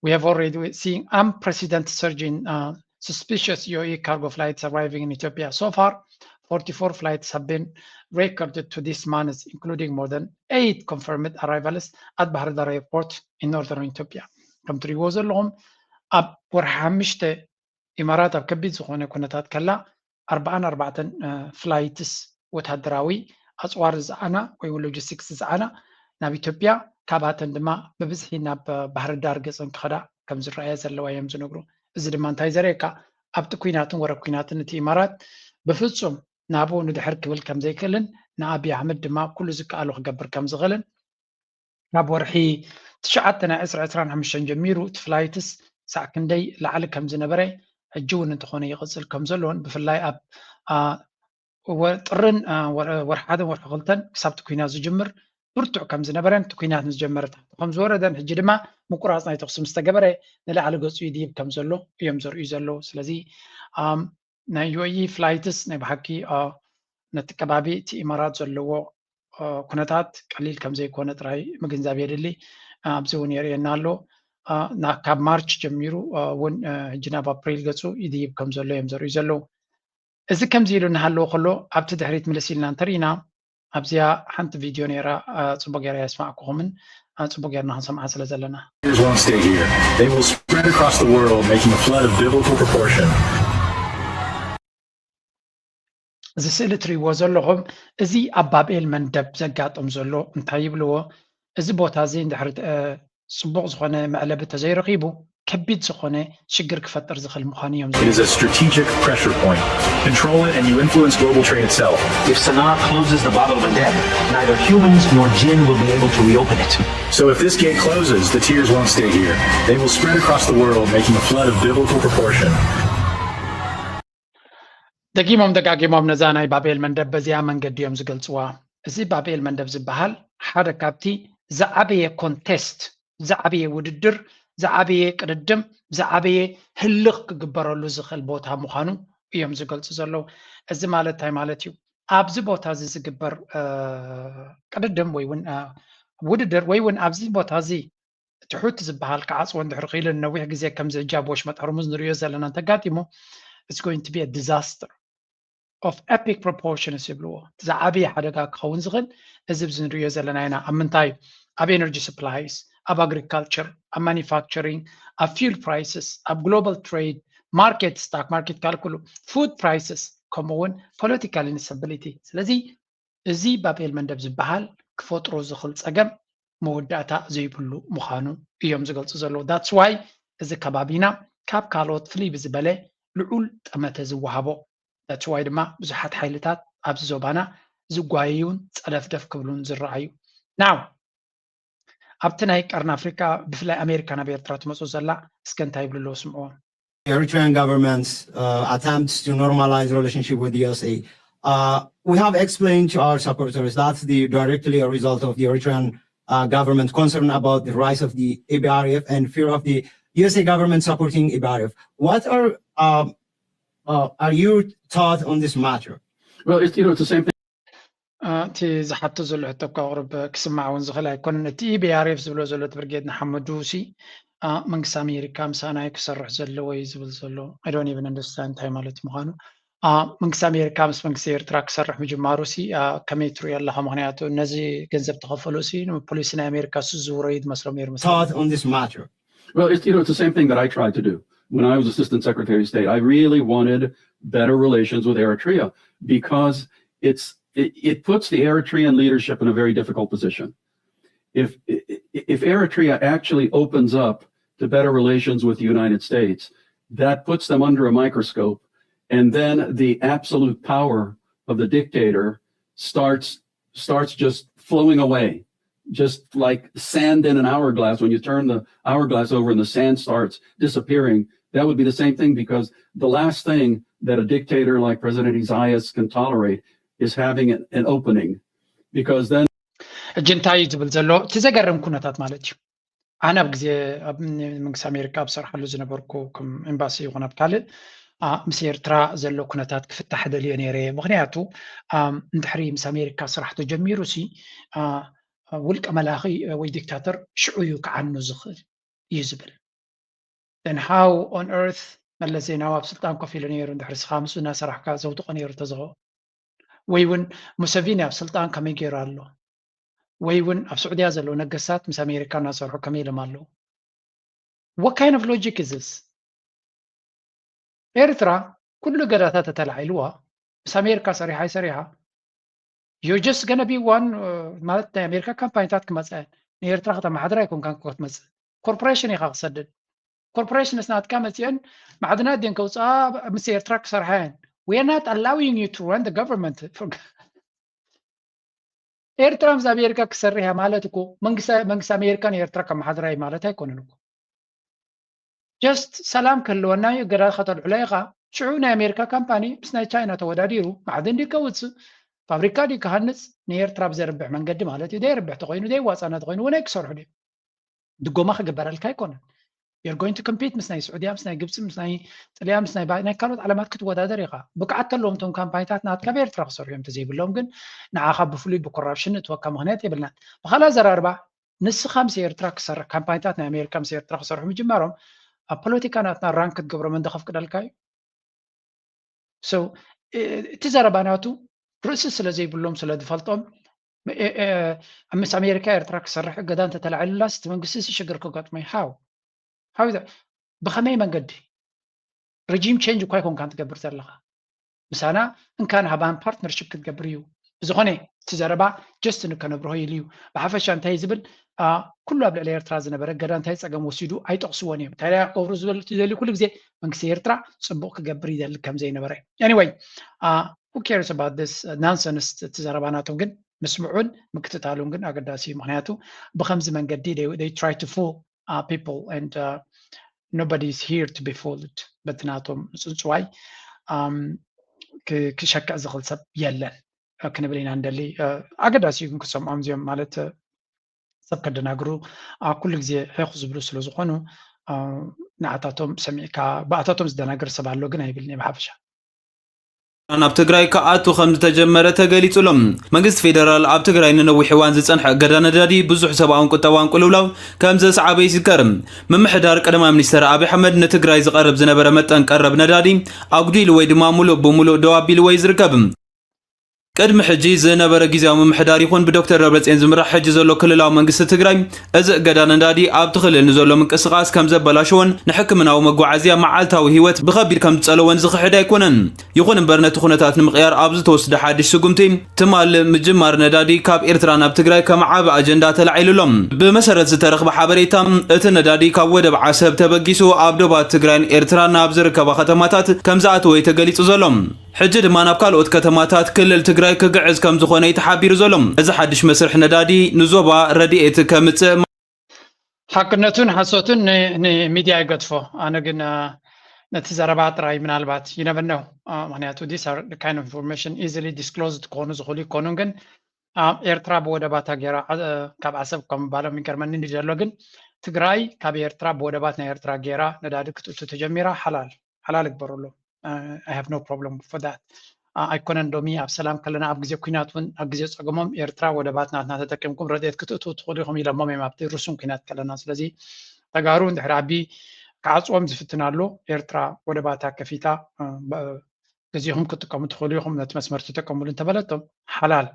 we have already seen unprecedented surge in uh, suspicious U A E cargo flights arriving in Ethiopia. So far, forty-four flights have been recorded to this month, including more than eight confirmed arrivals at Bahir Dar Airport in northern Ethiopia. ከም ትሪእዎ ዘለኹም ኣብ ወርሒ ሓሙሽተ ኢማራት ኣብ ከቢድ ዝኾነ ኩነታት ከላ ኣርባዓን ኣርባዕተን ፍላይትስ ወታደራዊ ኣፅዋር ዝፀዓና ወይ ሎጂስቲክስ ዝፀዓና ናብ ኢትዮጵያ፣ ካብኣተን ድማ ብብዝሒ ናብ ባህር ዳር ገፀን ክኸዳ ከም ዝረኣየ ዘለዋ እዮም ዝነግሩ። እዚ ድማ እንታይ ዘርእየካ ኣብቲ ኩናትን ወረ ኩናትን እቲ ኢማራት ብፍፁም ናብኡ ንድሕር ክብል ከም ዘይክእልን ንኣቢ ኣሕመድ ድማ ኩሉ ዝከኣሉ ክገብር ከም ዝኽእልን ካብ ወርሒ ትሽዓተ ናይ ዕስራ ዕስራን ሓሙሽተን ጀሚሩ እቲ ፍላይትስ ሳዕ ክንደይ ላዕሊ ከም ዝነበረ ሕጂ እውን እንተኾነ ይቕፅል ከም ዘሎን ብፍላይ ኣብ ጥርን ወርሒ ሓደን ወርሒ ክልተን ክሳብ እቲ ኩናት ዝጅምር ብርቱዕ ከም ዝነበረን እቲ ኩናት ምስ ጀመረ ታሕቲ ከም ዝወረደን ሕጂ ድማ ምቁራፅ ናይ ተኩሲ ምስ ተገበረ ንላዕሊ ገፁ ይድይብ ከም ዘሎ እዮም ዘርእዩ ዘለዉ። ስለዚ ናይ ዩ ኤ ኢ ፍላይትስ ናይ ብሓቂ ነቲ ከባቢ እቲ ኢማራት ዘለዎ ኩነታት ቀሊል ከም ዘይኮነ ጥራይ ምግንዛብ የድሊ። ኣብዚ እውን የርእየና ኣሎ። ካብ ማርች ጀሚሩ እውን ሕጂ ናብ ኣፕሪል ገፁ ይድይብ ከም ዘሎ እዮም ዘርእዩ ዘለዉ። እዚ ከምዚ ኢሉ እናሃለወ ከሎ ኣብቲ ድሕሪት ምልስ ኢልና እንተርኢና ኣብዚኣ ሓንቲ ቪድዮ ነይራ፣ ፅቡቅ ገይረ የስማዕኩኹምን ፅቡቅ ገይርና ክንሰምዓ ስለ ዘለና። Tears won't stay here. They will spread across the world, making a flood of biblical proportion. እዚ ስእሊ ትርእይዎ ዘለኹም እዚ ኣብ ባብኤል መንደብ ዘጋጥም ዘሎ እንታይ ይብልዎ? እዚ ቦታ እዚ እንድሕር ፅቡቕ ዝኾነ መዕለቢ ተዘይረኺቡ ከቢድ ዝኾነ ሽግር ክፈጥር ዝኽእል ምዃኑ እዮም። It is a strategic pressure point. Control it and you influence global trade itself. If Sana'a closes the Bab el Mandeb, neither humans nor jinn will be able to reopen it. So if this gate closes, the tears won't stay here. They will spread across the world, making a flood of biblical proportion. ደጊሞም ደጋጊሞም ነዛ ናይ ባብኤል መንደብ በዚኣ መንገዲ እዮም ዝገልፅዋ። እዚ ባብኤል መንደብ ዝበሃል ሓደ ካብቲ ዝዓበየ ኮንቴስት፣ ዝዓበየ ውድድር፣ ዝዓበየ ቅድድም፣ ዝዓበየ ህልኽ ክግበረሉ ዝኽእል ቦታ ምዃኑ እዮም ዝገልጹ ዘለዉ። እዚ ማለት እንታይ ማለት እዩ? ኣብዚ ቦታ እዚ ዝግበር ቅድድም ወይ እውን ውድድር ወይ እውን ኣብዚ ቦታ እዚ ትሑት ዝበሃል ክዓፅዎ እንድሕር ክኢሉ ነዊሕ ግዜ ከምዚ ሕጂ ኣብ ወሽመጥ ሕርሙዝ ንሪኦ ዘለና እንተጋጢሙ it's going to be a disaster of epic proportions ይብልዎ። ዝዓበየ ሓደጋ ክኸውን ዝኽእል እዚ ኣብዚ ንሪኦ ዘለና ኢና። ኣብ ምንታይ? ኣብ ኤነርጂ supplies፣ ኣብ ኣግሪካልቸር፣ ኣብ ማኒፋክቸሪንግ፣ ኣብ fuel prices፣ ኣብ ግሎባል ትሬድ ማርኬት፣ ስታክ ማርኬት ካልኩሉ፣ ፉድ ፕራይስስ፣ ከምኡ እውን ፖለቲካል ኢንስታቢሊቲ። ስለዚ እዚ ባብ ኤል መንደብ ዝበሃል ክፈጥሮ ዝኽእል ፀገም መወዳእታ ዘይብሉ ምዃኑ እዮም ዝገልፁ ዘለዉ። That's why እዚ ከባቢና ካብ ካልኦት ፍልይ ብዝበለ ልዑል ጠመተ ዝወሃቦ። That's why ድማ ብዙሓት ሓይልታት ኣብዚ ዞባና ዝጓየዩን ፀለፍደፍ ክብሉን ዝረኣዩ። ናው ኣብቲ ናይ ቀርኒ ኣፍሪካ ብፍላይ ኣሜሪካ ናብ ኤርትራ ትመፁ ዘላ እስከ እንታይ ይብሉ ኣለዉ ስምዕዎም። Eritrean government's uh, attempts to normalize relationship with the U S A. Uh, we have explained to our supporters that's the directly a result of the Eritrean uh, government concern about the rise of the E B R F and fear of the U S A government supporting E B R F. What are um, uh, are your thoughts on this matter? Well, it's, you know, it's the same thing. እቲ ዝሓቶ ዘሎ ሕቶ እኳ ቅርብ ክስማዕ እውን ዝኽእል ኣይኮነን። እቲ ኢቢኣርኤፍ ዝብሎ ዘሎ እቲ ብርጌድ ንሓመዱ ሲ መንግስቲ ኣሜሪካ ምሳና ክሰርሕ ዘለዎ እዩ ዝብል ዘሎ። I don't even understand እንታይ ማለት ምዃኑ። መንግስቲ ኣሜሪካ ምስ መንግስቲ ኤርትራ ክሰርሕ ምጅማሩ ሲ ከመይ ትሪኦ ኣለኻ? ምክንያቱ ነዚ ገንዘብ ተኸፈሉ ሲ ንፖሊሲ ናይ ኣሜሪካ ዝዝውሮ እዩ ዝመስሎም ነይሩ። Thought on this matter? Well, it's, you know, it's the same thing that I tried to do when I was Assistant Secretary of State. I really wanted better relations with Eritrea because it's it, it puts the Eritrean leadership in a very difficult position. If if Eritrea actually opens up to better relations with the United States, that puts them under a microscope, and then the absolute power of the dictator starts starts just flowing away, just like sand in an hourglass. When you turn the hourglass over and the sand starts disappearing, that would be the same thing, because the last thing that a dictator like President Isaias can tolerate is having an, an opening, because then ሕጂ እንታይ እዩ ዝብል ዘሎ? እቲ ዘገርም ኩነታት ማለት እዩ። ኣነ ኣብ ግዜ ኣብ መንግስቲ ኣሜሪካ ኣብ ሰርሓሉ ዝነበርኩ ከም ኤምባሲ ይኹን ኣብ ካልእ ምስ ኤርትራ ዘሎ ኩነታት ክፍታሕ ደልዮ ነይረ። ምክንያቱ እንድሕሪ ምስ ኣሜሪካ ስራሕ ተጀሚሩ ሲ ውልቀ መላኺ ወይ ዲክታተር ሽዑ እዩ ክዓኑ ዝኽእል እዩ ዝብል። Then how on earth መለስ ዜናዊ ኣብ ስልጣን ኮፍ ኢሉ ነይሩ እንድሕሪ ስኻ ምስኡ እናሰራሕካ ዘውድቆ ነይሩ ተዝኾ? ወይ እውን ሙሰቪኒ ኣብ ስልጣን ከመይ ገይሩ ኣሎ? ወይ እውን ኣብ ስዑድያ ዘለዉ ነገስታት ምስ ኣሜሪካ እናሰርሑ ከመይ ኢሎም ኣለዉ? What kind of logic is this? ኤርትራ ኩሉ ገዳታት ተተላዒልዋ ምስ ኣሜሪካ ሰሪሓ ይሰሪሓ you're just gonna be one ማለት ናይ ኣሜሪካ ካምፓኒታት ክመፅአ ንኤርትራ ከተመሓድር ኣይኮንካን ክትመፅእ ኮርፖሬሽን ኢኻ ክሰድድ ኮርፖሬሽንስ ናትካ መፂአን ማዕድናት ድን ከውፅኣ ምስ ኤርትራ ክሰርሓ እየን we are not allowing you to run the government ኤርትራ ምስ ኣሜሪካ ክሰርሕ እያ ማለት እኮ መንግስቲ ኣሜሪካ ንኤርትራ ከመሓድራ እዩ ማለት ኣይኮነን እኮ just ሰላም ክህልወና እዩ እገዳ ከተልዕሎ ኢኻ ሽዑ ናይ ኣሜሪካ ካምፓኒ ምስ ናይ ቻይና ተወዳዲሩ ማዕድን ድዩ ከውፅእ ፋብሪካ ድዩ ክሃንፅ ንኤርትራ ብዘርብሕ መንገዲ ማለት እዩ ደየርብሕ ተኮይኑ ደይዋፃና ተኮይኑ እውን ኣይክሰርሑ ድዩ ድጎማ ክግበረልካ ኣይኮነን you're going to compete ምስ ናይ ስዑድያ ምስ ናይ ግብፂ ምስ ናይ ጥልያን ምስ ናይ ናይ ካልኦት ዓለማት ክትወዳደር ኢኻ ብቅዓት ተለዎም እቶም ካምፓኒታት ናትካ ብኤርትራ ክሰርሑ እዮም ተዘይብሎም ግን ንዓኻ ብፍሉይ ብኮራፕሽን እትወካ ምክንያት የብልናን ብካልእ ኣዘራርባ ንስኻ ምስ ኤርትራ ክሰርሕ ካምፓኒታት ናይ ኣሜሪካ ምስ ኤርትራ ክሰርሑ ምጅማሮም ኣብ ፖለቲካ ናትና ራንክ ክትገብሮም እንዶ ከፍቅደልካ እዩ so እቲ ዘረባ ናቱ ርእሲ ስለ ዘይብሎም ስለ ዝፈልጦም ምስ ኣሜሪካ ኤርትራ ክሰርሕ እገዳ እንተተላዒሉላስ እቲ መንግስቲ እዚ ሽግር ክገጥሞ እዩ how how ብኸመይ መንገዲ regime change እኳ ኣይኮንካን ትገብር ዘለኻ ምሳና እንካን ሃባን partnership ክትገብር እዩ ብዝኾነ እቲ ዘረባ just ንከነብርሆ ኢሉ እዩ ብሓፈሻ እንታይ ዝብል ኩሉ ኣብ ልዕሊ ኤርትራ ዝነበረ እገዳ እንታይ ፀገም ወሲዱ ኣይጠቕስዎን እዮም እንታይ ክገብሩ ዝደሊ ኩሉ ግዜ መንግስቲ ኤርትራ ፅቡቕ ክገብር ይደሊ ከም ዘይነበረ anyway who cares about this nonsense እቲ ዘረባ ናቶም ግን ምስምዑን ምክትታሉን ግን ኣገዳሲ እዩ ምክንያቱ ብከምዚ መንገዲ they try to fool people and nobody is here to be fooled በቲ ናቶም ምፅንፅዋይ ክሸክዕ ዝኽእል ሰብ የለን ክንብል ኢና ንደሊ። ኣገዳሲ እዩ ግን ክሰምዖም እዚኦም ማለት ሰብ ከደናግሩ ኩሉ ግዜ ዒኹ ዝብሉ ስለ ዝኾኑ ንዓታቶም ሰሚዕካ ብኣታቶም ዝደናገር ሰብ ኣሎ ግን ኣይብልን እየ ብሓፈሻ። ናብ ትግራይ ክኣቱ ከም ዝተጀመረ ተገሊጹ ኣሎ። መንግስቲ ፌደራል ኣብ ትግራይ ንነዊሕ እዋን ዝጸንሐ እገዳ ነዳዲ ብዙሕ ሰብኣውን ቁጠባውን ቅልውላው ከም ዘስዓበ ይዝከር። ምምሕዳር ቀዳማይ ሚኒስተር ኣብይ ኣሕመድ ንትግራይ ዝቐርብ ዝነበረ መጠን ቀረብ ነዳዲ ኣጉዲሉ ወይ ድማ ሙሉእ ብሙሉእ ደው ኣቢልዎ እዩ ዝርከብ። ቅድሚ ሕጂ ዝነበረ ግዝያዊ ምምሕዳር ይኹን ብዶክተር ደብረጽዮን ዝምራሕ ሕጂ ዘሎ ክልላዊ መንግስቲ ትግራይ እዚ እገዳ ነዳዲ ኣብቲ ክልል ንዘሎ ምንቅስቓስ ከም ዘበላሸዎን ንሕክምናዊ መጓዓዝያ መዓልታዊ ህይወት ብኸቢድ ከም ዝጸለወን ዝኽሕድ ኣይኮነን። ይኹን እምበር ነቲ ኩነታት ንምቕያር ኣብ ዝተወስደ ሓድሽ ስጉምቲ ትማል ምጅማር ነዳዲ ካብ ኤርትራ ናብ ትግራይ ከም ዓቢ ኣጀንዳ ተላዒሉ ኣሎ። ብመሰረት ዝተረኽበ ሓበሬታ እቲ ነዳዲ ካብ ወደብ ዓሰብ ተበጊሱ ኣብ ዶባት ትግራይን ኤርትራ ናብ ዝርከባ ከተማታት ከም ዝኣተወ እዩ ተገሊጹ ዘሎ። ሕጂ ድማ ናብ ካልኦት ከተማታት ክልል ትግራይ ክግዕዝ ከም ዝኾነ እዩ ተሓቢሩ ዘሎ። እዚ ሓድሽ መስርሕ ነዳዲ ንዞባ ረድኤት ከምጽእ ሓቅነቱን ሓሶቱን ንሚድያ ይገድፎ። ኣነ ግን ነቲ ዘረባ ጥራይ ምናልባት you never know ምክንያቱ these are kind of information easily disclosed ክኾኑ ዝኽእሉ ይኮኑን ግን ኤርትራ ብወደባታ ገይራ ካብ ዓሰብ ከም ምባሎም ይገርመኒ እንዲ ዘሎ ግን ትግራይ ካብ ኤርትራ ብወደባት ናይ ኤርትራ ገይራ ነዳዲ ክትእቱ ተጀሚራ ሓላል ሓላል ይግበረሎም I have no problem for that ኣይኮነን ሎሚ ኣብ ሰላም ከለና ኣብ ግዜ ኩናት እውን ኣብ ግዜ ፀገሞም ኤርትራ ወደባት ናትና ተጠቂምኩም ረድኤት ክትእትው ትኽእሉ ኢኹም ኢሎሞም እዮም ኣብቲ ርሱን ኩናት ከለና ስለዚ ተጋሩ እንድሕር ኣቢ ክዓፅዎም ዝፍትን ኣሎ ኤርትራ ወደባታ ከፊታ ግዜኹም ክትጥቀሙ ትኽእሉ ኢኹም ነቲ መስመር ትጥቀሙሉ እንተበለቶም ሓላል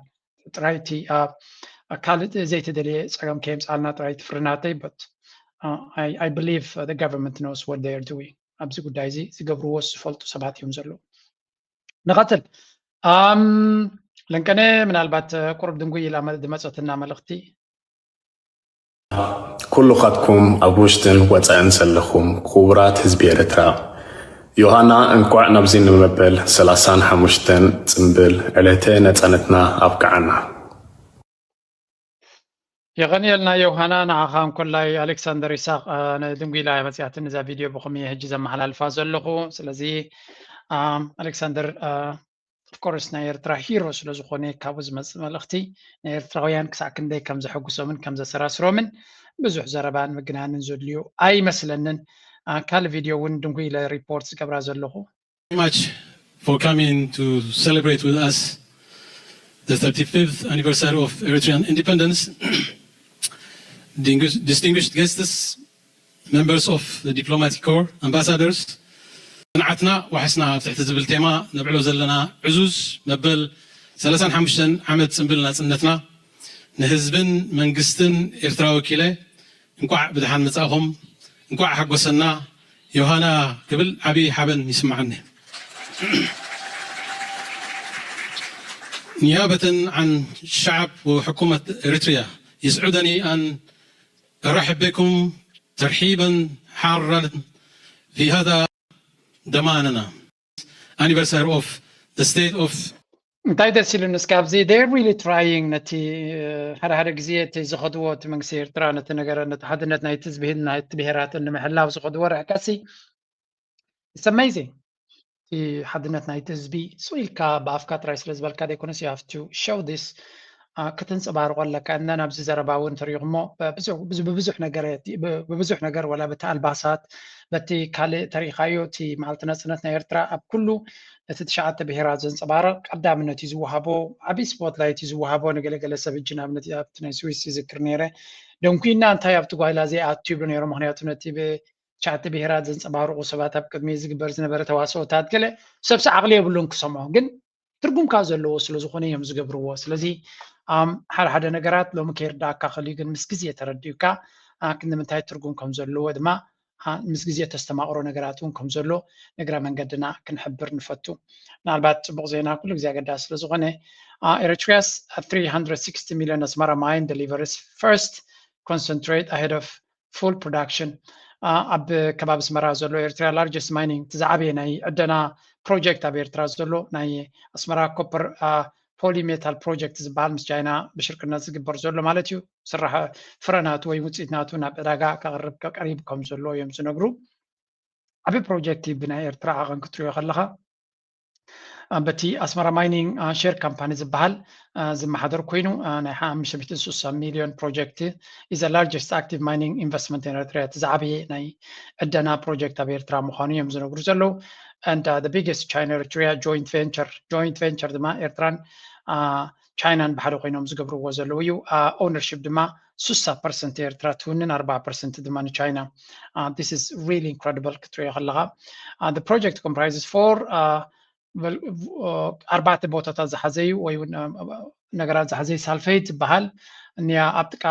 ጥራይ እቲ ካልእ ዘይተደለየ ፀገም ከየምፃልና ጥራይ ትፍርናተይ but I believe the government knows what they are doing ኣብዚ ጉዳይ እዚ ዝገብርዎ ዝፈልጡ ሰባት እዮም ዘለዉ ንቐፅል ለንቀነ ምናልባት ቁሩብ ድንጉይ ኢላ ዝመፀትና መልእኽቲ ኩሉኻትኩም ኣብ ውሽጥን ወፃእን ዘለኹም ክቡራት ህዝቢ ኤርትራ ዮሃና እንኳዕ ናብዚ ንመበል ሰላሳን ሓሙሽተን ፅምብል ዕለተ ነፃነትና ኣብቅዓና። የቐንየልና ዮሃና ንዓኻ እንኮላይ ኣሌክሳንደር ይስሐቅ ድንጉ ኢላ መፅያትኒ እዛ ቪድዮ ብኹም እየ ሕጂ ዘመሓላልፋ ዘለኹ ስለዚ ኣሌክሳንደር ኦፍኮርስ ናይ ኤርትራ ሂሮ ስለ ዝኾነ ካብኡ ዝመፅእ መልእኽቲ ናይ ኤርትራውያን ክሳዕ ክንደይ ከም ዘሐጉሶምን ከም ዘሰራስሮምን ብዙሕ ዘረባን ምግናንን ዘድልዮ ኣይመስለንን ካልእ ቪድዮ እውን ድንጉ ኢለ ሪፖርት ዝገብራ ዘለኹ much for coming to celebrate with us the thirty-fifth anniversary of Eritrean independence. Distinguished guests, members of the diplomatic corps, ambassadors, ጽንዓትና ዋሕስና ኣብ ትሕቲ ዝብል ቴማ ነብዕሎ ዘለና ዕዙዝ መበል ሰላሳን ሓሙሽተን ዓመት ጽንብል ናጽነትና ንህዝብን መንግስትን ኤርትራ ወኪለ እንኳዕ ብድሓን መጻእኹም እንኳዕ ሓጎሰና ዮሃና ክብል ዓብዪ ሓበን ይስምዓኒ። نيابة عن شعب وحكومة إريتريا يسعدني أن أرحب بكم ترحيبا حارا في هذا زماننا anniversary of the state of እንታይ ደስ ኢሉኒ እስኪ ኣብዚ they're really trying ነቲ ሓደ ሓደ ግዜ እቲ ዝኸድዎ እቲ መንግስቲ ኤርትራ ነቲ ነገረ ነቲ ሓድነት ናይቲ ህዝቢ ናይቲ ብሄራት ንምሕላው ዝኸድዎ ርሕቀሲ it's amazing እቲ ሓድነት ናይቲ ህዝቢ ስቕ ኢልካ ብኣፍካ ጥራይ ስለ ዝበልካ ዘይኮነስ you have to show this ክትንፅባርቆ ኣለካ እና ናብዚ ዘረባ እውን ትሪኢኹሞ ብብዙሕ ነገር ብብዙሕ ነገር ወላ በቲ ኣልባሳት በቲ ካልእ ተሪኢኻዮ እቲ መዓልቲ ናፅነት ናይ ኤርትራ ኣብ ኩሉ እቲ ትሽዓተ ብሄራት ዘንፀባርቕ ቀዳምነት እዩ ዝወሃቦ ዓብዪ ስፖትላይት እዩ ዝወሃቦ ንገለገለ ሰብ እጂ ንኣብነት ኣብቲ ናይ ስዊስ ይዝክር ነይረ ደንኩይና እንታይ ኣብቲ ጓይላ ዘይኣቱ ይብሉ ነይሮም ምክንያቱ ነቲ ትሽዓተ ብሄራት ዘንፀባርቑ ሰባት ኣብ ቅድሚ ዝግበር ዝነበረ ተዋስኦታት ገለ ሰብሲ ዓቕሊ የብሉን ክሰምዖ ግን ትርጉም ካብ ዘለዎ ስለ ዝኾነ እዮም ዝገብርዎ ስለዚ ሓደ ሓደ ነገራት ሎሚ ከይርዳእካ ክእል ግን ምስ ግዜ ተረዲኡካ ክንዲ ምንታይ ትርጉም ከም ዘለዎ ድማ ምስ ግዜ ተስተማቕሮ ነገራት እውን ከም ዘሎ ንግረ መንገድና ክንሕብር ንፈቱ ምናልባት ፅቡቅ ዜና ኩሉ ግዜ ኣገዳሲ ስለ ዝኾነ Eritrea's three hundred sixty million Asmara mine delivers first concentrate ahead of full production ኣብ ከባቢ ኣስመራ ዘሎ ኤርትራ largest mining እቲ ዝዓበየ ናይ ዕደና ፕሮጀክት ኣብ ኤርትራ ዘሎ ናይ ኣስመራ copper polymetal project ዝበሃል ምስ ቻይና ብሽርክነት ዝግበር ዘሎ ማለት እዩ ስራሕ ፍረናቱ ወይ ውፅኢት ናቱ ናብ ዕዳጋ ከቕርብ ቀሪብ ከም ዘሎ እዮም ዝነግሩ ዓብ ፕሮጀክት እዩ ብናይ ኤርትራ ዓቐን ክትሪኦ ከለኻ በቲ ኣስመራ ማይኒንግ ሼር ካምፓኒ ዝበሃል ዝመሓደር ኮይኑ ናይ ሓሙሽተ ሚእትን ስሳን ሚልዮን ፕሮጀክት is the largest active mining investment in Eritrea። እቲ ዝዓበየ ናይ ዕደና ፕሮጀክት ኣብ ኤርትራ ምዃኑ እዮም ዝነግሩ ዘለዉ። And the biggest China Eritrea joint venture joint venture ድማ ኤርትራን ቻይናን ብሓደ ኮይኖም ዝገብርዎ ዘለዉ እዩ። ኦነርሽፕ ድማ ስሳ ፐርሰንት ኤርትራ ትውንን ኣርባዓ ፐርሰንት ድማ ንቻይና። This is really incredible ክትሪኦ ከለኻ። The project comprises four ኣርባዕተ ቦታታት ዝሓዘ እዩ ወይ እውን ነገራት ዝሓዘ እዩ። ሳልፈይት ዝበሃል እኒያ ኣብ ጥቃ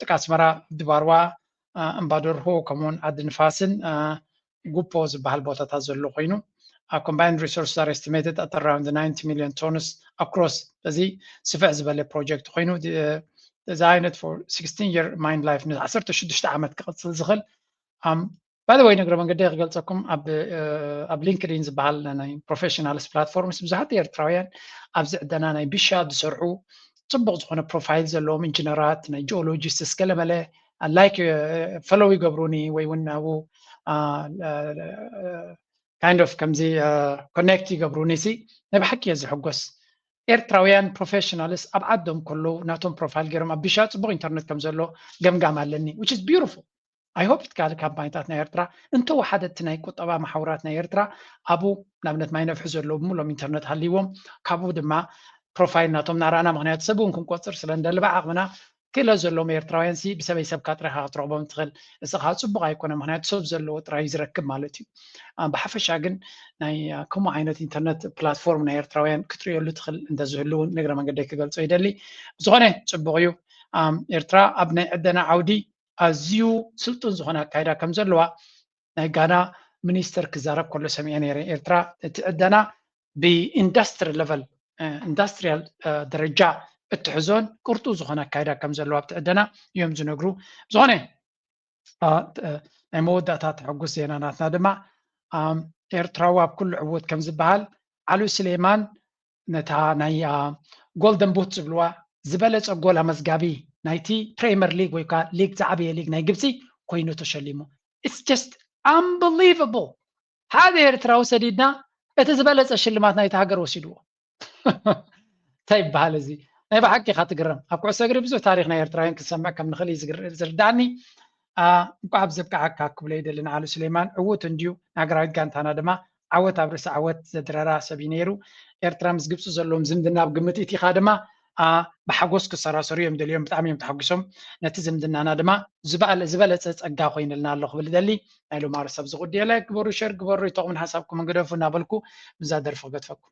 ጥቃ ኣስመራ ድባርዋ፣ እምባደርሆ ከምኡውን ዓዲ ንፋስን ጉፖ ዝበሃል ቦታታት ዘሎ ኮይኑ combined resources are estimated at around ninety million tons across። እዚ ስፍሕ ዝበለ ፕሮጀክት ኮይኑ እዚ ዓይነት for sixteen year mine life ን ዓሰርተ ሽዱሽተ ዓመት ክቕፅል ዝኽእል። By the way፣ ንግረ መንገዲ ክገልፀኩም ኣብ ሊንክድኢን ዝበሃል ናይ ፕሮፌሽናልስ ፕላትፎርምስ ብዙሓት ኤርትራውያን ኣብዚ ዕደና ናይ ቢሻ ዝሰርሑ ፅቡቕ ዝኾነ ፕሮፋይል ዘለዎም ኢንጂነራት፣ ናይ ጂኦሎጂስትስ ገለመለ ላይክ ፈሎው ይገብሩኒ ወይ እውን ናብኡ kind of ከምዚ ኮኔክት ይገብሩኒ ሲ ናይ ብሓቂ እየ ዝሕጎስ። ኤርትራውያን ፕሮፌሽናልስ ኣብ ዓዶም ከለዉ ናቶም ፕሮፋይል ገይሮም ኣብ ቢሻ ፅቡቕ ኢንተርኔት ከም ዘሎ ገምጋም ኣለኒ which is beautiful። I hope ካልእ ካምፓኒታት ናይ ኤርትራ እንተወሓደ እቲ ናይ ቁጠባ መሓውራት ናይ ኤርትራ ኣብኡ ንኣብነት ማይ ነፍሒ ዘለዉ ብምሎም ኢንተርኔት ሃልይዎም ካብኡ ድማ ፕሮፋይል ናቶም ናራእና ምክንያቱ ሰብ እውን ክንቆፅር ስለ እንደሊ ብዓቕምና ክእለት ዘለዎም ኤርትራውያን ሲ ብሰበይ ሰብካ ጥራይካ ክትረኽቦም ትኽእል። እዚ ከዓ ፅቡቕ ኣይኮነ ምክንያቱ ሰብ ዘለዎ ጥራይ ዝረክብ ማለት እዩ። ብሓፈሻ ግን ናይ ከምኡ ዓይነት ኢንተርነት ፕላትፎርም ናይ ኤርትራውያን ክትርእየሉ ትኽእል እንተዝህሉ እውን ንግረ መንገደይ ክገልፆ ይደሊ። ብዝኾነ ፅቡቕ እዩ። ኤርትራ ኣብ ናይ ዕደና ዓውዲ ኣዝዩ ስልጡን ዝኾነ ኣካይዳ ከም ዘለዋ ናይ ጋና ሚኒስተር ክዛረብ ከሎ ሰሚዐ ነይረ። ኤርትራ እቲ ዕደና ብኢንዳስትሪ ለቨል ኢንዳስትሪያል ደረጃ እትሕዞን ቅርጡ ዝኾነ ኣካይዳ ከም ዘለዋ ኣብቲ ዕደና እዮም ዝነግሩ። ዝኾነ ናይ መወዳእታ ተሐጉስ ዜና ናትና ድማ ኤርትራዊ ኣብ ኩሉ ዕውት ከም ዝበሃል ዓሉ ስሌማን ነታ ናይ ጎልደን ቡት ዝብልዋ ዝበለፀ ጎል ኣመዝጋቢ ናይቲ ፕሬመር ሊግ ወይ ከዓ ሊግ ዝዓበየ ሊግ ናይ ግብፂ ኮይኑ ተሸሊሙ። It's just unbelievable። ሓደ ኤርትራዊ ሰዲድና እቲ ዝበለፀ ሽልማት ናይቲ ሃገር ወሲድዎ። እንታይ ይበሃል እዚ? ናይ ብሓቂ ኢኻ ትግረም። ኣብ ኩዕሶ እግሪ ብዙሕ ታሪክ ናይ ኤርትራውያን ክንሰምዕ ከም ንኽእል እዩ ዝርዳእኒ። እንኳዕ ብዘብቃዓካ ክብሎ ይደሊ ንዓሉ ስሌማን። ዕዉት እንድዩ። ንሃገራዊት ጋንታና ድማ ዓወት ኣብ ርእሲ ዓወት ዘድረራ ሰብ እዩ ነይሩ። ኤርትራ ምስ ግብፂ ዘለዎም ዝምድና ኣብ ግምት ኢቲኻ ድማ ብሓጎስ ክሰራሰሩ እዮም ደልዮም። ብጣዕሚ እዮም ተሓጒሶም። ነቲ ዝምድናና ድማ ዝበለፀ ፀጋ ኮይንልና ኣሎ ክብል ደሊ። ናይ ሎማሪ ሰብ ዝጉድየ ላይክ ግበሩ፣ ሸር ግበሩ፣ ይጠቕሙን ሓሳብኩም እንግደፉ እናበልኩ ምዛ ደርፊ ክገድፈኩም።